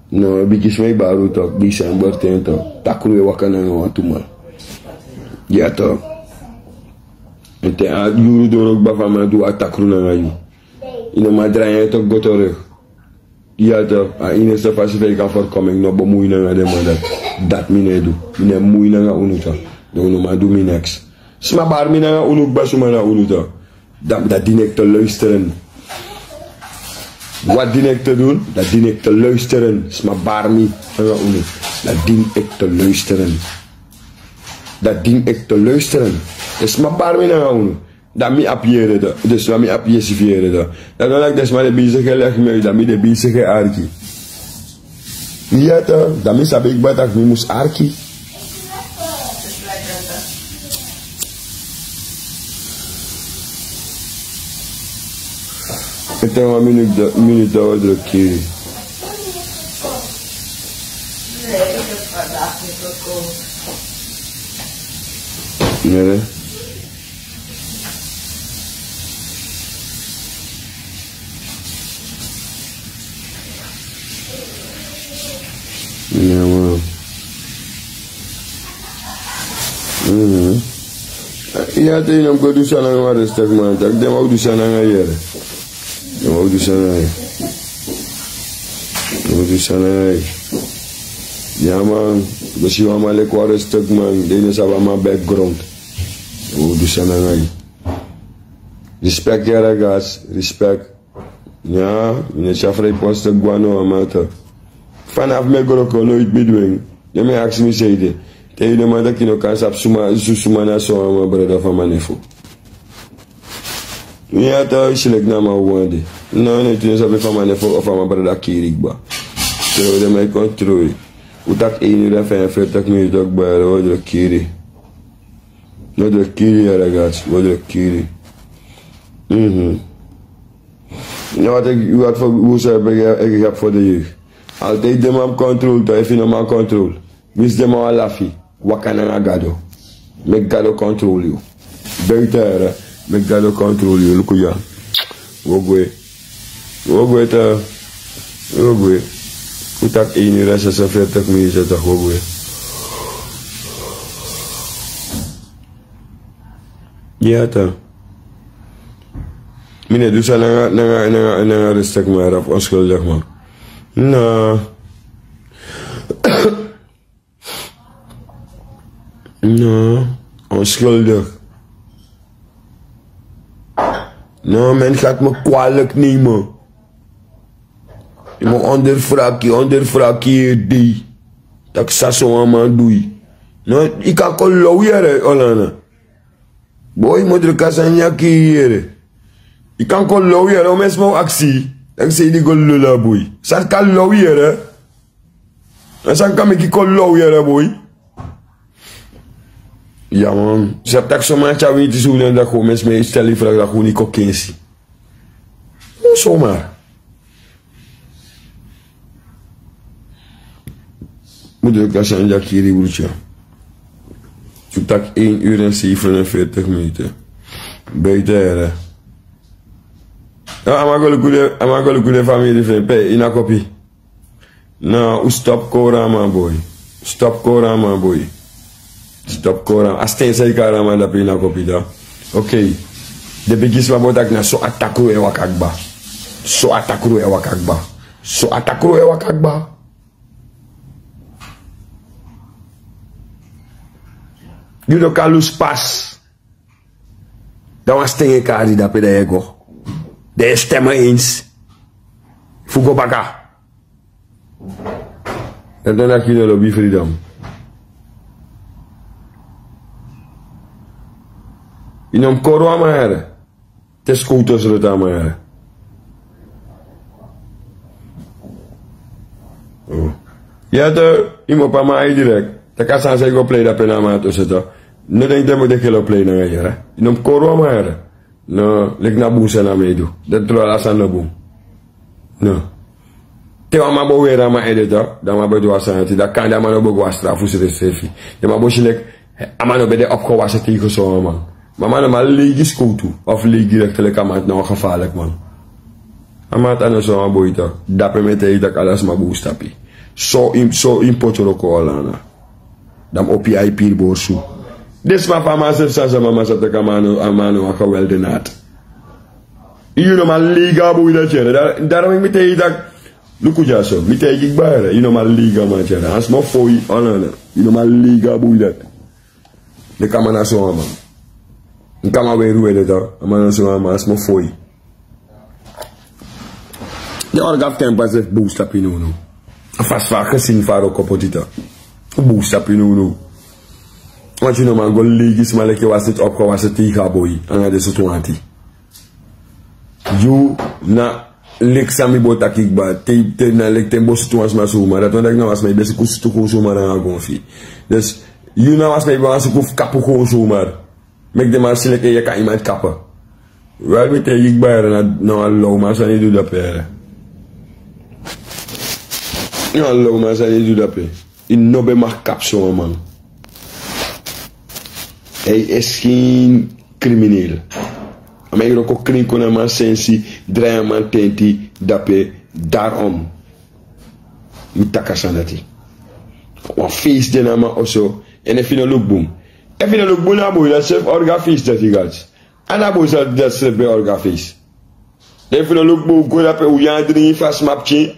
No, bigisma e bari un toch, december ten toch. Takru e waka nanga wan tu man. Ya toch. En te a yuru doro kba fu a man du a takru nanga yu. Yu no man drai en toch go terug. Ya toch, a enigste fasi fa yu kan voorkomen, no bemoei nanga den man dati. Dati mi no e du. Mi no e moei nanga unu toch. Dan unu no man du mi neks. Sma bari mi nanga unu, kba suma na unu toch. Dan, dan dien ik te luisteren. Wat dien ik te doen? Dan dien ik te luisteren. Sma bari mi nanga unu. Dan dien ik te luisteren. Dan dien ik te luisteren. Dus sma bari mi nanga unu. Dan mi abi yere toch. Dus dan mi abi yesi fu yere toch. Dan no leki den sma de bezig e legi mi uit, dan mi de bezig e arki. Ya toch, dan mi sabi kba tak' mi mus arki. Ete wan minute, minute dan un o druk kiri. Yere. Ya, man. Mhm. Ya, te yu no mus go du san nanga wan respect man, tak' den man o du san nanga yu yere. Den man o du san nanga yu. Unu du san nanga yu. Ya man, go si wan man leki wan rustig man, den no sabi a man background. Unu du san nanga yu. Respect yara gas, respect. Ya, mi no sa fri post go na wan man tu. Vanaf mi e gro kon noiti mi du en. Ya mi e aksi mi san ede. Te yu no man taki no kan sabi suma, su suma na so a man brada fu a man nefu. Ya tu, yu si leki na man wan de. No, no, yu no sabi efu a man nefu of a man brada kiri kba. Te wi de mi e kontrol. Un taki één uur en vijfenveertig minuten kba, wi o druk kiri. Wi o druk kiri, yara gas, wi o druk kiri. Mhm. No, wat ik, wat voor, hoe zou ik, ik heb voor de jeugd. Altijd de man controle, toch? Efu yu no man control. Winsi den man wan lafi, waka nanga Gado. Meki Gado control yu. Buiten here, meki Gado control yu. Luku ya. Wi o gwe. Wi o gwe tu. Wi o gwe. Un taki één uur en zesenveertig minuten, toch, wi o gwe. Ya tu. Mi no e du san nanga, nanga, nanga, nanga rustig man of onschuldig man. No. No, onschuldig. No, men gaat me kwalijk nemen. Yu mu ondervraag yu, ondervraag yu dei. Taki san so wan man du yu. No, yu kan kon low yere, Olana. Boi, yu mu druk a sani aki yere. Yu kan kon low yere, o men sma o aksi. Taki san yu di go lolo a boi. San kan low yere. A san kan meki yu kon low yere, boi. Ya man, sabi taki so man tyari winti su den daki, o men sma e stel yu vraag daki, un no kon kensi. Un soma. Yu mu druk a sani aki yere, broertje. Un taki één uur en zevenenveertig minuten. Buiten here. No, a man go luku den, a man go luku den famiri fu en pe, ini a kopi. No, un stop kori a man, boi. Stop kori a man, boi. Stop kori a man. A sten san yu kari a man dape ini a kopi, da. Okei. Den bigisma bo taki na so a takru e waka kba. So a takru e waka kba. So a takru e waka kba. Yu no kan lusu pasi. Dan wan sten e kari dape, dan yu e go. Dan yu e stem eens fu go baka. Dan, dan taki yu no lobi freedom. Yu no mu kori wan man here. Te skowtu o sroto a man here. Oh. Ya tu, yu mu opo a man ai direct. Taki a sani san yu go plei dape na a man ati oso tu. No denki den mu de kele o plei nanga yu here. Yu no mu kori wan man here. No, leki na bun sani a man e du. Dati tru, ala sani no bun. No. Te wan man bo weri a man ede tu, dan a man bo du wan sani ati, dan kande a man no bo go a strafu srefsrefi. Den man bo si leki a man no ben de opgewassen tegen so wan man. Ma a man no man leigi skowtu of leigi rekte leki a man ati na wan gevaarlijk man. A man ati a no so wan boi tu. Dape mi e taigi yu taki ala sma bun stapi. So yu, so yu mu poti wroko, Olana. Dan mi opo yu a yu piri borsu. Den sma fu a man srefi san, san mama sa taki a man no, a man no wan geweldenaar. Yu no man leigi a boi dati here. Da-, daarom meki mi taigi yu taki, luku dyaso, mi taigi yu kba here. Yu no man leigi a man dati here. A sma o fon yu, Olana. Yu no man leigi a boi dati. Leki a man na so wan man. Nka a man weri weri tu. A man na so wan man, a sma o fon yu. Den orga fu tempa srefi bun stapi nownow. A fasi fu a gesin fu a wroko poti tu. Bun stapi nownow. Want yu no man go leigi sma leki wan seti opgewassen tegen a boi. Anga den sortu wanti. Yu na leki san mi bo taki kba. Te, te na leki te mi bo sutu wan sma suma. Dati wani taki na wan sma yu ben suku sutu kon suma nanga gon fi. Dus, yu na wan sma yu ben wani suku fu kapu kon suma. Meki den man si leki yu e kan iemand kapu. Wel, mi taigi yu kba here, na, na wan low man sani yu du dape here. Na wan low man sani yu du dape. Yu no ben mag kapu so wan man. Hij is geen crimineel. A man e wroko krin kon na a man sensi, drai a man tenti dape, daarom. Mi taki a sani dati. Wan feest de na a man oso, èn efu yu no luku bun. Efu yu no luku bun, na a boi dati srefi orga feest dati, gats. A na a boi dati srefi ben orga feest. Efu yu no luku bun, go dape, un nyan dringi fu a sma pikin.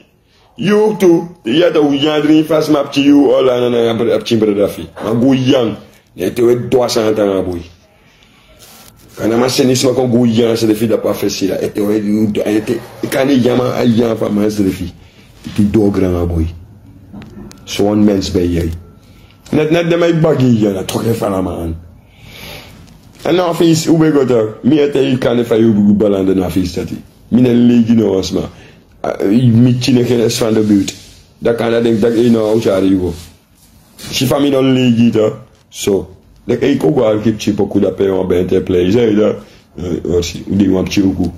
Yu tu, ya ta un yan dringi fasi ma pikin yu, ola na na a pikin brada fi. Ma go yan. Ne te we dwa san anga a boi. Kan a man seni sma kon go yan srefi dapu a fesi dati. Ete we yu do, ete, kan a man a yan fu a man srefi. Iti do granga boi. So wan mens ben yu. Net, net den man e bagi yu na toki fu ala man. Èn na a fesi un ben go taki. Mi e taigi yu kan fa yu go balanda na a fesi dati. Mi no e leigi no wan sma. A, mi kinderkinderen is van de buurt. Dan kan dat denk dat yu no a un tyari yu go. Si fa mi no leigi yu tu. So, leki yu kon go arki pikin poku dape wan bente plei. Yu sabi dati. Eh, o si, un de wan pikin uku.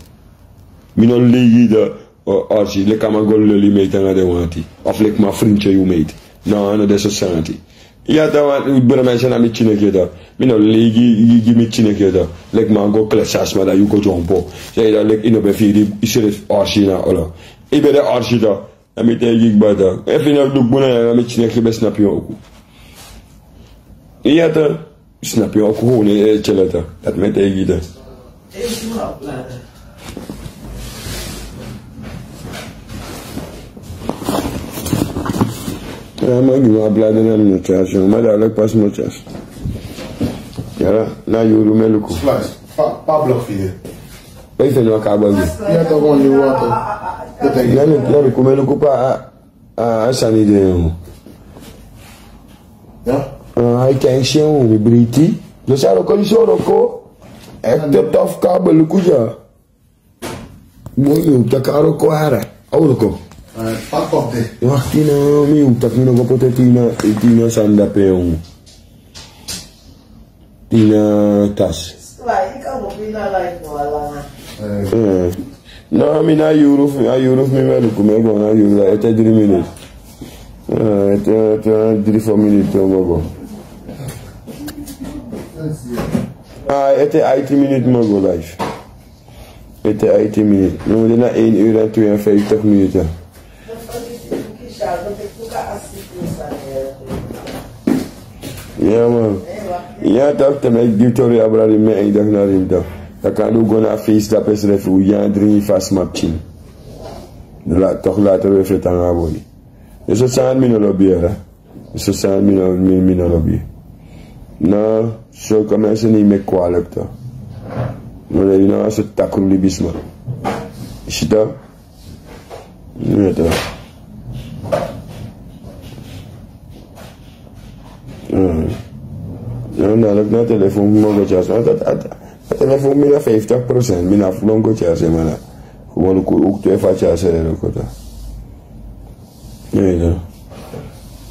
Mi no leigi yu tu. O, o si, leki a man go leli meiti anga den wanti. Of leki man frinti yu meiti. No, a no de so sani. Ya ta wan, brada, mi e seni a mi kinderkinderen tu. Mi no leigi, gi, gi mi kinderkinderen tu. Leki man go klesi a sma dan yu go dyompo. Sabi dati leki yu no ben firi yusrefi orsi na olo. Yu ben de orsi tu. Na mi taigi yu kaba tu. Efu yu no du bun na yu anga mi kinderkinderen ben snapu yu oku. Ya ta, snapu yu oku, ne, eh, tyeleta. Dati mi e taigi yu tu. Ya, man, gi mi a blada na mi no tyasi, man, dati leki pasi mi no tyasi. Ya, na yuru mi e luku. Slice. Pa, pa blok fi yu. Pe yu feni wan kaba gi? Ya, toch, wan yuru water. Na mi, na mi kon mi e luku pa, a, a, a sani de, yo. Ya? A, a, yu kan si en, mi briti. Dus a wroko disi wroko. Echt tof kaba, luku dya. Boi, yu taki a wroko wara. A wroko. Eh, pak op de. Wakti no, mi yu taki mi no go poti tina, tina sani dape, yo. Tina tas. Eh. Eh. No, mi na yuru fu, a yuru fu mi ben luku, mi e go na yuru, ete dri miniti. Eh, ete, ete dri, fo miniti mi o go. Ah, ete aiti miniti mi o go live. Ete aiti miniti. No, mi de na één uur en tweeënvijftig minuten. Ya, man. Ya, toch, te mi e gi tori abra di mi e taki na rinto. Dan kan un go na a fesi dape srefi, un yan dringi fasi ma pikin. La, toch later we feti anga a boi. Yu si san mi no lobi, yere. Yu si san mi no, mi, mi no lobi. No, so kan mi si mi e meki kwalijk tu. No, yu no, a so takru libisma. Yu si tu? Neta. Mm. No, no, leki na telefon mi o go tyasi. A, a, a, a telefon mi na vijftig procent. Mi na fu go tyasi, man. Wan luku, ook twee fa tyasi, e, luku tu. Neta.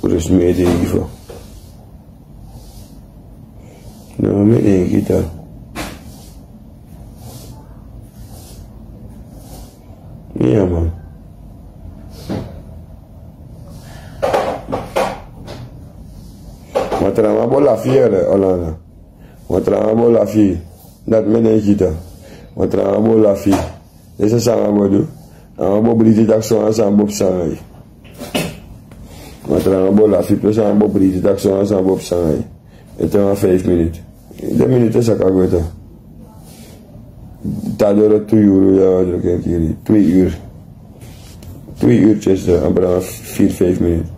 Dus mi e denki fa. No, mi e denki tu. Ya, man. Wan tra man bo lafi, yere, Olana. Wan tra man bo lafi. Dati mi e denki tu. Wan tra man bo lafi. Yu si san a man bo du? A man bo briti taki so wan sani bo psa anga yu. Wan tra man bo lafi, plus a man bo briti taki so wan sani bo psa anga yu. Ete wan vijf minuten. Den minuten saka gwe tu. Te a doro tu yuru, ya, wan dro ken kiri. Twee uur. Twee uur tyesi, a bra wan vier, vijf minuten.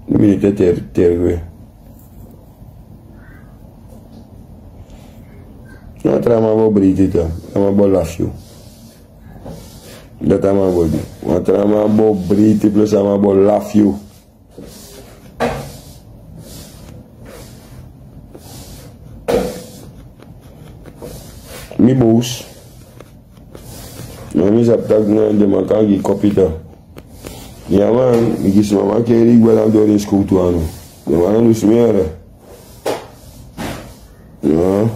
Den minuten teri, teri gwe. Wan tra man bo briti tu. A man bo lafi yu. Dati a man bo du. Wan tra man bo briti plus a man bo lafi yu. Mi boos. Ma mi sabi taki no, den man kan gi kopi tu. Ya, man, mi gi sma man keri yu gwe dan dori en skowtu anu. Den man no du sma, yere. Ya.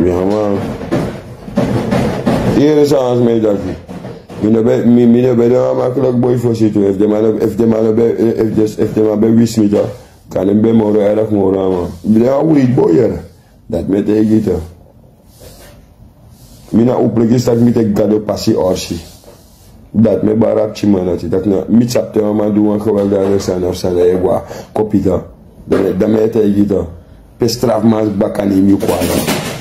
Ya, man. Yere san a sma e taki. Mi no ben, mi, mi no ben de wan makkelijk boi fosi tu. Efu den man no, efu den man no ben, efu den, efu den man ben wisi mi tu. Kande mi ben moro erg moro a man. Mi de wan wreed boi, yere. Dati mi e taigi yu tu. Mi na uplegis taki mi teki Gado pasi orsi. Dati mi e bari a pikinman dati. Taki na, mi sabi te wan man du wan gewelddadige sani of sani, dan yu e go a kopi tu. Dan mi, dan mi e taigi yu tu. Pe strafman baka nemi yu kon na.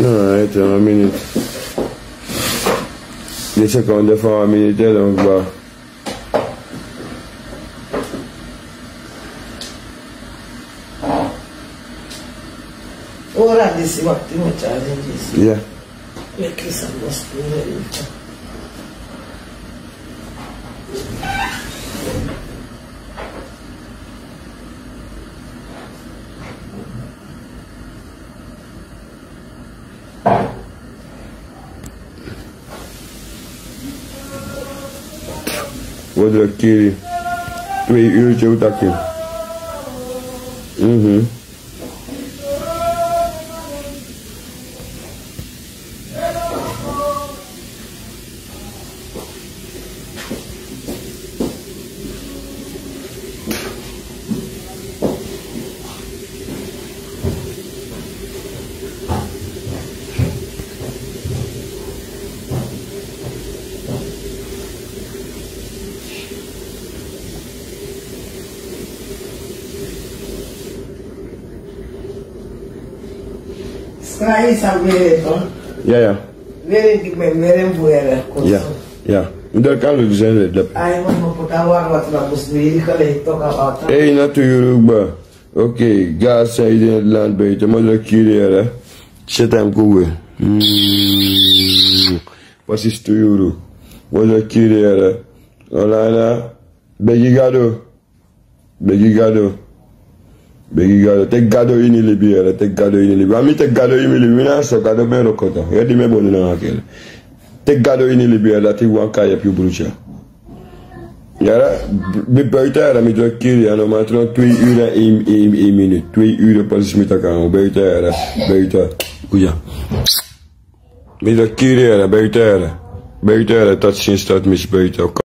Alright, wan minute. Di seconde fu wan minute e don kba. Ora disi wakti, mi o tyari en disi. Ya. Meki san must be ready. Wodro kiri. Twee uurtje, hoe dat je? Mhm. Skrayi san mi e ton. Ya, ya. Weri ki men, weri en buere. Ya, ya. Mi dori kan lo di sen le dap. Ai, man, no pota war wat na bus mi, iri kale tok a wata. Ei, na tu yuru gba. Ok, gas san yu de na land buiten, mi o dori kiri yere. Set hem go we. Mm. Precies tu yuru. Mi o dori kiri yere. Olana. Begi Gado. Begi Gado. Begi Gado. Teki Gado ini libi yere. Teki Gado ini libi. A mi teki Gado ini libi. Mi na so Gado ben roko tan. Yere di mi e bonu na wan kele. Teki Gado ini libi yere. Dati wan kan yepi yu brucha. Yere, mi buiten yere. Mi dori kiri ya no man tron twee uur en één, één, één minuut. Twee uur precies mi taki a buiten yere. Buiten. Kuya. Mi dori kiri yere. Buiten yere. Buiten yere. Tot ziens, tot mis buiten.